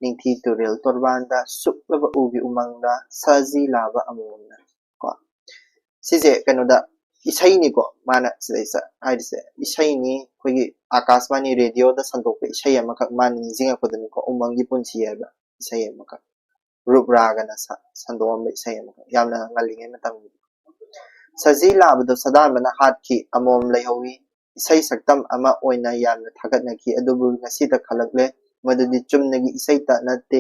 ꯅꯤꯡꯊꯤ ꯇꯨꯔꯦꯜ ꯇꯣꯔꯕꯥꯟꯗ ꯁꯨꯛꯂꯕ ꯎꯒꯤ ꯎꯃꯪꯗ ꯁꯖꯤ ꯂꯥꯕ ꯑꯃꯃꯝꯅ꯫ ꯀꯣ, ꯁꯤꯁꯦ ꯀꯩꯅꯣꯗ ꯏꯁꯩꯅꯤꯀꯣ, ꯃꯥꯅ ꯁꯤꯗꯩꯁꯤꯗ ꯍꯥꯏꯔꯤꯁꯦ ꯏꯁꯩꯅꯤ, ꯑꯩꯈꯣꯏꯒꯤ ꯑꯥꯀꯥꯁꯕꯥꯅꯤ ꯔꯦꯗꯤꯑꯣꯗ ꯁꯟꯗꯣꯛꯄ ꯏꯁꯩ ꯑꯃꯈꯛ ꯃꯥꯅ ꯅꯤꯡꯁꯤꯡꯉꯛꯄꯗꯅꯤꯀꯣ, ꯎꯃꯪꯒꯤ ꯄꯨꯟꯁꯤ ꯍꯥꯏꯕ ꯏꯁꯩ ꯑꯃꯈꯛ꯫ ꯔꯨꯞ ꯔꯥꯒꯅ ꯁ-, ꯁꯟꯗꯣꯛꯑꯝꯕ ꯏꯁꯩ ꯑꯃꯈꯛ, ꯌꯥꯝꯅ ꯉꯜꯂꯤꯉꯩ ꯃꯇꯝꯒꯤ꯫ ꯁꯖꯤ ꯂꯥꯕꯗꯨ ꯁꯗꯥꯟꯕꯅ ꯍꯥꯠꯈꯤ, ꯑꯃꯣꯝ ꯂꯩꯍꯧꯏ꯫ ꯏꯁꯩ ꯁꯛꯇꯝ ꯑꯃ ꯑꯣꯏꯅ ꯌꯥꯝꯅ ꯊꯥꯒꯠꯅꯈꯤ, ꯑꯗꯨꯕꯨ ꯉꯁꯤꯗ ꯈꯜꯂꯛꯂꯦ ꯃꯗꯨꯗꯤ ꯆꯨꯝꯅꯒꯤ ꯏꯁꯩꯇ ꯅꯠꯇꯦ,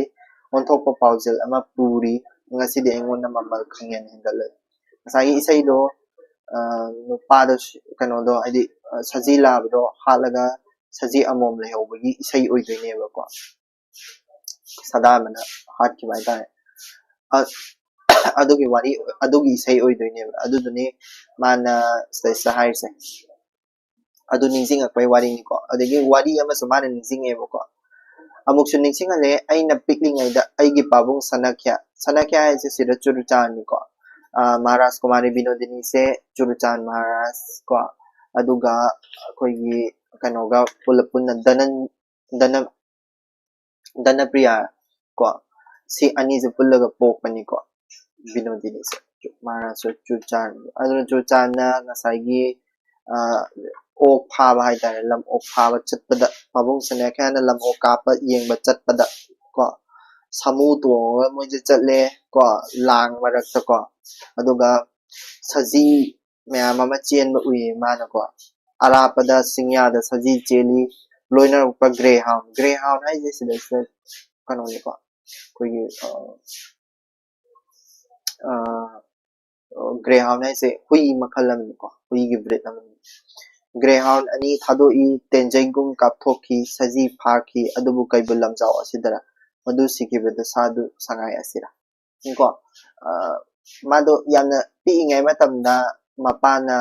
ꯑꯣꯟꯊꯣꯛꯄ ꯄꯥꯎꯖꯦꯜ ꯑꯃ ꯄꯨꯔꯤ꯫ ꯉꯁꯤꯗꯤ ꯑꯩꯉꯣꯟꯗ ꯃꯃꯜ ꯈꯪꯍꯦꯟ ꯍꯦꯟꯒꯠꯂꯦ꯫ ꯉꯁꯥꯏꯒꯤ ꯏꯁꯩꯗꯣ, ꯑ, ꯅꯨꯄꯥꯗꯣ ꯁꯤ-, ꯀꯩꯅꯣꯗꯣ, ꯍꯥꯏꯗꯤ, ꯑ, ꯁꯖꯤ ꯂꯥꯕꯗꯣ ꯍꯥꯠꯂꯒ ꯁꯖꯤ ꯑꯃꯣꯝ ꯂꯩꯍꯧꯕꯒꯤ ꯏꯁꯩ ꯑꯣꯏꯗꯣꯏꯅꯦꯕꯀꯣ꯫ ꯁꯗꯥꯟꯕꯅ ꯍꯥꯠꯈꯤꯕ ꯍꯥꯏꯇꯥꯔꯦ꯫ ꯑ-, ꯑꯗꯨꯒꯤ ꯋꯥꯔꯤ, ꯑꯗꯨꯒꯤ ꯏꯁꯩ ꯑꯣꯏꯗꯣꯏꯅꯦꯕ꯫ ꯑꯗꯨꯗꯨꯅꯤ ꯃꯥꯅ ꯁꯤꯗꯩꯁꯤꯗ ꯍꯥꯏꯔꯤꯁꯦ꯫ ꯑꯗꯨ ꯅꯤꯡꯁꯤꯡꯉꯛꯄꯩ ꯋꯥꯔꯤꯅꯤꯀꯣ꯫ ꯑꯗꯒꯤ ꯋꯥꯔꯤ ꯑꯃꯁꯨ ꯃꯥꯅ ꯅꯤꯡꯁꯤꯡꯉꯦꯕꯀꯣ꯫ ꯑꯃꯨꯛꯁꯨ ꯅꯤꯡꯁꯤꯡꯍꯜꯂꯦ, ꯑꯩꯅ ꯄꯤꯛꯂꯤꯉꯩꯗ ꯑꯩꯒꯤ ꯄꯥꯕꯨꯡ ꯁꯅꯥꯈ꯭ꯌꯥ, ꯁꯅꯥꯈ꯭ꯌꯥ ꯍꯥꯏꯁꯦ ꯁꯤꯗ ꯆꯨꯔꯆꯥꯟꯅꯤꯀꯣ꯫ ꯑ, ꯃꯍꯥꯔꯥꯖ ꯀꯨꯃꯥꯔꯤ ꯕꯤꯅꯣꯗꯤꯅꯤꯁꯦ ꯆꯨꯔꯆꯥꯟ ꯃꯍꯥꯔꯥꯖ ꯀꯣ, ꯑꯗꯨꯒ ꯑꯩꯈꯣꯏꯒꯤ ꯀꯩꯅꯣꯒ ꯄꯨꯂꯞ ꯄꯨꯟꯅ ꯗꯅꯟ-, ꯗꯅ-, ꯗꯅꯄ꯭ꯔꯤꯌꯥ ꯀꯣ, ꯁꯤ ꯑꯅꯤꯁꯦ ꯄꯨꯜꯂꯒ ꯄꯣꯛꯄꯅꯤꯀꯣ ꯕꯤꯅꯣꯗꯤꯅꯤꯁꯦ꯫ ꯃꯍꯥꯔꯥꯖ ꯆꯨꯔꯆꯥꯟ, ꯑꯗꯨꯅ ꯆꯨꯔꯆꯥꯟꯅ ꯉꯁꯥꯏꯒꯤ, ꯑ, ꯑꯣꯛ ꯐꯥꯕ ꯍꯥꯏꯇꯥꯔꯦ, ꯂꯝ ꯑꯣꯛ ꯐꯥꯕ ꯆꯠꯄꯗ, ꯃꯕꯨꯡ ꯁꯅꯥꯈ꯭ꯌꯥꯅ ꯂꯝ ꯑꯣꯛ ꯀꯥꯞꯄ ꯌꯦꯡꯕ ꯆꯠꯄꯗ ꯀꯣ, ꯁꯥꯃꯨ ꯇꯣꯡꯉꯒ ꯃꯣꯏꯁꯦ ꯆꯠꯂꯦ ꯀꯣ, ꯂꯥꯡ ꯃꯔꯛꯇ ꯀꯣ, ꯑꯗꯨꯒ ꯁꯖꯤ ꯃꯌꯥꯝ ꯑꯃ ꯆꯦꯟꯕ ꯎꯏꯌꯦ ꯃꯥꯅꯀꯣ꯫ ꯑꯔꯥꯞꯄꯗ ꯆꯤꯡꯌꯥꯗ ꯁꯖꯤ ꯆꯦꯜꯂꯤ, ꯂꯣꯏꯅꯔꯛꯄ greyhound꯫ Greyhound ꯍꯥꯏꯁꯦ ꯁꯤꯗꯩꯁꯤꯗ ꯀꯩꯅꯣꯅꯤꯀꯣ, ꯑꯩꯈꯣꯏꯒꯤ, ꯑ, ꯑ, greyhound ꯍꯥꯏꯁꯦ ꯍꯨꯏ ꯃꯈꯜ ꯑꯃꯅꯤꯀꯣ, ꯍꯨꯏꯒꯤ breed ꯑꯃꯅꯤ꯫ Greyhound ꯑꯅꯤ ꯊꯥꯗꯣꯛꯏ, ꯇꯦꯟꯖꯩꯒꯨꯝ ꯀꯥꯞꯊꯣꯛꯈꯤ, ꯁꯖꯤ ꯐꯥꯈꯤ, ꯑꯗꯨꯕꯨ ꯀꯩꯕꯨꯜ ꯂꯝꯖꯥꯎ ꯑꯁꯤꯗꯔ ꯃꯗꯨ ꯁꯤꯈꯤꯕꯗꯨ ꯁꯥꯗꯨ ꯁꯉꯥꯏ ꯑꯁꯤꯔ? ꯀꯣ, ꯑ, ꯃꯥꯗꯣ ꯌꯥꯝꯅ ꯄꯤꯛꯏꯉꯩ ꯃꯇꯝꯗ ꯃꯄꯥꯅ,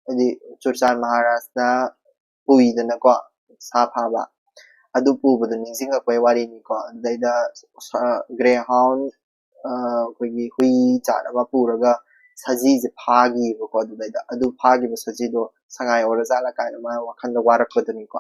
ꯍꯥꯏꯗꯤ ꯆꯨꯔꯆꯥꯟ ꯃꯍꯥꯔꯥꯖꯅ ꯄꯨꯏꯗꯅꯀꯣ, ꯁꯥ ꯐꯥꯕ, ꯑꯗꯨ ꯄꯨꯕꯗꯣ ꯅꯤꯡꯁꯤꯡꯉꯛꯄꯩ ꯋꯥꯔꯤꯅꯤꯀꯣ꯫ ꯑꯗꯨꯗꯩꯗ ꯁ-, greyhound, ꯑ, ꯑꯩꯈꯣꯏꯒꯤ ꯍꯨꯏ ꯖꯥꯠ ꯑꯃ ꯄꯨꯔꯒ ꯁꯖꯤꯁꯦ ꯐꯥꯈꯤꯕꯀꯣ꯫ ꯑꯗꯨꯗꯩꯗ ꯑꯗꯨ ꯐꯥꯈꯤꯕ ꯁꯖꯤꯗꯣ ꯁꯉꯥꯏ ꯑꯣꯏꯔꯖꯥꯠꯂ ꯀꯥꯏꯅ ꯃꯥ ꯋꯥꯈꯜꯗ ꯋꯥꯔꯛꯄꯗꯨꯅꯤꯀꯣ꯫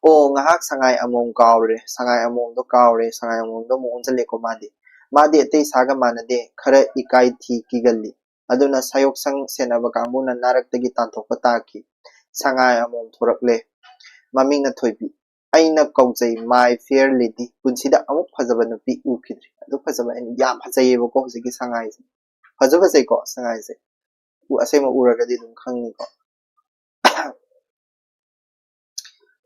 ꯑꯣ, ꯉꯥꯏꯍꯥꯛ ꯁꯉꯥꯏ ꯑꯃꯣꯝ ꯀꯥꯎꯔꯦ, ꯁꯉꯥꯏ ꯑꯃꯣꯝꯗꯣ ꯀꯥꯎꯔꯦ, ꯁꯉꯥꯏ ꯑꯃꯣꯝꯗꯣ ꯑꯃꯨꯛ ꯑꯣꯟꯁꯤꯜꯂꯦꯀꯣ ꯃꯥꯗꯤ꯫ ꯃꯥꯗꯤ ꯑꯇꯩ ꯁꯥꯒ ꯃꯥꯟꯅꯗꯦ, ꯈꯔ ꯏꯀꯥꯏ ꯊꯤ ꯀꯤꯒꯜꯂꯤ꯫ ꯑꯗꯨꯅ ꯁꯥꯌꯣꯛꯁꯪ ꯁꯦꯟꯅꯕ ꯀꯥꯡꯕꯨꯅ ꯅꯥꯔꯛꯇꯒꯤ ꯇꯥꯟꯊꯣꯛꯄ ꯇꯥꯈꯤ꯫ ꯁꯉꯥꯏ ꯑꯃꯣꯝ ꯊꯣꯔꯛꯂꯦ꯫ ꯃꯃꯤꯡꯅ ꯊꯣꯏꯕꯤ꯫ ꯑꯩꯅ ꯀꯧꯖꯩ my fair lady꯫ ꯄꯨꯟꯁꯤꯗ ꯑꯃꯨꯛ ꯐꯖꯕ ꯅꯨꯄꯤ ꯎꯈꯤꯗ꯭ꯔꯤ꯫ ꯑꯗꯨ ꯐꯖꯕ ꯑꯩꯅ ꯌꯥꯝ ꯐꯖꯩꯌꯦꯕꯀꯣ ꯍꯧꯖꯤꯛꯀꯤ ꯁꯉꯥꯏꯁꯦ꯫ ꯐꯖ ꯐꯖꯩꯀꯣ ꯁꯉꯥꯏꯁꯦ꯫ ꯎ-, ꯑꯁꯦꯡꯕ ꯎꯔꯒꯗꯤ ꯑꯗꯨꯝ ꯈꯪꯅꯤꯀꯣ꯫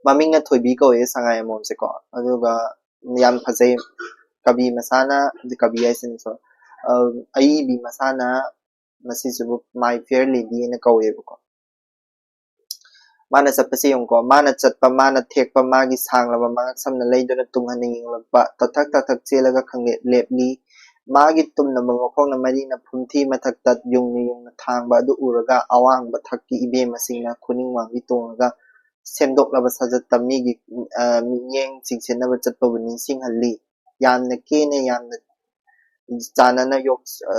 ꯃꯃꯤꯡꯅ ꯊꯣꯏꯕꯤ ꯀꯧꯋꯦ ꯁꯉꯥꯏ ꯑꯃꯣꯝꯁꯦꯀꯣ꯫ ꯑꯗꯨꯒ ꯌꯥꯝ ꯐꯖꯩ꯫ ꯀꯕꯤ ꯃꯁꯥꯅ, ꯀꯕꯤ ꯍꯥꯏꯁꯤꯅ, ꯁꯣ-, ꯑ, ꯑꯏꯕꯤ ꯃꯁꯥꯅ ꯃꯁꯤꯁꯤꯕꯨ my fair lady ꯍꯥꯏꯅ ꯀꯧꯋꯦꯕꯀꯣ꯫ ꯃꯥꯅ ꯆꯠꯄꯁꯦ ꯌꯦꯡꯉꯨꯀꯣ꯫ ꯃꯥꯅ ꯆꯠꯄ, ꯃꯥꯅ ꯊꯦꯛꯄ, ꯃꯥꯒꯤ ꯁꯥꯡꯂꯕ ꯃꯉꯛ ꯁꯝꯅ ꯂꯩꯗꯨꯅ ꯇꯨꯡ ꯍꯟꯅ ꯌꯦꯡꯂꯛꯄ, ꯇꯊꯛ ꯇꯊꯛ ꯆꯦꯜꯂꯒ ꯈꯪꯂꯦꯞ ꯂꯦꯞꯂꯤ꯫ ꯃꯥꯒꯤ ꯇꯨꯝꯂꯕ ꯃꯈꯣꯡꯅ ꯃꯔꯤꯅ ꯐꯨꯝꯊꯤ ꯃꯊꯛꯇ ꯌꯨꯡꯅ ꯌꯨꯡꯅ ꯊꯥꯡꯕ ꯑꯗꯨ ꯎꯔꯒ ꯑꯋꯥꯡꯕ ꯊꯥꯛꯀꯤ ꯏꯕꯦꯝꯃꯁꯤꯡꯅ ꯈꯨꯅꯤꯡ ꯋꯥꯡꯕꯤ ꯇꯣꯡꯂꯒ ꯁꯦꯝꯗꯣꯛꯂꯕ ꯁꯥꯖꯠꯇ ꯃꯤꯒꯤ, ꯑ, ꯃꯤꯠꯌꯦꯡ ꯆꯤꯡꯁꯤꯟꯅꯕ ꯆꯠꯄꯕꯨ ꯅꯤꯡꯁꯤꯡꯍꯜꯂꯤ꯫ ꯌꯥꯝꯅ ꯀꯦꯅ, ꯌꯥꯝꯅ ꯆꯥꯟꯅꯅ ꯌꯣꯛ-, ꯑ,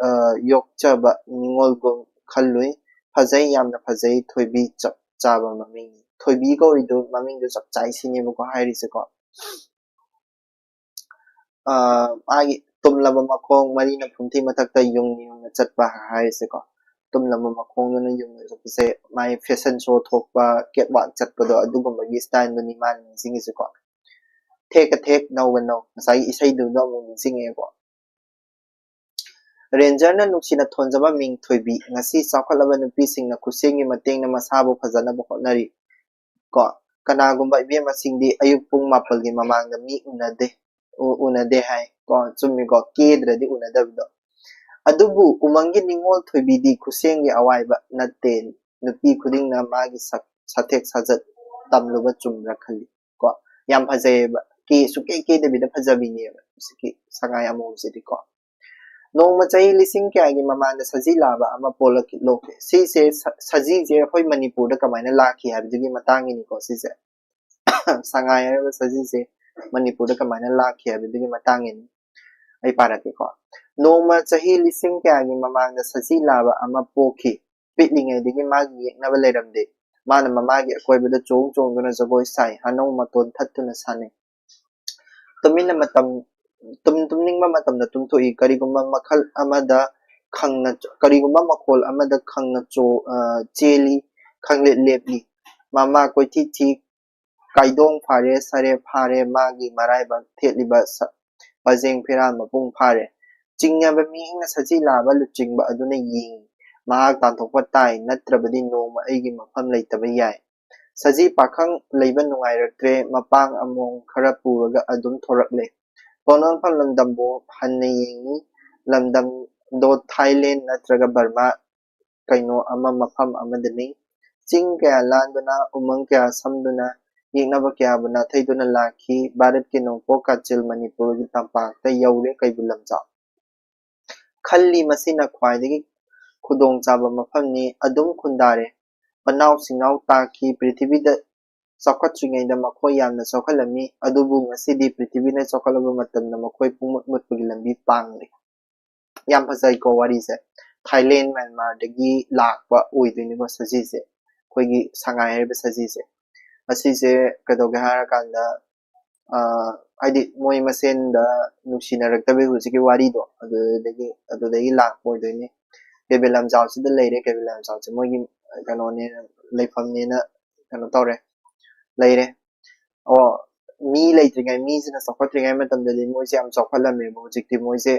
ꯑ, ꯌꯣꯛꯆꯕ ꯅꯤꯉꯣꯜꯒꯨꯝ ꯈꯜꯂꯨꯏ꯫ ꯐꯖꯩ, ꯌꯥꯝꯅ ꯐꯖꯩ, ꯊꯣꯏꯕꯤ ꯆꯞ ꯆꯥꯕ ꯃꯃꯤꯡꯅꯤ꯫ ꯊꯣꯏꯕꯤ ꯀꯧꯔꯤꯗꯨ ꯃꯃꯤꯡꯗꯨ ꯆꯞ ꯆꯥꯏ ꯁꯤꯅꯦꯕꯀꯣ ꯍꯥꯏꯔꯤꯁꯦꯀꯣ꯫ ꯑ, ꯃꯥꯒꯤ ꯇꯨꯝꯂꯕ ꯃꯈꯣꯡ ꯃꯔꯤꯅ ꯐꯨꯝꯊꯤ ꯃꯊꯛꯇ ꯌꯨꯡ ꯌꯨꯡꯅ ꯆꯠꯄ ꯍꯥꯏꯔꯤꯁꯦꯀꯣ꯫ ꯇꯨꯝꯂꯕ ꯃꯈꯣꯡꯗꯨꯅ ꯌꯨꯡꯅ ꯆꯠꯄꯁꯦ ꯃꯥꯒꯤ fashion show ꯊꯣꯛꯄ, catwalk ꯆꯠꯄꯗꯣ, ꯑꯗꯨꯒꯨꯝꯕꯒꯤ styleꯗꯨꯅꯤ ꯃꯥꯅ ꯅꯤꯡꯁꯤꯡꯉꯤꯁꯦꯀꯣ꯫ ꯊꯦꯛꯀ ꯊꯦꯛ, ꯅꯧꯒ ꯅꯧ, ꯉꯁꯥꯏꯒꯤ ꯏꯁꯩꯗꯨꯗ ꯑꯃꯨꯛ ꯅꯤꯡꯁꯤꯡꯉꯛꯑꯦꯀꯣ꯫ ꯔꯦꯟꯖꯔꯅ ꯅꯨꯡꯁꯤꯅ ꯊꯣꯟꯖꯕ ꯃꯤꯡ ꯊꯣꯏꯕꯤ, ꯉꯁꯤ ꯆꯥꯎꯈꯠꯂꯕ ꯅꯨꯄꯤꯁꯤꯡꯅ ꯈꯨꯠꯁꯦꯝꯒꯤ ꯃꯇꯦꯡꯅ ꯃꯁꯥꯕꯨ ꯐꯖꯅꯕ ꯍꯣꯠꯅꯔꯤ꯫ ꯀꯣ, ꯀꯅꯥꯒꯨꯝꯕ ꯏꯕꯦꯝꯃꯁꯤꯡꯗꯤ ꯑꯌꯨꯛ ꯄꯨꯡ ꯃꯥꯄꯜꯒꯤ ꯃꯃꯥꯡꯗ ꯃꯤ ꯎꯅꯗꯦ, ꯎ-, ꯎꯅꯗꯦ ꯍꯥꯏ꯫ ꯀꯣ, ꯆꯨꯝꯃꯤꯀꯣ, ꯀꯦꯗ꯭ꯔꯗꯤ ꯎꯅꯗꯕꯗꯣ꯫ ꯑꯗꯨꯕꯨ ꯎꯃꯪꯒꯤ ꯅꯤꯉꯣꯜ ꯊꯣꯏꯕꯤꯗꯤ ꯈꯨꯠꯁꯦꯝꯒꯤ ꯑꯋꯥꯏꯕ ꯅꯠꯇꯦ꯫ ꯅꯨꯄꯤ ꯈꯨꯗꯤꯡꯅ ꯃꯥꯒꯤ ꯁꯛ-, ꯁꯥꯊꯦꯛ ꯁꯥꯖꯠ ꯇꯝꯂꯨꯕ ꯆꯨꯝꯕ꯭ꯔꯥ ꯈꯜꯂꯤ꯫ ꯀꯣ, ꯌꯥꯝ ꯐꯖꯩꯌꯦꯕ꯫ ꯀꯦ-, ꯁꯨꯡꯀꯦ ꯀꯦꯗꯕꯤꯗ ꯐꯖꯕꯤꯅꯦꯕ ꯍꯧꯖꯤꯛꯀꯤ ꯁꯉꯥꯏ ꯑꯃꯣꯝꯁꯤꯗꯤꯀꯣ꯫ ꯅꯣꯡꯃ ꯆꯍꯤ ꯂꯤꯁꯤꯡ ꯀꯌꯥꯒꯤ ꯃꯃꯥꯡꯗ ꯁꯖꯤ ꯂꯥꯕ ꯑꯃ ꯄꯣꯛꯂꯛꯈꯤ꯫ ꯁꯤꯁꯦ ꯁ-, ꯁꯖꯤꯁꯦ ꯑꯩꯈꯣꯏ ꯃꯅꯤꯄꯨꯔꯗ ꯀꯃꯥꯏꯅ ꯂꯥꯛꯈꯤ ꯍꯥꯏꯕꯗꯨꯒꯤ ꯃꯇꯥꯡꯒꯤꯅꯤꯀꯣ ꯁꯤꯁꯦ꯫ ꯁꯉꯥꯏ ꯍꯥꯏꯔꯤꯕ ꯁꯖꯤꯁꯦ ꯃꯅꯤꯄꯨꯔꯗ ꯀꯃꯥꯏꯅ ꯂꯥꯛꯈꯤ ꯍꯥꯏꯕꯗꯨꯒꯤ ꯃꯇꯥꯡꯒꯤꯅꯤ꯫ ꯑꯩ ꯄꯥꯔꯛꯀꯦꯀꯣ꯫ ꯅꯣꯡꯃ ꯆꯍꯤ ꯂꯤꯁꯤꯡ ꯀꯌꯥꯒꯤ ꯃꯃꯥꯡꯗ ꯁꯖꯤ ꯂꯥꯕ ꯑꯃ ꯄꯣꯛꯈꯤ꯫ ꯄꯤꯛꯂꯤꯉꯩꯗꯒꯤ ꯃꯥꯒꯤ ꯌꯦꯛꯅꯕ ꯂꯩꯔꯝꯗꯦ꯫ ꯃꯥꯅ ꯃꯃꯥꯒꯤ ꯑꯀꯣꯏꯕꯗ ꯆꯣꯡ ꯆꯣꯡꯗꯨꯅ ꯖꯒꯣꯏ ꯁꯥꯏ꯫ ꯍꯅꯧ ꯃꯇꯣꯟ ꯊꯠꯇꯨꯅ ꯁꯥꯟꯅꯩ꯫ ꯇꯨꯃꯤꯟꯅ ꯃꯇꯝ, ꯇꯨꯝ-, ꯇꯨꯝꯅꯤꯡꯕ ꯃꯇꯝꯗ ꯇꯨꯝꯊꯣꯛꯏ꯫ ꯀꯔꯤꯒꯨꯝꯕ ꯃꯈꯜ ꯑꯃꯗ ꯈꯪꯅ, ꯀꯔꯤꯒꯨꯝꯕ ꯃꯈꯣꯜ ꯑꯃꯗ ꯈꯪꯅ ꯆꯣ-, ꯑ, ꯆꯦꯜꯂꯤ, ꯈꯪꯂꯦꯞ ꯂꯦꯞꯂꯤ꯫ ꯃꯃꯥ ꯀꯣꯏꯊꯤ ꯊꯤ, ꯀꯥꯏꯗꯣꯡ ꯐꯥꯔꯦ, ꯁꯔꯦꯞ ꯐꯥꯔꯦ, ꯃꯥꯒꯤ ꯃꯔꯥꯏꯕꯛ ꯊꯦꯠꯂꯤꯕ ꯁ-, ꯄꯖꯦꯡ ꯐꯤꯔꯥꯜ ꯃꯄꯨꯡ ꯐꯥꯔꯦ꯫ ꯆꯤꯡꯅꯕ ꯃꯤꯠꯌꯦꯡꯅ ꯁꯖꯤ ꯂꯥꯕ ꯂꯨꯆꯤꯡꯕ ꯑꯗꯨꯅ ꯌꯦꯡꯏ꯫ ꯃꯍꯥꯛ ꯇꯥꯟꯊꯣꯛꯄ ꯇꯥꯏ, ꯅꯠꯇ꯭ꯔꯕꯗꯤ ꯅꯣꯡꯃ ꯑꯩꯒꯤ ꯃꯐꯝ ꯂꯩꯇꯕ ꯌꯥꯏ꯫ ꯁꯖꯤ ꯄꯥꯈꯪ ꯂꯩꯕ ꯅꯨꯡꯉꯥꯏꯔꯛꯇ꯭ꯔꯦ, ꯃꯄꯥꯡ ꯑꯃꯣꯝ ꯈꯔ ꯄꯨꯔꯒ ꯑꯗꯨꯝ ꯊꯣꯔꯛꯂꯦ꯫ ꯄꯣꯠꯅꯣꯝꯐꯝ ꯂꯝꯗꯝꯕꯨ ꯍꯟꯅ ꯌꯦꯡꯏ꯫ ꯂꯝꯗꯝꯗꯣ ꯊꯥꯏꯂꯦꯟ ꯅꯠꯇ꯭ꯔꯒ ꯕꯔꯃꯥ ꯀꯩꯅꯣ ꯑꯃ ꯃꯐꯝ ꯑꯃꯗꯅꯤ꯫ ꯆꯤꯡ ꯀꯌꯥ ꯂꯥꯟꯗꯨꯅ, ꯎꯃꯪ ꯀꯌꯥ ꯁꯝꯗꯨꯅ, ꯌꯦꯛꯅꯕ ꯀꯌꯥꯕꯨ ꯅꯥꯊꯩꯗꯨꯅ ꯂꯥꯛꯈꯤ꯫ ꯚꯥꯔꯠꯀꯤ ꯅꯣꯡꯄꯣꯛ ꯀꯥꯆꯤꯜ ꯃꯅꯤꯄꯨꯔꯒꯤ ꯇꯝꯄꯥꯛꯇ ꯌꯧꯔꯦ ꯀꯩꯕꯨꯜ ꯂꯝꯖꯥꯎ꯫ ꯈꯜꯂꯤ, ꯃꯁꯤꯅ ꯈ꯭ꯋꯥꯏꯗꯒꯤ ꯈꯨꯗꯣꯡꯆꯥꯕ ꯃꯐꯝꯅꯤ꯫ ꯑꯗꯨꯝ ꯈꯨꯟꯗꯥꯔꯦ꯫ ꯃꯅꯥꯎ ꯁꯤꯡꯅꯥꯎ ꯇꯥꯈꯤ꯫ ꯄ꯭ꯔꯤꯊꯤꯕꯤꯗ ꯆꯥꯎꯈꯠꯇ꯭ꯔꯤꯉꯩꯗ ꯃꯈꯣꯏ ꯌꯥꯝꯅ ꯆꯥꯎꯈꯠꯂꯝꯃꯤ, ꯑꯗꯨꯕꯨ ꯉꯁꯤꯗꯤ ꯄ꯭ꯔꯤꯊꯤꯕꯤꯅ ꯆꯥꯎꯈꯠꯂꯕ ꯃꯇꯝꯗ ꯃꯈꯣꯏ ꯄꯨꯡꯃꯨꯠ ꯃꯨꯠꯄꯒꯤ ꯂꯝꯕꯤ ꯄꯥꯡꯂꯤ꯫ ꯌꯥꯝ ꯐꯖꯩꯀꯣ ꯋꯥꯔꯤꯁꯦ꯫ ꯊꯥꯏꯂꯦꯟ, ꯃ꯭ꯌꯥꯟꯃꯥꯔꯗꯒꯤ ꯂꯥꯛꯄ ꯑꯣꯏꯗꯣꯏꯅꯤꯀꯣ ꯁꯖꯤꯁꯦ, ꯑꯩꯈꯣꯏꯒꯤ ꯁꯉꯥꯏ ꯍꯥꯏꯔꯤꯕ ꯁꯖꯤꯁꯦ꯫ ꯑꯁꯤꯁꯦ ꯀꯩꯗꯧꯒꯦ ꯍꯥꯏꯔꯀꯥꯟꯗ, ꯑ, ꯍꯥꯏꯗꯤ ꯃꯣꯏ ꯃꯁꯦꯟꯗ ꯅꯨꯡꯁꯤꯅꯔꯛꯇꯕꯒꯤ ꯍꯧꯖꯤꯛꯀꯤ ꯋꯥꯔꯤꯗꯣ, ꯑꯗꯨꯗꯒꯤ, ꯑꯗꯨꯗꯒꯤ ꯂꯥꯛꯄ ꯑꯣꯏꯗꯣꯏꯅꯤ꯫ ꯀꯩꯕꯨꯜ ꯂꯝꯖꯥꯎꯁꯤꯗ ꯂꯩꯔꯦ꯫ ꯀꯩꯕꯨꯜ ꯂꯝꯖꯥꯎꯁꯦ ꯃꯣꯏꯒꯤ ꯀꯩꯅꯣꯅꯦ, ꯂꯩꯐꯝꯅꯦꯅ ꯀꯩꯅꯣ ꯇꯧꯔꯦ, ꯂꯩꯔꯦ꯫ ꯑꯣ, ꯃꯤ ꯂꯩꯇ꯭ꯔꯤꯉꯩ, ꯃꯤꯁꯤꯅ ꯆꯥꯎꯈꯠꯇ꯭ꯔꯤꯉꯩ ꯃꯇꯝꯗꯗꯤ ꯃꯣꯏꯁꯦ ꯌꯥꯝ ꯆꯥꯎꯈꯠꯂꯝꯃꯦꯕ꯫ ꯍꯧꯖꯤꯛꯇꯤ ꯃꯣꯏꯁꯦ,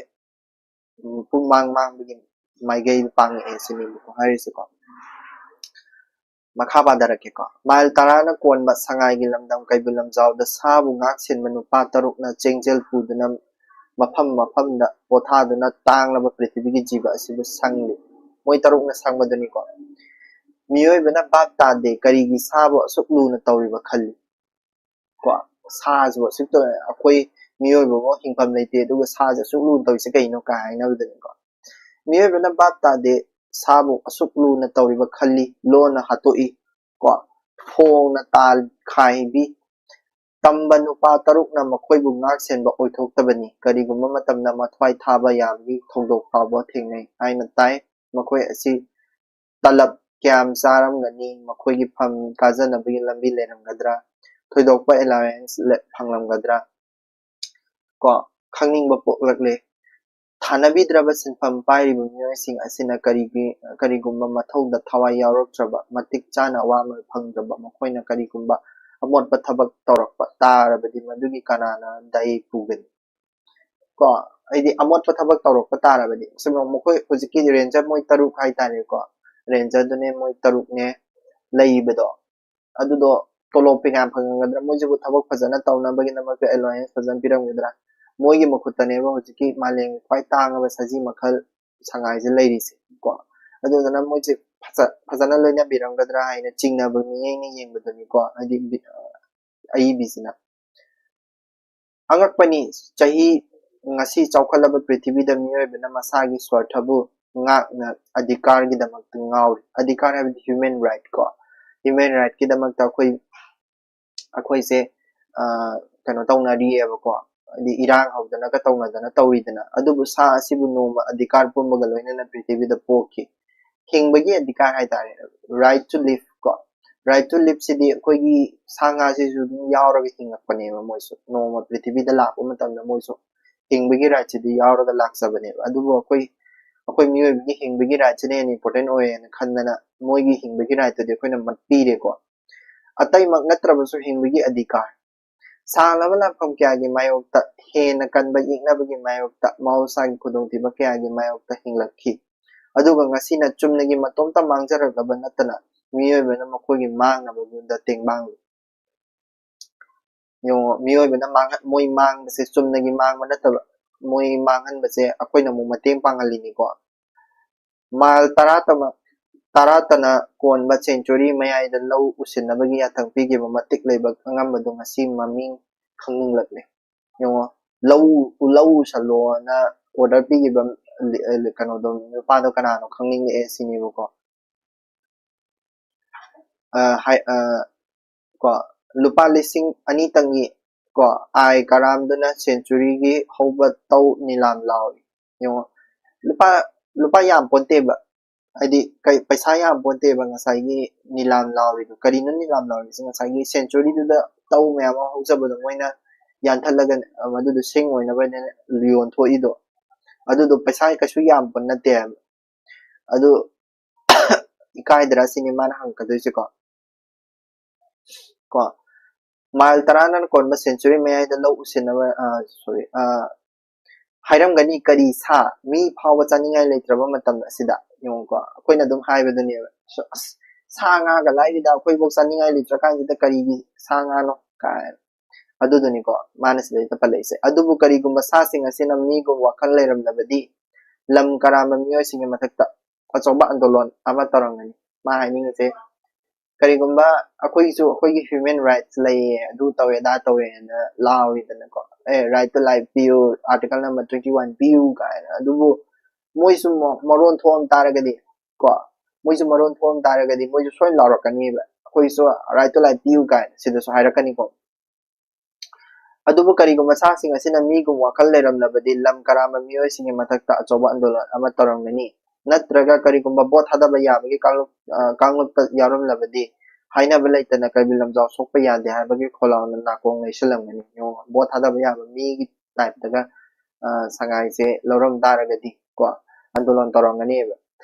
ꯎꯝ, ꯄꯨꯡꯃꯥꯡ ꯃꯥꯡꯕꯒꯤ ꯃꯥꯏꯀꯩꯗ ꯄꯥꯡꯉꯛꯑꯦ ꯁꯤꯅꯦꯕꯀꯣ ꯍꯥꯏꯔꯤꯁꯦꯀꯣ꯫ ꯃꯈꯥ ꯄꯥꯊꯔꯛꯀꯦꯀꯣ꯫ ꯃꯥꯏꯜ ꯇꯔꯥꯅ ꯀꯣꯟꯕ ꯁꯉꯥꯏꯒꯤ ꯂꯝꯗꯝ ꯀꯩꯕꯨꯜ ꯂꯝꯖꯥꯎꯗ ꯁꯥꯕꯨ ꯉꯥꯛ ꯁꯦꯟꯕ ꯅꯨꯄꯥ ꯇꯔꯨꯛꯅ ꯆꯦꯡꯖꯦꯜ ꯄꯨꯗꯨꯅ ꯃꯐꯝ ꯃꯐꯝꯗ ꯄꯣꯊꯥꯗꯨꯅ ꯇꯥꯡꯂꯕ ꯄ꯭ꯔꯤꯊꯤꯕꯤꯒꯤ ꯖꯤꯕ ꯑꯁꯤꯕꯨ ꯁꯪꯂꯤ꯫ ꯃꯣꯏ ꯇꯔꯨꯛꯅ ꯁꯪꯕꯗꯨꯅꯤꯀꯣ꯫ ꯃꯤꯑꯣꯏꯕꯅ ꯚꯥꯞ ꯇꯥꯗꯦ, ꯀꯔꯤꯒꯤ ꯁꯥꯕꯨ ꯑꯁꯨꯛ ꯂꯨꯅ ꯇꯧꯔꯤꯕ ꯈꯜꯂꯤ꯫ ꯀꯣ, ꯁꯥꯁꯤꯕꯨ ꯑꯁꯨꯛ ꯇꯧ-, ꯑꯩꯈꯣꯏ ꯃꯤꯑꯣꯏꯕꯕꯨ ꯍꯤꯡꯐꯝ ꯂꯩꯇꯦ, ꯑꯗꯨꯒ ꯁꯥꯁꯦ ꯑꯁꯨꯛ ꯂꯨꯅ ꯇꯧꯔꯤꯁꯦ ꯀꯩꯅꯣ ꯀꯥꯏ ꯍꯥꯏꯅꯕꯗꯨꯅꯤꯀꯣ꯫ ꯃꯤꯑꯣꯏꯕꯅ ꯚꯥꯞ ꯇꯥꯗꯦ, ꯁꯥꯕꯨ ꯑꯁꯨꯛ ꯂꯨꯅ ꯇꯧꯔꯤꯕ ꯈꯜꯂꯤ, ꯂꯣꯟꯅ ꯍꯥꯠꯇꯣꯛꯏ꯫ ꯀꯣ, ꯐꯣꯡꯅ ꯇꯥꯜꯈꯥꯏꯕꯤ꯫ ꯇꯝꯕ ꯅꯨꯄꯥ ꯇꯔꯨꯛꯅ ꯃꯈꯣꯏꯕꯨ ꯉꯥꯛ ꯁꯦꯟꯕ ꯑꯣꯏꯊꯣꯛꯇꯕꯅꯤ꯫ ꯀꯔꯤꯒꯨꯝꯕ ꯃꯇꯝꯗ ꯃꯊ꯭ꯋꯥꯏ ꯊꯥꯕ ꯌꯥꯕꯒꯤ ꯊꯧꯗꯣꯛ ꯐꯥꯎꯕ ꯊꯦꯡꯅꯩ ꯍꯥꯏꯅ ꯇꯥꯏ꯫ ꯃꯈꯣꯏ ꯑꯁꯤ ꯇꯂꯕ ꯀꯌꯥꯝ ꯆꯥꯔꯝꯒꯅꯤ? ꯃꯈꯣꯏꯒꯤ ꯐꯝ ꯀꯥꯖꯅꯕꯒꯤ ꯂꯝꯕꯤ ꯂꯩꯔꯝꯒꯗ꯭ꯔꯥ? ꯊꯣꯏꯗꯣꯛꯄ allowance ꯂꯦ-, ꯐꯪꯂꯝꯒꯗ꯭ꯔꯥ? ꯀꯣ, ꯈꯪꯅꯤꯡꯕ ꯄꯣꯛꯂꯛꯂꯦ꯫ ꯊꯥꯅꯕꯤꯗ꯭ꯔꯕ ꯁꯤꯟꯐꯝ ꯄꯥꯏꯔꯤꯕ ꯃꯤꯑꯣꯏꯁꯤꯡ ꯑꯁꯤꯅ ꯀꯔꯤꯒꯤ, ꯀꯔꯤꯒꯨꯝꯕ ꯃꯊꯧꯗ ꯊꯋꯥꯏ ꯌꯥꯎꯔꯛꯇ꯭ꯔꯕ, ꯃꯇꯤꯛ ꯆꯥꯅ ꯑꯋꯥꯃꯜ ꯐꯪꯗ꯭ꯔꯕ ꯃꯈꯣꯏꯅ ꯀꯔꯤꯒꯨꯝꯕ ꯑꯃꯣꯠꯄ ꯊꯕꯛ ꯇꯧꯔꯛꯄ ꯇꯥꯔꯕꯗꯤ ꯃꯗꯨꯒꯤ ꯀꯅꯥꯅ ꯗꯥꯏ ꯄꯨꯒꯅꯤ? ꯀꯣ, ꯍꯥꯏꯗꯤ ꯑꯃꯣꯠꯄ ꯊꯕꯛ ꯇꯧꯔꯛꯄ ꯇꯥꯔꯕꯗꯤ, ꯁꯨꯝ ꯃꯈꯣꯏ ꯍꯧꯖꯤꯛꯀꯤ ꯔꯦꯟꯖꯔ ꯃꯣꯏ ꯇꯔꯨꯛ ꯍꯥꯏꯇꯥꯔꯦꯀꯣ, ꯔꯦꯟꯖꯔꯗꯨꯅꯦ ꯃꯣꯏ ꯇꯔꯨꯛꯅꯦ ꯂꯩꯔꯤꯕꯗꯣ, ꯑꯗꯨꯗꯣ ꯇꯣꯂꯣꯞ ꯀꯌꯥꯝ ꯐꯪꯉꯝꯒꯗ꯭ꯔꯥ? ꯃꯣꯏꯁꯤꯕꯨ ꯊꯕꯛ ꯐꯖꯅ ꯇꯧꯅꯕꯒꯤꯗꯃꯛꯇ allowance ꯐꯖꯅ ꯄꯤꯔꯝꯒꯗ꯭ꯔꯥ? ꯃꯣꯏꯒꯤ ꯃꯈꯨꯠꯇꯅꯦꯕ ꯍꯧꯖꯤꯛꯀꯤ ꯃꯥꯂꯦꯝꯒꯤ ꯈ꯭ꯋꯥꯏ ꯇꯥꯡꯉꯕ ꯁꯖꯤ ꯃꯈꯜ ꯁꯉꯥꯏꯁꯦ ꯂꯩꯔꯤꯁꯦ ꯀꯣ꯫ ꯑꯗꯨꯗꯨꯅ ꯃꯣꯏꯁꯦ ꯐꯖ-, ꯐꯖꯅ ꯂꯣꯏꯅꯕꯤꯔꯝꯒꯗ꯭ꯔꯥ ꯍꯥꯏꯅ ꯆꯤꯡꯅꯕ ꯃꯤꯠꯌꯦꯡꯅ ꯌꯦꯡꯕꯗꯨꯅꯤꯀꯣ, ꯍꯥꯏꯗꯤ ꯕꯤ-, ꯑꯏꯕꯤꯁꯤꯅ꯫ ꯑꯉꯛꯄꯅꯤ, ꯆꯍꯤ ꯉꯁꯤ ꯆꯥꯎꯈꯠꯂꯕ ꯄ꯭ꯔꯤꯊꯤꯕꯤꯗ ꯃꯤꯑꯣꯏꯕꯅ ꯃꯁꯥꯒꯤ ꯁ꯭ꯋꯥꯔꯊꯕꯨ ꯉꯥꯛꯅ ꯑꯙꯤꯀꯥꯔꯒꯤꯗꯃꯛꯇ ꯉꯥꯎꯔꯤ꯫ ꯑꯙꯤꯀꯥꯔ ꯍꯥꯏꯕꯗꯤ human right ꯀꯣ꯫ Human rightꯀꯤꯗꯃꯛꯇ ꯑꯩꯈꯣꯏ, ꯑꯩꯈꯣꯏꯁꯦ, ꯑ, ꯀꯩꯅꯣ ꯇꯧꯅꯔꯤꯑꯕꯀꯣ꯫ ꯍꯥꯏꯗꯤ ꯏꯔꯥꯡ ꯍꯧꯗꯅꯒ ꯇꯧꯅꯗꯅ ꯇꯧꯔꯤꯗꯅ꯫ ꯑꯗꯨꯕꯨ ꯁꯥ ꯑꯁꯤꯕꯨ ꯅꯣꯡꯃ ꯑꯙꯤꯀꯥꯔ ꯄꯨꯝꯕꯒ ꯂꯣꯏꯅꯅ ꯄ꯭ꯔꯤꯊꯤꯕꯤꯗ ꯄꯣꯛꯈꯤ꯫ ꯍꯤꯡꯕꯒꯤ ꯑꯙꯤꯀꯥꯔ ꯍꯥꯏꯇꯥꯔꯦ, right to live ꯀꯣ꯫ Right to liveꯁꯤꯗꯤ ꯑꯩꯈꯣꯏꯒꯤ ꯁꯥ ꯉꯥꯁꯤꯁꯨ ꯑꯗꯨꯝ ꯌꯥꯎꯔꯒ ꯍꯤꯡꯉꯛꯄꯅꯦꯕ ꯃꯣꯏꯁꯨ꯫ ꯅꯣꯡꯃ ꯄ꯭ꯔꯤꯊꯤꯕꯤꯗ ꯂꯥꯛꯄ ꯃꯇꯝꯗ ꯃꯣꯏꯁꯨ ꯍꯤꯡꯕꯒꯤ rightꯁꯤꯗꯤ ꯌꯥꯎꯔꯒ ꯂꯥꯛꯆꯕꯅꯦꯕ꯫ ꯑꯗꯨꯕꯨ ꯑꯩꯈꯣꯏ, ꯑꯩꯈꯣꯏ ꯃꯤꯑꯣꯏꯕꯒꯤ ꯍꯤꯡꯕꯒꯤ rightꯁꯤꯅ ꯍꯦꯟꯅ important ꯑꯣꯏꯌꯦꯅ ꯈꯟꯗꯅ ꯃꯣꯏꯒꯤ ꯍꯤꯡꯕꯒꯤ rightꯇꯨꯗꯤ ꯑꯩꯈꯣꯏꯅ ꯃꯠꯄꯤꯔꯦꯀꯣ꯫ ꯑꯇꯩꯃꯛ ꯅꯠꯇ꯭ꯔꯕꯁꯨ ꯍꯤꯡꯕꯒꯤ ꯑꯙꯤꯀꯥꯔ꯫ ꯁꯥꯡꯂꯕ ꯂꯥꯟꯐꯝ ꯀꯌꯥꯒꯤ ꯃꯥꯌꯣꯛꯇ, ꯍꯦꯟꯅ ꯀꯟꯕ ꯌꯦꯛꯅꯕꯒꯤ ꯃꯥꯌꯣꯛꯇ, ꯃꯍꯧꯁꯥꯒꯤ ꯈꯨꯗꯣꯡꯊꯤꯕ ꯀꯌꯥꯒꯤ ꯃꯥꯌꯣꯛꯇ ꯍꯤꯡꯂꯛꯈꯤ꯫ ꯑꯗꯨꯒ ꯉꯁꯤꯅ ꯆꯨꯝꯅꯒꯤ ꯃꯇꯣꯝꯇ ꯃꯥꯡꯖꯔꯛꯂꯕ ꯅꯠꯇꯅ ꯃꯤꯑꯣꯏꯕꯅ ꯃꯈꯣꯏꯒꯤ ꯃꯥꯡꯅꯕꯗꯨꯗ ꯇꯦꯡꯕꯥꯡꯂꯤ꯫ ꯌꯦꯡꯉꯣ, ꯃꯤꯑꯣꯏꯕꯅ ꯃꯥꯡꯍ-, ꯃꯣꯏ ꯃꯥꯡꯕꯁꯦ ꯆꯨꯝꯅꯒꯤ ꯃꯥꯡꯕ ꯅꯠꯇꯕ, ꯃꯣꯏ ꯃꯥꯡꯍꯟꯕꯁꯦ ꯑꯩꯈꯣꯏꯅ ꯑꯃꯨꯛ ꯃꯇꯦꯡ ꯄꯥꯡꯍꯜꯂꯤꯅꯤꯀꯣ꯫ ꯃꯥꯏꯜ ꯇꯔꯥ ꯇꯃ-, ꯇꯔꯥ ꯇꯅ ꯀꯣꯟꯕ century ꯃꯌꯥꯏꯗ ꯂꯧ ꯎꯁꯤꯟꯅꯕꯒꯤ ꯌꯥꯊꯪ ꯄꯤꯈꯤꯕ ꯃꯇꯤꯛ ꯂꯩꯕ ꯑꯉꯝꯕꯗꯣ ꯉꯁꯤ ꯃꯃꯤꯡ ꯈꯪꯅꯤꯡꯂꯛꯂꯦ꯫ ꯌꯦꯡꯉꯣ, ꯂꯧ, ꯂꯧ ꯎꯁꯜꯂꯣꯅ order ꯄꯤꯈꯤꯕ ꯂꯤ-, ꯑ, ꯀꯩꯅꯣꯗꯣ, ꯅꯨꯄꯥꯗꯣ ꯀꯅꯥꯅꯣ ꯈꯪꯅꯤꯡꯂꯛꯑꯦ ꯁꯤꯅꯦꯕꯀꯣ꯫ ꯑ, ꯍꯥꯏ-, ꯑ, ꯀꯣ, ꯂꯨꯄꯥ ꯂꯤꯁꯤꯡ ꯑꯅꯤꯇꯪꯒꯤ ꯀꯣ, ꯑꯥꯏ ꯀꯔꯥꯝꯗꯨꯅ centuryꯒꯤ ꯍꯧꯕ ꯇꯧ ꯅꯤꯂꯥꯝ ꯂꯥꯎꯔꯤ꯫ ꯌꯦꯡꯉꯣ, ꯂꯨꯄꯥ, ꯂꯨꯄꯥ ꯌꯥꯝ ꯄꯣꯟꯇꯦꯕ꯫ ꯍꯥꯏꯗꯤ ꯀꯩ, ꯄꯩꯁꯥ ꯌꯥꯝ ꯄꯣꯟꯇꯦꯕ ꯉꯁꯥꯏꯒꯤ ꯅꯤꯂꯥꯝ ꯂꯥꯎꯔꯤꯗꯣ꯫ ꯀꯔꯤꯅꯣ ꯅꯤꯂꯥꯝ ꯂꯥꯎꯔꯤꯁꯦ? ꯉꯁꯥꯏꯒꯤ centuryꯗꯨꯗ ꯇꯧ ꯃꯌꯥꯝ ꯑꯃ ꯍꯧꯖꯕꯗꯣ ꯃꯣꯏꯅ ꯌꯥꯟꯊꯠꯂꯒ, ꯑ, ꯃꯗꯨꯗꯣ ꯁꯤꯡ ꯑꯣꯏꯅꯕ ꯌꯣꯟꯊꯣꯛꯏꯗꯣ꯫ ꯑꯗꯨꯗꯣ ꯄꯩꯁꯥ ꯀꯩꯁꯨ ꯌꯥꯝꯕ ꯅꯠꯇꯦ ꯍꯥꯏꯕ꯫ ꯑꯗꯨ ꯏꯀꯥꯏꯗ꯭ꯔꯥ ꯁꯤꯅꯤ ꯃꯥꯅ ꯍꯪꯉꯛꯀꯗꯣꯏꯁꯦꯀꯣ꯫ ꯀꯣ, ꯃꯥꯏꯜ ꯇꯔꯥꯅ ꯀꯣꯟꯕ century ꯃꯌꯥꯏꯗ ꯂꯧ ꯎꯁꯤꯟꯅꯕ, ꯑ, sorry, ꯑ, ꯍꯥꯏꯔꯝꯒꯅꯤ, "ꯀꯔꯤ ꯁꯥ? ꯃꯤ ꯐꯥꯎꯕ ꯆꯥꯅꯤꯡꯉꯥꯏ ꯂꯩꯇ꯭ꯔꯕ ꯃꯇꯝ ꯑꯁꯤꯗ?" ꯌꯦꯡꯉꯨꯀꯣ, ꯑꯩꯈꯣꯏꯅ ꯑꯗꯨꯝ ꯍꯥꯏꯕꯗꯨꯅꯦꯕ, "ꯑꯁ, ꯁꯥ ꯉꯥꯒ ꯂꯥꯏꯔꯤꯗ ꯑꯩꯈꯣꯏꯐꯧ ꯆꯥꯅꯤꯡꯉꯥꯏ ꯂꯩꯇ꯭ꯔꯀꯥꯟꯁꯤꯗ ꯀꯔꯤꯒꯤ ꯁꯥ ꯉꯥꯅꯣ?" ꯀꯥꯏꯅ꯫ ꯑꯗꯨꯗꯨꯅꯤꯀꯣ ꯃꯥꯅ ꯁꯤꯗꯩꯗ ꯄꯜꯂꯛꯏꯁꯦ꯫ ꯑꯗꯨꯕꯨ ꯀꯔꯤꯒꯨꯝꯕ ꯁꯥꯁꯤꯡ ꯑꯁꯤꯅ ꯃꯤꯒꯨꯝ ꯋꯥꯈꯜ ꯂꯩꯔꯝꯂꯕꯗꯤ ꯂꯝ ꯀꯔꯥꯝꯕ ꯃꯤꯑꯣꯏꯁꯤꯡꯒꯤ ꯃꯊꯛꯇ ꯑꯆꯧꯕ ꯑꯟꯗꯣꯂꯣꯟ ꯑꯃ ꯇꯧꯔꯝꯒꯅꯤ꯫ ꯃꯥ ꯍꯥꯏꯅꯤꯡꯉꯤꯁꯦ ꯀꯔꯤꯒꯨꯝꯕ ꯑꯩꯈꯣꯏꯒꯤꯁꯨ ꯑꯩꯈꯣꯏꯒꯤ human rights ꯂꯩꯌꯦ, ꯑꯗꯨ ꯇꯧꯋꯦ ꯑꯗꯥ ꯇꯧꯋꯦꯅ ꯂꯥꯎꯔꯤꯗꯅꯀꯣ, ꯑꯦ right to life ꯄꯤꯌꯨ, article number twenty one ꯄꯤꯌꯨ ꯀꯥꯏꯅ꯫ ꯑꯗꯨꯕꯨ ꯃꯣꯏꯁꯨ ꯃ- ꯃꯔꯣꯟ ꯊꯣꯛꯑꯝ ꯇꯥꯔꯒꯗꯤ ꯀꯣ, ꯃꯣꯏꯁꯨ ꯃꯔꯣꯟ ꯊꯣꯛꯑꯝ ꯇꯥꯔꯒꯗꯤ ꯃꯣꯏꯁꯨ ꯁꯣꯏꯅ ꯂꯥꯎꯔꯛꯀꯅꯤꯕ, ꯑꯩꯈꯣꯏꯁꯨ right to life ꯄꯤꯌꯨ ꯀꯥꯏꯅ ꯁꯤꯗꯁꯨ ꯍꯥꯏꯔꯛꯀꯅꯤꯀꯣ꯫ ꯑꯗꯨꯕꯨ ꯀꯔꯤꯒꯨꯝꯕ ꯁꯥꯁꯤꯡ ꯑꯁꯤꯅ ꯃꯤꯒꯨꯝ ꯋꯥꯈꯜ ꯂꯩꯔꯝꯂꯕꯗꯤ ꯂꯝ ꯀꯔꯥꯝꯕ ꯃꯤꯑꯣꯏꯁꯤꯡꯒꯤ ꯃꯊꯛꯇ ꯑꯆꯧꯕ ꯑꯟꯗꯣꯂꯟ ꯑꯃ ꯇꯧꯔꯝꯒꯅꯤ, ꯅꯠꯇ꯭ꯔꯒ ꯀꯔꯤꯒꯨꯝꯕ ꯚꯣꯠ ꯊꯥꯗꯕ ꯌꯥꯕꯒꯤ ꯀꯥꯡꯂꯨꯞ ꯑ, ꯀꯥꯡꯂꯨꯞꯇ ꯌꯥꯎꯔꯝꯂꯕꯗꯤ ꯍꯥꯏꯅꯕ ꯂꯩꯇꯅ ꯀꯩꯕꯨꯜ ꯂꯝꯖꯥꯎ ꯁꯣꯛꯄ ꯌꯥꯗꯦ ꯍꯥꯏꯕꯒꯤ ꯈꯣꯜꯂꯥꯎꯅ ꯅꯥꯀꯣꯡ ꯂꯩꯁꯜꯂꯝꯒꯅꯤ꯫ ꯌꯦꯡꯉꯣ, ꯚꯣꯠ ꯊꯥꯗꯕ ꯌꯥꯕ ꯃꯤꯒꯤ ꯇꯥꯏꯞꯇꯒ ꯑ, ꯁꯉꯥꯏꯁꯦ ꯂꯧꯔꯝ ꯇꯥꯔꯒꯗꯤ ꯀꯣ, ꯑꯟꯗꯣꯂꯟ ꯇꯧꯔꯝꯒꯅꯦꯕ꯫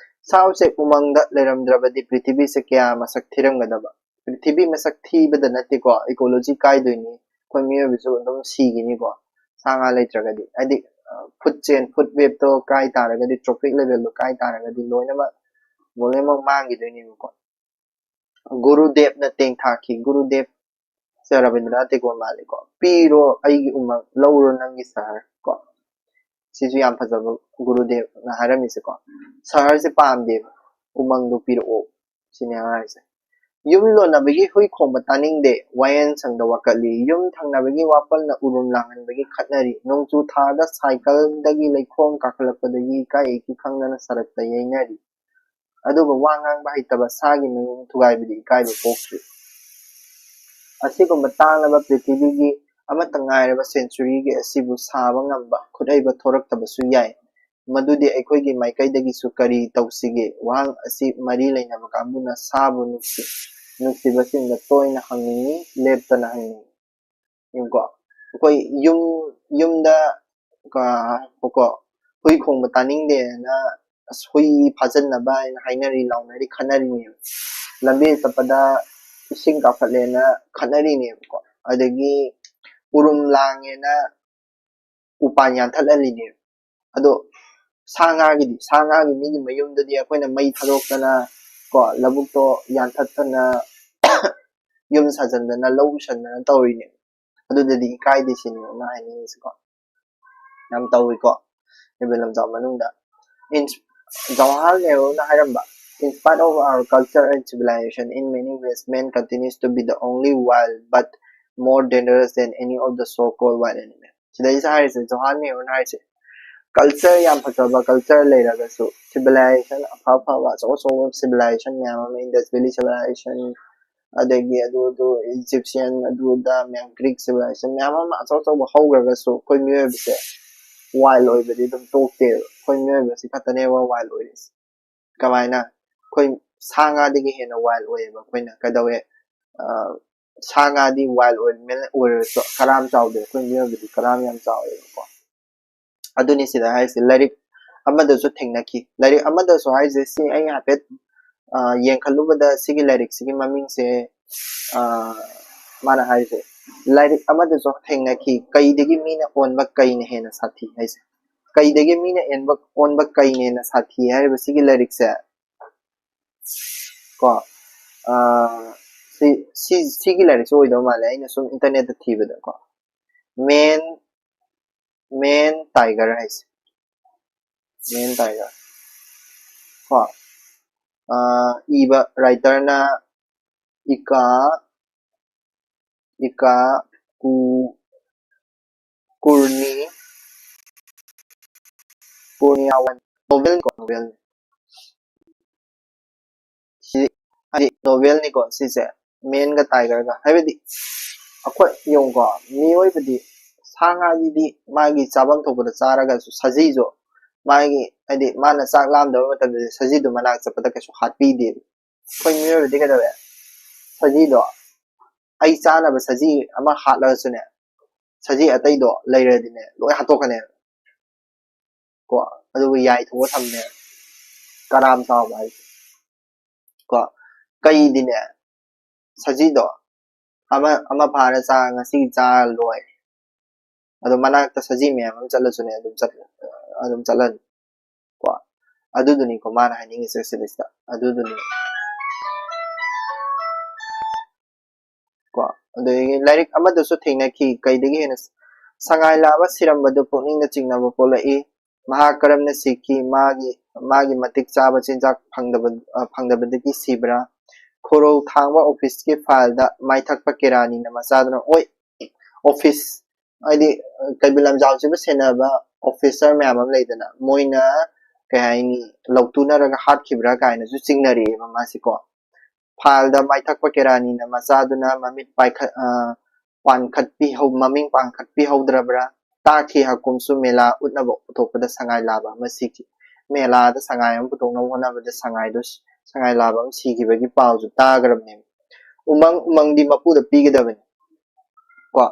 ꯁꯥ ꯎꯆꯦꯛ ꯎꯃꯪꯗ ꯂꯩꯔꯝꯗ꯭ꯔꯕꯗꯤ ꯄ꯭ꯔꯤꯊꯤꯕꯤꯁꯦ ꯀꯌꯥ ꯃꯁꯛ ꯊꯤꯔꯝꯒꯗꯕ꯫ ꯄ꯭ꯔꯤꯊꯤꯕꯤ ꯃꯁꯛ ꯊꯤꯕꯗ ꯅꯠꯇꯦꯀꯣ, ecology ꯀꯥꯏꯗꯣꯏꯅꯤ, ꯑꯩꯈꯣꯏ ꯃꯤꯑꯣꯏꯕꯁꯨ ꯑꯗꯨꯝ ꯁꯤꯒꯤꯅꯤꯀꯣ꯫ ꯁꯥ ꯉꯥ ꯂꯩꯇ꯭ꯔꯒꯗꯤ, ꯍꯥꯏꯗꯤ food chain, food webꯇꯣ ꯀꯥꯏ ꯇꯥꯔꯒꯗꯤ, trophic levelꯗꯣ ꯀꯥꯏ ꯇꯥꯔꯒꯗꯤ ꯂꯣꯏꯅꯃꯛ ꯂꯣꯏꯅꯃꯛ ꯃꯥꯡꯈꯤꯗꯣꯏꯅꯦꯕꯀꯣ꯫ ꯒꯨꯔꯨꯗꯦꯕꯅ ꯇꯦꯡꯊꯥꯈꯤ꯫ ꯒꯨꯔꯨꯗꯦꯕꯁꯦ ꯔꯕꯤꯟꯗ꯭ꯔꯅꯥꯊ ꯇꯦꯒꯣꯔ ꯃꯥꯜꯂꯤꯀꯣ꯫ "ꯄꯤꯔꯣ ꯑꯩꯒꯤ ꯎꯃꯪ, ꯂꯧꯔꯣ ꯅꯪꯒꯤ ꯁꯍꯔ" ꯀꯣ꯫ ꯁꯤꯁꯨ ꯌꯥꯝ ꯐꯖꯕ ꯒꯨꯔꯨꯗꯦꯕꯅ ꯍꯥꯏꯔꯝꯃꯤꯁꯦꯀꯣ꯫ "ꯁꯍꯔꯁꯦ ꯄꯥꯝꯗꯦꯕ, ꯎꯃꯪꯗꯣ ꯄꯤꯔꯛꯑꯣ", ꯁꯤꯅꯦ ꯍꯥꯏꯁꯦ꯫ "ꯌꯨꯝ ꯂꯣꯟꯅꯕꯒꯤ ꯍꯨꯏ ꯈꯣꯡꯕ ꯇꯥꯅꯤꯡꯗꯦ, ꯋꯥꯌꯦꯜ ꯁꯪꯗ ꯋꯥꯀꯠꯂꯤ꯫ ꯌꯨꯝ ꯊꯪꯅꯕꯒꯤ ꯋꯥꯄꯜꯅ ꯎꯔꯨꯝ ꯂꯥꯡꯍꯟꯕꯒꯤ ꯈꯠꯅꯔꯤ꯫ ꯅꯣꯡꯖꯨ ꯊꯥꯗ ꯁꯥꯏꯀꯜꯗꯒꯤ ꯂꯩꯈꯣꯝ ꯀꯥꯈꯠꯂꯛꯄꯗꯒꯤ ꯏꯀꯥꯏ ꯏꯀꯤ ꯈꯪꯗꯅ ꯁꯔꯛꯇ ꯌꯩꯅꯔꯤ꯫ ꯑꯗꯨꯒ ꯋꯥ ꯉꯥꯡꯕ ꯍꯩꯇꯕ ꯁꯥꯒꯤ ꯃꯌꯨꯝ ꯊꯨꯒꯥꯏꯕꯗꯤ ꯏꯀꯥꯏꯕ ꯄꯣꯛꯇ꯭ꯔꯤ꯫ ꯑꯁꯤꯒꯨꯝꯕ ꯇꯥꯡꯂꯕ ꯄ꯭ꯔꯤꯊꯤꯕꯤꯒꯤ ꯑꯃꯠꯇ ꯉꯥꯏꯔꯕ centuryꯒꯤ ꯑꯁꯤꯕꯨ ꯁꯥꯕ ꯉꯝꯕ ꯈꯨꯠꯍꯩꯕ ꯊꯣꯔꯛꯇꯕꯁꯨ ꯌꯥꯏ꯫ ꯃꯗꯨꯗꯤ ꯑꯩꯈꯣꯏꯒꯤ ꯃꯥꯏꯀꯩꯗꯒꯤꯁꯨ ꯀꯔꯤ ꯇꯧꯁꯤꯒꯦ? ꯋꯥꯍꯪ ꯑꯁꯤ ꯃꯔꯤ ꯂꯩꯅꯕ ꯀꯥꯡꯕꯨꯅ ꯁꯥꯕꯨ ꯅꯨꯡꯁꯤ-, ꯅꯨꯡꯁꯤꯕꯁꯤꯡꯗ ꯇꯣꯏꯅ ꯍꯪꯅꯤꯡꯏ, ꯂꯦꯞꯇꯅ ꯍꯪꯅꯤꯡꯏ꯫ ꯌꯦꯡꯉꯨꯀꯣ, ꯑꯩꯈꯣꯏ ꯌꯨꯝ, ꯌꯨꯝꯗ, ꯀ-, ꯀꯣ, ꯍꯨꯏ ꯈꯣꯡꯕ ꯇꯥꯅꯤꯡꯗꯦꯅ, ꯑꯁ, ꯍꯨꯏ ꯐꯥꯖꯤꯟꯅꯕ ꯍꯥꯏꯅ ꯍꯥꯏꯅꯔꯤ, ꯂꯥꯎꯅꯔꯤ, ꯈꯠꯅꯔꯤꯅꯦꯕ꯫ ꯂꯝꯕꯤ ꯆꯠꯄꯗ ꯏꯁꯤꯡ ꯀꯥꯞꯈꯠꯂꯦꯅ ꯈꯠꯅꯔꯤꯅꯦꯕꯀꯣ꯫ ꯑꯗꯒꯤ ꯎꯔꯨꯝ ꯂꯥꯡꯉꯦꯅ ꯎꯄꯥꯟ ꯌꯥꯟꯊꯠꯍꯜꯂꯤꯅꯦꯕ꯫ ꯑꯗꯣ ꯁꯥ ꯉꯥꯒꯤꯗꯤ, ꯁꯥ ꯉꯥꯒꯤ ꯃꯤꯒꯤ ꯃꯌꯨꯝꯗꯗꯤ ꯑꯩꯈꯣꯏꯅ ꯃꯩ ꯊꯥꯗꯣꯛꯇꯅ ꯀꯣ, ꯂꯧꯕꯨꯛꯇꯣ ꯌꯥꯟꯊꯠꯇꯅ ꯌꯨꯝ ꯁꯥꯖꯟꯗꯅ ꯂꯧ ꯎꯁꯟꯗꯅ ꯇꯧꯔꯤꯅꯦꯕ꯫ ꯑꯗꯨꯗꯗꯤ ꯏꯀꯥꯏꯗꯦ ꯁꯤꯅꯦꯕ ꯃꯥ ꯍꯥꯏꯅꯤꯡꯉꯤꯁꯦꯀꯣ꯫ ꯌꯥꯝ ꯇꯧꯏꯀꯣ ꯀꯩꯕꯨꯜ ꯂꯝꯖꯥꯎ ꯃꯅꯨꯡꯗ꯫ ꯏꯟ-, Jawaharlal ꯅꯦꯍꯔꯨꯅ ꯍꯥꯏꯔꯝꯕ, In spite of our culture and civilization, in many ways, man continues to be the only wild but more dangerous than any of the so-called wild animals. ꯁꯤꯗꯩꯁꯤꯗ ꯍꯥꯏꯔꯤꯁꯦ, ꯖꯣꯍꯥꯟ ꯃꯦꯌꯔꯅ ꯍꯥꯏꯔꯤꯁꯦ, ꯀꯜꯆꯔ ꯌꯥꯝ ꯐꯖꯕ ꯀꯜꯆꯔ ꯂꯩꯔꯒꯁꯨ, ꯁꯤꯚꯤꯂꯥꯏꯖꯦꯁꯟ ꯑꯐ ꯑꯐꯕ ꯑꯆꯧ ꯑꯆꯧꯕ ꯁꯤꯚꯤꯂꯥꯏꯖꯦꯁꯟ ꯃꯌꯥꯝ ꯑꯃ, ꯏꯟꯗꯁ ꯚꯦꯂꯤ ꯁꯤꯚꯤꯂꯥꯏꯖꯦꯁꯟ, ꯑꯗꯒꯤ ꯑꯗꯨ ꯑꯗꯨ ꯏꯖꯤꯞꯁꯤꯌꯟ ꯑꯗꯨ ꯑꯗꯥ ꯃꯌꯥꯝ, ꯒ꯭ꯔꯤꯛ ꯁꯤꯚꯤꯂꯥꯏꯖꯦꯁꯟ ꯃꯌꯥꯝ ꯑꯃ ꯑꯆꯧ ꯑꯆꯧꯕ ꯍꯧꯈ꯭ꯔꯒꯁꯨ, ꯑꯩꯈꯣꯏ ꯃꯤꯑꯣꯏꯕꯁꯦ ꯋꯥꯏꯜ ꯑꯣꯏꯕꯗꯤ ꯑꯗꯨꯝ ꯇꯣꯛꯇꯦꯕ꯫ ꯑꯩꯈꯣꯏ ꯃꯤꯑꯣꯏꯕꯁꯤ ꯈꯛꯇꯅꯦꯕ ꯋꯥꯏꯜ ꯑꯣꯏꯔꯤꯁꯦ꯫ ꯀꯃꯥꯏꯅ? ꯑꯩꯈꯣꯏ ꯁꯥ ꯉꯥꯗꯒꯤ ꯍꯦꯟꯅ ꯋꯥꯏꯜ ꯑꯣꯏꯌꯦꯕ ꯑꯩꯈꯣꯏꯅ꯫ ꯀꯩꯗꯧꯋꯦ? ꯑ, ꯁꯥ ꯉꯥꯗꯤ ꯋꯥꯏꯜ ꯑꯣꯏꯔꯁꯨ ꯀꯔꯥꯝ ꯆꯥꯎꯗꯦ, ꯑꯩꯈꯣꯏ ꯃꯤꯑꯣꯏꯕꯗꯤ ꯀꯔꯥꯝ ꯌꯥꯝ ꯆꯥꯎꯋꯦꯕꯀꯣ꯫ ꯑꯗꯨꯅꯤ ꯁꯤꯗ ꯍꯥꯏꯁꯦ꯫ ꯂꯥꯏꯔꯤꯛ ꯑꯃꯗꯁꯨ ꯊꯦꯡꯅꯈꯤ꯫ ꯂꯥꯏꯔꯤꯛ ꯑꯃꯗꯁꯨ ꯍꯥꯏꯁꯦ, ꯁꯤ ꯑꯩ ꯍꯥꯏꯐꯦꯠ, ꯑ, ꯌꯦꯡꯈꯠꯂꯨꯕꯗ, ꯁꯤꯒꯤ ꯂꯥꯏꯔꯤꯛꯁꯤꯒꯤ ꯃꯃꯤꯡꯁꯦ, ꯑ, ꯃꯥꯅ ꯍꯥꯏꯁꯦ, ꯂꯥꯏꯔꯤꯛ ꯑꯃꯗꯁꯨ ꯊꯦꯡꯅꯈꯤ, "ꯀꯩꯗꯒꯤ ꯃꯤꯅ ꯑꯣꯟꯕ ꯀꯩꯅ ꯍꯦꯟꯅ ꯁꯥꯊꯤ" ꯍꯥꯏꯁꯦ꯫ "ꯀꯩꯗꯒꯤ ꯃꯤꯅ ꯑꯣꯟꯕ, ꯑꯣꯟꯕ ꯀꯩꯅ ꯍꯦꯟꯅ ꯁꯥꯊꯤ" ꯍꯥꯏꯔꯤꯕ ꯁꯤꯒꯤ ꯂꯥꯏꯔꯤꯛꯁꯦ, ꯀꯣ, ꯑ, ꯁꯤ, ꯁꯤ, ꯁꯤꯒꯤ ꯂꯥꯏꯔꯤꯛꯁꯦ ꯑꯣꯏꯗꯧ ꯃꯥꯜꯂꯦ, ꯑꯩꯅ ꯁꯨꯝ ꯏꯟꯇꯔꯅꯦꯠꯇ ꯊꯤꯕꯗꯀꯣ꯫ ꯃꯦꯟ, ꯃꯦꯟ ꯇꯥꯏꯒꯔ ꯍꯥꯏꯁꯦ꯫ ꯃꯦꯟ ꯇꯥꯏꯒꯔ꯫ ꯀꯣ, ꯑ, ꯏꯕ ꯔꯥꯏꯇꯔꯅ ꯏꯀꯥ, ꯏꯀꯥ ꯀꯨ, ꯀꯨꯔꯅꯤ, ꯀꯨꯔꯅꯤꯌꯥꯋꯟ꯫ ꯅꯣꯕꯦꯜ ꯀꯣ, ꯅꯣꯕꯦꯜ꯫ ꯁꯤ, ꯍꯥꯏꯗꯤ, ꯅꯣꯕꯦꯜꯅꯤꯀꯣ ꯁꯤꯁꯦ, ꯃꯦꯟꯒ ꯇꯥꯏꯒꯔꯒ꯫ ꯍꯥꯏꯕꯗꯤ, ꯑꯩꯈꯣꯏ ꯌꯦꯡꯉꯨꯀꯣ, ꯃꯤꯑꯣꯏꯕꯗꯤ, ꯁꯥ ꯉꯥꯁꯤꯗꯤ ꯃꯥꯒꯤ ꯆꯥꯐꯝ ꯊꯣꯛꯄꯗ ꯆꯥꯔꯒꯁꯨ, ꯁꯖꯤꯁꯨ ꯃꯥꯒꯤ, ꯍꯥꯏꯗꯤ, ꯃꯥꯅ ꯆꯥꯛ ꯂꯥꯝꯗꯕ ꯃꯇꯝꯗꯗꯤ ꯁꯖꯤꯗꯨ ꯃꯅꯥꯛ ꯆꯠꯄꯗ ꯀꯩꯁꯨ ꯍꯥꯠꯄꯤꯗꯦꯕ꯫ ꯑꯩꯈꯣꯏ ꯃꯤꯑꯣꯏꯕꯗꯤ ꯀꯩꯗꯧꯋꯦ? ꯁꯖꯤꯗꯣ, ꯑꯩ ꯆꯥꯅꯕ ꯁꯖꯤ ꯑꯃ ꯍꯥꯠꯂꯒꯁꯨꯅꯦ, ꯁꯖꯤ ꯑꯇꯩꯗꯣ ꯂꯩꯔꯗꯤꯅꯦ, ꯂꯣꯏ ꯍꯥꯠꯇꯣꯛꯀꯅꯦꯕ꯫ ꯀꯣ, ꯑꯗꯨꯒ ꯌꯥꯏꯊꯣꯛꯑ ꯊꯝꯃꯦ꯫ ꯀꯔꯥꯝ ꯆꯥꯎꯕ ꯍꯥꯏꯁꯦ꯫ ꯀꯣ, ꯀꯩꯗꯤꯅꯦ, ꯁꯖꯤꯗꯣ ꯑꯃ, ꯑꯃ ꯐꯥꯔ ꯆꯥ, ꯉꯁꯤ ꯆꯥ ꯂꯣꯏ꯫ ꯑꯗꯣ ꯃꯅꯥꯛꯇ ꯁꯖꯤ ꯃꯌꯥꯝ ꯑꯃ ꯆꯠꯂꯁꯨꯅꯦ, ꯑꯗꯨꯝ ꯆꯠ-, ꯑꯗꯨꯝ ꯆꯠꯂꯅꯤ꯫ ꯀꯣ, ꯑꯗꯨꯗꯨꯅꯤꯀꯣ ꯃꯥꯅ ꯍꯥꯏꯅꯤꯡꯉꯤꯁꯦ ꯁꯤꯗꯩꯁꯤꯗ꯫ ꯑꯗꯨꯗꯨꯅꯤ꯫ ꯀꯣ, ꯑꯗꯒꯤ ꯂꯥꯏꯔꯤꯛ ꯑꯃꯗꯁꯨ ꯊꯦꯡꯅꯈꯤ, ꯀꯩꯗꯒꯤ ꯍꯦꯟꯅ ꯁꯉꯥꯏ ꯂꯥꯕ ꯁꯤꯔꯝꯕꯗꯨ ꯄꯨꯛꯅꯤꯡꯗ ꯆꯤꯡꯅꯕ ꯄꯣꯛꯂꯛꯏ꯫ ꯃꯍꯥꯛ ꯀꯔꯝꯅ ꯁꯤꯈꯤ? ꯃꯥꯒꯤ, ꯃꯥꯒꯤ ꯃꯇꯤꯛ ꯆꯥꯕ ꯆꯤꯟꯖꯥꯛ ꯐꯪꯗꯕ ꯑ, ꯐꯪꯗꯕꯗꯒꯤ ꯁꯤꯕ꯭ꯔꯥ? ꯈꯣꯔꯧ ꯊꯥꯡꯕ ꯑꯣꯐꯤꯁꯀꯤ ꯐꯥꯏꯜꯗ ꯃꯥꯏꯊꯛꯄ ꯀꯦꯔꯥꯅꯤꯅ ꯃꯆꯥꯗꯨꯅ, ꯑꯣꯏ, ꯑꯣꯐꯤꯁ ꯍꯥꯏꯗꯤ ꯀꯩꯕꯨꯜ ꯂꯝꯖꯥꯎꯁꯤꯕꯨ ꯁꯦꯟꯅꯕ ꯑꯣꯐꯤꯁꯔ ꯃꯌꯥꯝ ꯑꯃ ꯂꯩꯗꯅ, ꯃꯣꯏꯅ ꯀꯩ ꯍꯥꯏꯅꯤ, ꯂꯧꯇꯨꯅꯔꯒ ꯍꯥꯠꯈꯤꯕ꯭ꯔꯥ ꯀꯥꯏꯅꯁꯨ ꯆꯤꯡꯅꯔꯛꯑꯦꯕ ꯃꯥꯁꯤꯀꯣ꯫ ꯐꯥꯏꯜꯗ ꯃꯥꯏꯊꯛꯄ ꯀꯦꯔꯥꯅꯤꯅ ꯃꯆꯥꯗꯨꯅ ꯃꯃꯤꯠ ꯄꯥꯏꯈꯠ ꯑ, ꯄꯥꯟꯈꯠꯄꯤꯍꯧ ꯃꯃꯤꯡ ꯄꯥꯟꯈꯠꯄꯤꯍꯧꯗ꯭ꯔꯕ꯭ꯔꯥ? ꯇꯥꯈꯤ ꯍꯥꯀꯨꯝꯁꯨ ꯃꯦꯂꯥ ꯎꯠꯅꯕ ꯄꯨꯊꯣꯛꯄꯗ ꯁꯉꯥꯏ ꯂꯥꯕ ꯑꯃ ꯁꯤꯈꯤ꯫ ꯃꯦꯂꯥꯗ ꯁꯉꯥꯏ ꯑꯃ ꯄꯨꯊꯣꯛꯅꯕ ꯍꯣꯠꯅꯕꯗ ꯁꯉꯥꯏꯗꯨ ꯁꯉꯥꯏ ꯂꯥꯕ ꯑꯃ ꯁꯤꯈꯤꯕꯒꯤ ꯄꯥꯎꯁꯨ ꯇꯥꯈ꯭ꯔꯕꯅꯦꯕ꯫ ꯎꯃꯪ ꯎꯃꯪꯗꯤ ꯃꯄꯨꯗ ꯄꯤꯒꯗꯕꯅꯤ꯫ ꯀꯣ,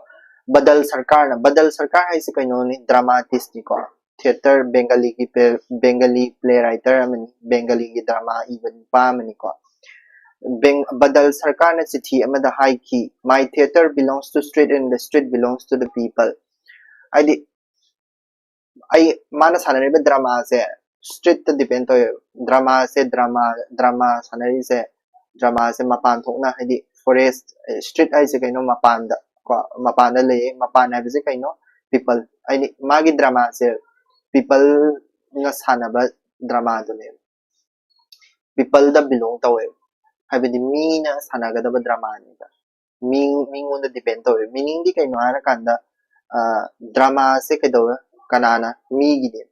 ꯕꯗꯜ ꯁꯔꯀꯥꯔꯅ, ꯕꯗꯜ ꯁꯔꯀꯥꯔ ꯍꯥꯏꯁꯦ ꯀꯩꯅꯣꯅꯤ? ꯗ꯭ꯔꯃꯥꯇꯤꯁꯅꯤꯀꯣ꯫ ꯊꯤꯌꯦꯇꯔ, ꯕꯦꯡꯒꯂꯤꯒꯤ ꯄꯦ- ꯕꯦꯡꯒꯂꯤ ꯄ꯭ꯂꯦ ꯔꯥꯏꯇꯔ ꯑꯃꯅꯤ, ꯕꯦꯡꯒꯂꯤꯒꯤ ꯗ꯭ꯔꯃꯥ ꯏꯕ ꯅꯨꯄꯥ ꯑꯃꯅꯤꯀꯣ꯫ ꯕꯦꯡ- ꯕꯗꯜ ꯁꯔꯀꯥꯔꯅ ꯆꯤꯊꯤ ꯑꯃꯗ ꯍꯥꯏꯈꯤ, "My theatre belongs to street and the street belongs to the people." ꯍꯥꯏꯗꯤ ꯑꯩ ꯃꯥꯅ ꯁꯥꯟꯅꯔꯤꯕ ꯗ꯭ꯔꯃꯥꯁꯦ ꯁ꯭ꯇ꯭ꯔꯤꯠꯇ ꯗꯤꯄꯦꯟ ꯇꯧꯋꯦꯕ꯫ ꯗ꯭ꯔꯃꯥꯁꯦ ꯗ꯭ꯔꯃꯥ ꯗ꯭ꯔꯃꯥ ꯁꯥꯟꯅꯔꯤꯁꯦ, ꯗ꯭ꯔꯃꯥꯁꯦ ꯃꯄꯥꯟ ꯊꯣꯛꯅ, ꯍꯥꯏꯗꯤ ꯐꯣꯔꯦꯁ, ꯁ꯭ꯇ꯭ꯔꯤꯠ ꯍꯥꯏꯁꯦ ꯀꯩꯅꯣ? ꯃꯄꯥꯟꯗ ꯀꯣ, ꯃꯄꯥꯟꯗ ꯂꯩꯌꯦ꯫ ꯃꯄꯥꯟ ꯍꯥꯏꯕꯁꯦ ꯀꯩꯅꯣ? ꯄꯤꯄꯜ꯫ ꯍꯥꯏꯗꯤ ꯃꯥꯒꯤ ꯗ꯭ꯔꯃꯥꯁꯦ ꯄꯤꯄꯜꯅ ꯁꯥꯟꯅꯕ ꯗ꯭ꯔꯃꯥꯗꯨꯅꯦꯕ꯫ ꯄꯤꯄꯜꯗ ꯕꯤꯂꯣꯡ ꯇꯧꯋꯦꯕ꯫ ꯍꯥꯏꯕꯗꯤ ꯃꯤꯅ ꯁꯥꯟꯅꯒꯗꯕ ꯗ꯭ꯔꯃꯥꯅꯦꯕ꯫ ꯃꯤ ꯃꯤꯉꯣꯟꯗ ꯗꯤꯄꯦꯟ ꯇꯧꯋꯦ꯫ ꯃꯤꯅꯤꯡꯗꯤ ꯀꯩꯅꯣ ꯍꯥꯏꯔꯀꯥꯟꯗ, ꯑ, ꯗ꯭ꯔꯃꯥꯁꯦ ꯀꯩꯗꯧꯋꯦ? ꯀꯅꯥꯅ? ꯃꯤꯒꯤꯅꯦ꯫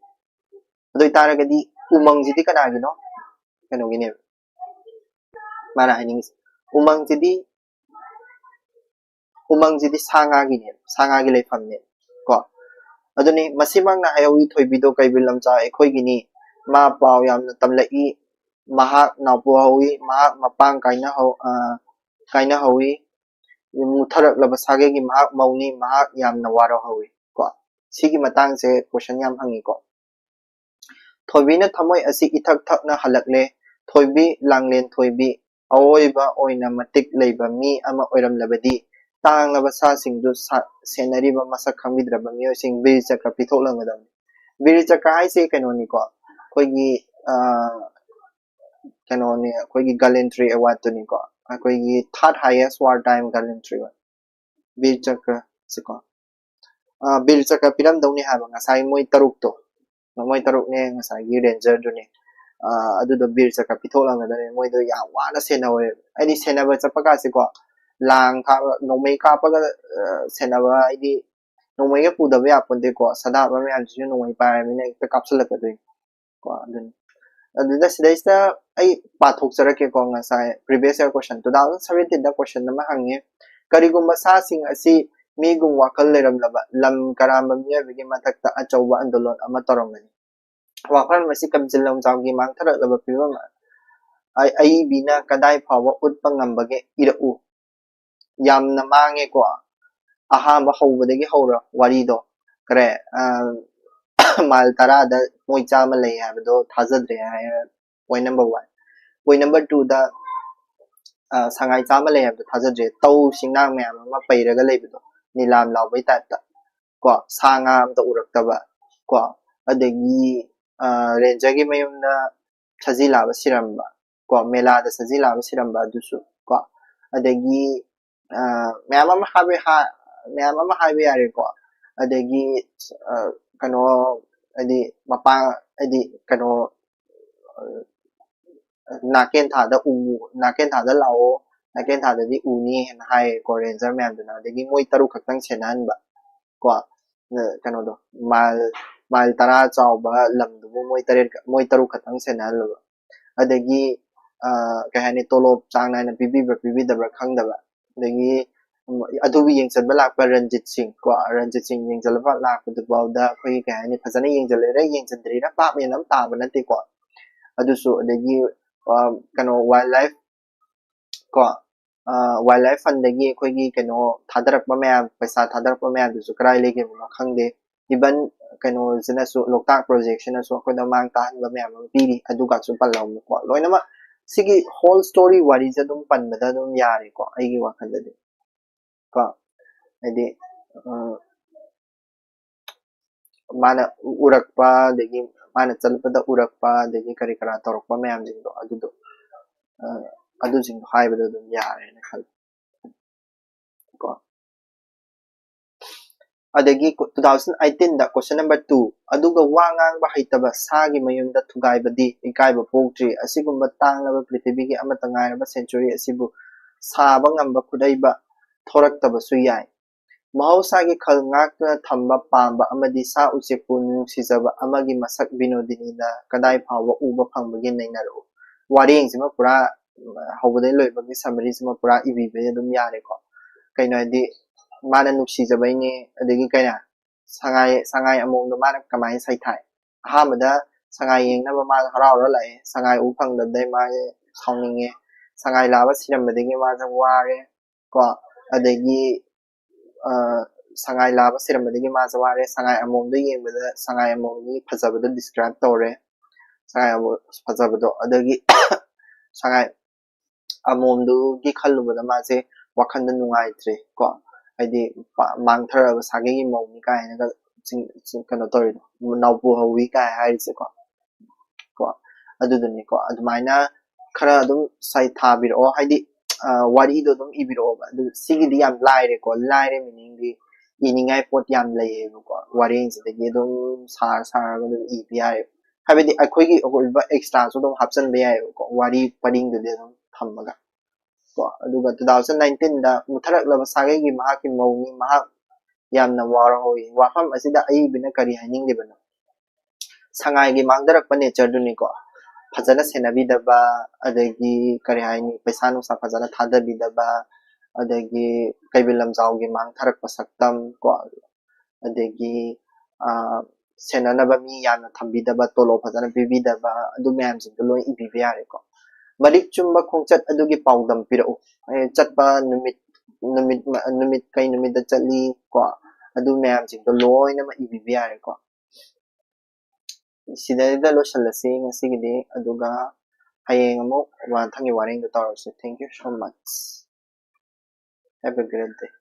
ꯑꯗꯨ ꯑꯣꯏꯇꯥꯔꯒꯗꯤ ꯎꯃꯪꯁꯤꯗꯤ ꯀꯅꯥꯒꯤꯅꯣ? ꯀꯩꯅꯣꯒꯤꯅꯦꯕ ꯃꯥꯅ ꯍꯥꯏꯅꯤꯡꯉꯤꯁꯦ꯫ ꯎꯃꯪꯁꯤꯗꯤ ꯎꯃꯪꯁꯤꯗꯤ ꯁꯥ ꯉꯥꯒꯤꯅꯦ, ꯁꯥ ꯉꯥꯒꯤ ꯂꯩꯐꯝꯅꯦ ꯀꯣ꯫ ꯑꯗꯨꯅꯤ, ꯃꯁꯤꯃꯛꯅ ꯍꯥꯏꯍꯧꯏ, ꯊꯣꯏꯕꯤꯗꯣ ꯀꯩꯕꯨꯜ ꯂꯝꯖꯥꯎ ꯑꯩꯈꯣꯏꯒꯤꯅꯤ꯫ ꯃꯥ ꯄꯥꯎ ꯌꯥꯝꯅ ꯇꯝꯂꯛꯏ꯫ ꯃꯍꯥꯛ ꯅꯥꯎꯄꯣꯛ ꯍꯧꯏ꯫ ꯃꯍꯥꯛ ꯃꯄꯥꯡ ꯀꯥꯏꯅꯍꯧ ꯑ, ꯀꯥꯏꯅꯍꯧꯏ꯫ ꯃꯨꯠꯊꯔꯛꯂꯕ ꯁꯥꯒꯩꯒꯤ ꯃꯍꯥꯛ ꯃꯧꯅꯤ꯫ ꯃꯍꯥꯛ ꯌꯥꯝꯅ ꯋꯥꯔꯍꯧꯏ ꯀꯣ꯫ ꯁꯤꯒꯤ ꯃꯇꯥꯡꯁꯦ ꯀꯣꯏꯁꯟ ꯌꯥꯝ ꯍꯪꯉꯤꯀꯣ꯫ ꯊꯣꯏꯕꯤꯅ ꯊꯃꯣꯏ ꯑꯁꯤ ꯏꯊꯛ ꯊꯛꯅ ꯍꯜꯂꯛꯂꯦ꯫ ꯊꯣꯏꯕꯤ, ꯂꯥꯡꯂꯦꯟ ꯊꯣꯏꯕꯤ, ꯑꯑꯣꯏꯕ ꯑꯣꯏꯅ ꯃꯇꯤꯛ ꯂꯩꯕ ꯃꯤ ꯑꯃ ꯑꯣꯏꯔꯝꯂꯕꯗꯤ ꯇꯥꯡꯂꯕ ꯁꯥꯁꯤꯡꯗꯨ ꯁꯥ- ꯁꯦꯟꯅꯔꯤꯕ ꯃꯁꯛ ꯈꯪꯕꯤꯗ꯭ꯔꯕ ꯃꯤꯑꯣꯏꯁꯤꯡ ꯕꯤꯔ ꯆꯀ꯭ꯔ ꯄꯤꯊꯣꯛꯂꯝꯒꯗꯕꯅꯤ꯫ ꯕꯤꯔ ꯆꯀ꯭ꯔ ꯍꯥꯏꯁꯦ ꯀꯩꯅꯣꯅꯤꯀꯣ, ꯑꯩꯈꯣꯏꯒꯤ ꯑ, ꯀꯩꯅꯣꯅꯤ, ꯑꯩꯈꯣꯏꯒꯤ ꯒꯂꯦꯟꯇ꯭ꯔꯤ ꯑꯦꯋꯥꯔꯗꯇꯨꯅꯤꯀꯣ, ꯑꯩꯈꯣꯏꯒꯤ third highest war time gallantry award, ꯕꯤꯔ ꯆꯀ꯭ꯔ ꯁꯤꯀꯣ꯫ ꯑ, ꯕꯤꯔ ꯆꯀ꯭ꯔ ꯄꯤꯔꯝꯗꯧꯅꯤ ꯍꯥꯏꯕ ꯉꯁꯥꯏ ꯃꯣꯏ ꯇꯔꯨꯛꯇꯣ, ꯃꯣꯏ ꯇꯔꯨꯛꯅꯦ, ꯉꯁꯥꯏꯒꯤ ꯔꯦꯟꯖꯔꯗꯨꯅꯦ, ꯑꯗꯨꯗꯣ ꯕꯤꯔ ꯆꯀ꯭ꯔ ꯄꯤꯊꯣꯛꯂꯝꯒꯗꯕꯅꯤ꯫ ꯃꯣꯏꯗꯣ ꯌꯥꯝ ꯋꯥꯅ ꯁꯦꯟꯅꯍꯧꯋꯦ꯫ ꯍꯥꯏꯗꯤ ꯁꯦꯟꯅꯕ ꯆꯠꯄ ꯀꯥꯟꯁꯦꯀꯣ, ꯂꯥꯡ ꯊꯥꯕ, ꯅꯣꯡꯃꯩ ꯀꯥꯞꯄꯒ ꯁꯦꯟꯅꯕ, ꯍꯥꯏꯗꯤ ꯅꯣꯡꯃꯩꯒ ꯄꯨꯗꯕ ꯌꯥꯄꯣꯟꯇꯦꯀꯣ꯫ ꯁꯗꯥꯕ ꯃꯌꯥꯝꯁꯤꯁꯨ ꯅꯣꯡꯃꯩ ꯄꯥꯏꯔꯕꯅꯤꯅ ꯍꯦꯛꯇ ꯀꯥꯞꯁꯤꯜꯂꯛꯀꯗꯣꯏꯅꯤ꯫ ꯀꯣ ꯑꯗꯨꯅꯤ꯫ ꯑꯗꯨꯗ ꯁꯤꯗꯩꯁꯤꯗ ꯑꯩ ꯄꯥꯊꯣꯛꯆꯔꯛꯀꯦꯀꯣ꯫ ꯉꯁꯥꯏ previous year question, two thousand seventeen ꯗ question ꯑꯃ ꯍꯪꯉꯦ, "ꯀꯔꯤꯒꯨꯝꯕ ꯁꯥꯁꯤꯡ ꯑꯁꯤ ꯃꯤꯒꯨꯝ ꯋꯥꯈꯜ ꯂꯩꯔꯝꯂꯕ ꯂꯝ ꯀꯔꯥꯝꯕ ꯃꯤꯑꯣꯏꯕꯒꯤ ꯃꯊꯛꯇ ꯑꯆꯧꯕ ꯑꯟꯗꯣꯂꯟ ꯑꯃ ꯇꯧꯔꯝꯒꯅꯤ"? ꯋꯥꯐꯝ ꯑꯁꯤ ꯀꯝꯆꯤꯜ ꯂꯝꯖꯥꯎꯒꯤ ꯃꯥꯡꯊꯔꯛꯂꯕ ꯐꯤꯕꯝ ꯑꯏꯕꯤꯅ ꯀꯗꯥꯏ ꯐꯥꯎꯕ ꯎꯠꯄ ꯉꯝꯕꯒꯦ ꯏꯔꯛꯎ꯫ ꯌꯥꯝꯅ ꯃꯥꯡꯉꯦꯀꯣ꯫ ꯑꯍꯥꯟꯕ ꯍꯧꯕꯗꯒꯤ ꯍꯧꯔꯣ ꯋꯥꯔꯤꯗꯣ꯫ ꯀꯔꯦ, ꯃꯥꯏꯜ ꯇꯔꯥꯗ ꯃꯣꯏ ꯆꯥꯝꯃ ꯂꯩ ꯍꯥꯏꯕꯗꯣ ꯊꯥꯖꯗ꯭ꯔꯦ ꯍꯥꯏ꯫ Point number one꯫ Point number twoꯗ ꯁꯉꯥꯏ ꯆꯥꯝꯃ ꯂꯩ ꯍꯥꯏꯕꯗꯣ ꯊꯥꯖꯗ꯭ꯔꯦ꯫ ꯇꯧ ꯁꯤꯡꯅꯥꯡ ꯃꯌꯥꯝ ꯑꯃ ꯄꯩꯔꯒ ꯂꯩꯕꯗꯣ, ꯅꯤꯂꯥꯝ ꯂꯥꯎꯕꯩ typeꯇ ꯀꯣ꯫ ꯁꯥ ꯉꯥ ꯑꯝꯇ ꯎꯔꯛꯇꯕ ꯀꯣ꯫ ꯑꯗꯒꯤ ꯔꯦꯟꯖꯔꯒꯤ ꯃꯌꯨꯝꯗ ꯁꯖꯤ ꯂꯥꯕ ꯁꯤꯔꯝꯕ ꯀꯣ, ꯃꯦꯂꯥꯗ ꯁꯖꯤ ꯂꯥꯕ ꯁꯤꯔꯝꯕ ꯑꯗꯨꯁꯨ ꯀꯣ꯫ ꯑꯗꯒꯤ ꯃꯌꯥꯝ ꯑꯃ ꯍꯥꯏꯕ ꯃꯌꯥꯝ ꯑꯃ ꯍꯥꯏꯕ ꯌꯥꯔꯦꯀꯣ꯫ ꯑꯗꯒꯤ ꯀꯩꯅꯣ, ꯍꯥꯏꯗꯤ ꯃꯄꯥ, ꯍꯥꯏꯗꯤ ꯀꯩꯅꯣ, ꯅꯥꯀꯦꯟ ꯊꯥꯗ ꯎ, ꯅꯥꯀꯦꯟ ꯊꯥꯗ ꯂꯥꯛꯑꯣ, ꯅꯥꯀꯦꯟ ꯊꯥꯗꯗꯤ ꯎꯅꯤ ꯍꯥꯏꯅ ꯍꯥꯏꯌꯦꯀꯣ ꯔꯦꯟꯖꯔ ꯃꯌꯥꯝꯗꯨꯅ꯫ ꯑꯗꯒꯤ ꯃꯣꯏ ꯇꯔꯨꯛ ꯈꯛꯇꯪ ꯁꯦꯟꯅꯍꯟꯕ ꯀꯣ꯫ ꯀꯩꯅꯣꯗꯣ, ꯃꯥꯏꯜ ꯃꯥꯏꯜ ꯇꯔꯥ ꯆꯥꯎꯕ ꯂꯝꯗꯨꯕꯨ ꯃꯣꯏ ꯇꯔꯦꯠ, ꯃꯣꯏ ꯇꯔꯨꯛ ꯈꯛꯇꯪ ꯁꯦꯟꯅꯍꯜꯂꯕ꯫ ꯑꯗꯒꯤ ꯀꯩ ꯍꯥꯏꯅꯤ, ꯇꯣꯂꯣꯞ ꯆꯥꯡ ꯅꯥꯏꯅ ꯄꯤꯕꯤꯕ꯭ꯔꯥ ꯄꯤꯕꯤꯗꯕ꯭ꯔꯥ ꯈꯪꯗꯕ꯫ ꯑꯗꯒꯤ ꯑꯗꯨꯕꯨ ꯌꯦꯡꯁꯤꯟꯕ ꯂꯥꯛꯄ ꯔꯟꯖꯤꯠ ꯁꯤꯡ ꯀꯣ, ꯔꯟꯖꯤꯠ ꯁꯤꯡ ꯌꯦꯡꯁꯤꯜꯂꯕ ꯂꯥꯛꯄꯗꯨꯐꯥꯎꯗ ꯑꯩꯈꯣꯏꯒꯤ ꯀꯩ ꯍꯥꯏꯅꯤ, ꯐꯖꯅ ꯌꯦꯡꯁꯤꯜꯂꯦꯔ ꯌꯦꯡꯁꯤꯟꯗ꯭ꯔꯤꯔ ꯚꯥꯞ ꯃꯦꯟ ꯑꯃ ꯇꯥꯕ ꯅꯠꯇꯦꯀꯣ꯫ ꯑꯗꯨꯁꯨ ꯑꯗꯒꯤ ꯀꯩꯅꯣ, ꯋꯥꯏꯜ ꯂꯥꯏꯐ ꯀꯣ, ꯋꯥꯏꯜ ꯂꯥꯏꯐ ꯐꯟꯗꯒꯤ ꯑꯩꯈꯣꯏꯒꯤ ꯀꯩꯅꯣ ꯊꯥꯗꯔꯛꯄ ꯃꯌꯥꯝ, ꯄꯩꯁꯥ ꯊꯥꯗꯔꯛꯄ ꯃꯌꯥꯝꯗꯨꯁꯨ ꯀꯗꯥꯏ ꯂꯩꯈꯤꯕꯅꯣ ꯈꯪꯗꯦ꯫ Even ꯀꯩꯅꯣꯁꯤꯅꯁꯨ, ꯂꯣꯛꯇꯥꯛ ꯄ꯭ꯔꯣꯖꯦꯛꯁꯤꯅꯁꯨ ꯑꯩꯈꯣꯏꯗ ꯃꯥꯡ ꯇꯥꯍꯟꯕ ꯃꯌꯥꯝ ꯑꯃ ꯄꯤꯔꯤ꯫ ꯑꯗꯨꯒꯁꯨ ꯄꯜꯂꯧꯕꯀꯣ꯫ ꯂꯣꯏꯅꯃꯛ ꯁꯤꯒꯤ whole story ꯋꯥꯔꯤꯁꯦ ꯑꯗꯨꯝ ꯄꯟꯕꯗ ꯑꯗꯨꯝ ꯌꯥꯔꯦꯀꯣ, ꯑꯩꯒꯤ ꯋꯥꯈꯜꯗꯗꯤ ꯀꯣ꯫ ꯍꯥꯏꯗꯤ ꯃꯥꯅ ꯎꯔꯛꯄ, ꯑꯗꯒꯤ ꯃꯥꯅ ꯆꯠꯄꯗ ꯎꯔꯛꯄ, ꯑꯗꯒꯤ ꯀꯔꯤ ꯀꯔꯥ ꯇꯧꯔꯛꯄ ꯃꯌꯥꯝꯁꯤꯡꯗꯣ, ꯑꯗꯨꯗꯣ ꯑꯗꯨꯁꯤꯡꯗꯣ ꯍꯥꯏꯕꯗꯣ ꯑꯗꯨꯝ ꯌꯥꯔꯦꯅ ꯈꯜꯂꯦ ꯀꯣ꯫ ꯑꯗꯒꯤ two thousand eighteen ꯗ question number two, ꯑꯗꯨꯒ ꯋꯥ ꯉꯥꯡꯕ ꯍꯩꯇꯕ ꯁꯥꯒꯤ ꯃꯌꯨꯝꯗ ꯊꯨꯒꯥꯏꯕꯗꯤ ꯏꯀꯥꯏꯕ ꯄꯣꯛꯇ꯭ꯔꯤ꯫ ꯑꯁꯤꯒꯨꯝꯕ ꯇꯥꯡꯂꯕ ꯄ꯭ꯔꯤꯊꯤꯕꯤꯒꯤ ꯑꯃꯠꯇ ꯉꯥꯏꯔꯕ century ꯑꯁꯤꯕꯨ ꯁꯥꯕ ꯉꯝꯕ ꯈꯨꯠꯍꯩꯕ ꯊꯣꯔꯛꯇꯕꯁꯨ ꯌꯥꯏ꯫ ꯃꯍꯧꯁꯥꯒꯤ ꯈꯜ ꯉꯥꯛꯇꯨꯅ ꯊꯝꯕ ꯄꯥꯝꯕ ꯑꯃꯗꯤ ꯁꯥ ꯎꯆꯦꯛꯄꯨ ꯅꯨꯡꯁꯤꯖꯕ ꯑꯃꯒꯤ ꯃꯁꯛ ꯕꯤꯅꯣꯗꯤꯅꯤꯅ ꯀꯗꯥꯏ ꯐꯥꯎꯕ ꯎꯕ ꯐꯪꯕꯒꯦ ꯅꯩꯅꯔꯛꯎ꯫ ꯋꯥꯔꯦꯡꯁꯤꯃ ꯄꯨꯔꯥ, ꯎꯝ, ꯍꯧꯕꯗꯩ ꯂꯣꯏꯕꯒꯤ summary ꯁꯤꯃ ꯄꯨꯔꯥ ꯏꯕꯤꯕ ꯑꯗꯨꯝ ꯌꯥꯔꯦꯀꯣ꯫ ꯀꯩꯅꯣ ꯍꯥꯏꯗꯤ, ꯃꯥꯅ ꯅꯨꯡꯁꯤꯖꯕꯩꯅꯦ, ꯑꯗꯒꯤ ꯀꯩꯅꯣ, ꯁꯉꯥꯏ, ꯁꯉꯥꯏ ꯑꯃꯣꯝꯗꯣ ꯃꯥꯅ ꯀꯃꯥꯏꯅ ꯁꯩꯊꯥꯏ? ꯑꯍꯥꯟꯕꯗ ꯁꯉꯥꯏ ꯌꯦꯡꯅꯕ ꯃꯥ ꯍꯔꯥꯎꯔ ꯂꯥꯛꯑꯦ, ꯁꯉꯥꯏ ꯎ ꯐꯪꯗꯕꯗꯩ ꯃꯥꯁꯦ ꯁꯥꯎꯅꯤꯡꯉꯦ, ꯁꯉꯥꯏ ꯂꯥꯕ ꯁꯤꯔꯝꯕꯗꯒꯤ ꯃꯥꯁꯦ ꯋꯥꯔꯦ ꯀꯣ, ꯑꯗꯒꯤ, ꯑ, ꯁꯉꯥꯏ ꯂꯥꯕ ꯁꯤꯔꯝꯕꯗꯒꯤ ꯃꯥꯁꯦ ꯋꯥꯔꯦ, ꯁꯉꯥꯏ ꯑꯃꯣꯝꯗꯣ ꯌꯦꯡꯕꯗ ꯁꯉꯥꯏ ꯑꯃꯣꯝꯒꯤ ꯐꯖꯕꯗꯣ describe ꯇꯧꯔꯦ, ꯁꯉꯥꯏ ꯑꯃꯣꯝ ꯐꯖꯕꯗꯣ, ꯑꯗꯒꯤ ꯁꯉꯥꯏ ꯑꯃꯣꯝꯗꯨꯒꯤ ꯈꯜꯂꯨꯕꯗ ꯃꯥꯁꯦ ꯋꯥꯈꯜꯗ ꯅꯨꯡꯉꯥꯏꯇ꯭ꯔꯦ ꯀꯣ, ꯍꯥꯏꯗꯤ ꯄ-, ꯃꯥꯡꯊꯔꯛꯑꯕ ꯁꯥꯒꯩꯒꯤ ꯃꯧꯅꯤ ꯀꯥꯏꯅꯒ ꯆꯤꯡ-, ꯆꯤꯡ-, ꯀꯩꯅꯣ ꯇꯧꯔꯤꯗꯣ, ꯅꯥꯎꯄꯨ ꯍꯧꯋꯤ ꯀꯥꯏ ꯍꯥꯏꯔꯤꯁꯦꯀꯣ꯫ ꯀꯣ, ꯑꯗꯨꯗꯨꯅꯤꯀꯣ, ꯑꯗꯨꯃꯥꯏꯅ ꯈꯔ ꯑꯗꯨꯝ ꯁꯩꯊꯥꯕꯤꯔꯛꯑꯣ, ꯍꯥꯏꯗꯤ, ꯑ, ꯋꯥꯔꯤꯗꯣ ꯑꯗꯨꯝ ꯏꯕꯤꯔꯛꯑꯣꯕ꯫ ꯑꯗꯨ ꯁꯤꯒꯤꯗꯤ ꯌꯥꯝ ꯂꯥꯏꯔꯦꯀꯣ, ꯂꯥꯏꯔꯦ meaning ꯗꯤ ꯏꯅꯤꯡꯉꯥꯏ ꯄꯣꯠ ꯌꯥꯝ ꯂꯩꯌꯦꯕꯀꯣ, ꯋꯥꯔꯦꯡꯁꯤꯗꯒꯤ ꯑꯗꯨꯝ ꯁꯥꯔ ꯁꯥꯔꯒ ꯑꯗꯨꯝ ꯏꯕ ꯌꯥꯔꯦ꯫ ꯍꯥꯏꯕꯗꯤ ꯑꯩꯈꯣꯏꯒꯤ ꯑꯣꯏꯕ extra ꯁꯨ ꯑꯗꯨꯝ ꯍꯥꯞꯆꯤꯟꯕ ꯌꯥꯏꯌꯦꯕꯀꯣ, ꯋꯥꯔꯤ ꯄꯔꯤꯡꯗꯨꯗꯤ ꯑꯗꯨꯝ ꯊꯝꯃꯒ꯫ ꯀꯣ, ꯑꯗꯨꯒ two thousand nineteen ꯗ ꯃꯨꯠꯊꯔꯛꯂꯕ ꯁꯥꯒꯩꯒꯤ ꯃꯍꯥꯛꯀꯤ ꯃꯧꯅꯤ, ꯃꯍꯥꯛ ꯌꯥꯝꯅ ꯋꯥꯔꯍꯧꯋꯤ꯫ ꯋꯥꯐꯝ ꯑꯁꯤꯗ ꯑꯏꯕꯤꯅ ꯀꯔꯤ ꯍꯥꯏꯅꯤꯡꯂꯤꯕꯅꯣ? ꯁꯉꯥꯏꯒꯤ ꯃꯥꯡꯊꯔꯛꯄ nature ꯗꯨꯅꯤꯀꯣ, ꯐꯖꯅ ꯁꯦꯟꯅꯕꯤꯗꯕ, ꯑꯗꯒꯤ ꯀꯔꯤ ꯍꯥꯏꯅꯤ, ꯄꯩꯁꯥ ꯅꯨꯡꯁꯥ ꯐꯖꯅ ꯊꯥꯗꯕꯤꯗꯕ, ꯑꯗꯒꯤ ꯀꯩꯕꯨꯜ ꯂꯝꯖꯥꯎꯒꯤ ꯃꯥꯡꯊꯔꯛꯄ ꯁꯛꯇꯝ ꯀꯣ, ꯑꯗꯒꯤ, ꯑ, ꯁꯦꯟꯅꯅꯕ ꯃꯤ ꯌꯥꯝꯅ ꯊꯝꯕꯤꯗꯕ, ꯇꯣꯂꯣꯞ ꯐꯖꯅ ꯄꯤꯕꯤꯗꯕ, ꯑꯗꯨ ꯃꯌꯥꯝꯁꯤꯡꯗꯣ ꯂꯣꯏ ꯏꯕꯤꯕ ꯌꯥꯔꯦꯀꯣ꯫ ꯃꯔꯤꯛ ꯆꯨꯝꯕ ꯈꯣꯡꯆꯠ ꯑꯗꯨꯒꯤ ꯄꯥꯎꯗꯝ ꯄꯤꯔꯛꯎ꯫ ꯑꯦ, ꯆꯠꯄ ꯅꯨꯃꯤꯠ, ꯅꯨꯃꯤꯠ, ꯅꯨꯃꯤꯠ ꯀꯩ ꯅꯨꯃꯤꯠꯇ ꯆꯠꯂꯤ ꯀꯣ, ꯑꯗꯨ ꯃꯌꯥꯝꯁꯤꯡꯗꯣ ꯂꯣꯏꯅꯃꯛ ꯏꯕꯤꯕ ꯌꯥꯔꯦꯀꯣ꯫ ꯁꯤꯗꯩꯗ ꯂꯣꯏꯁꯤꯜꯂꯁꯤ ꯉꯁꯤꯒꯤꯗꯤ, ꯑꯗꯨꯒ ꯍꯌꯦꯡ ꯑꯃꯨꯛ ꯃꯊꯪꯒꯤ ꯋꯥꯔꯦꯡꯗꯣ ꯇꯧꯔꯁꯤ꯫ Thank you so much. Have a great day.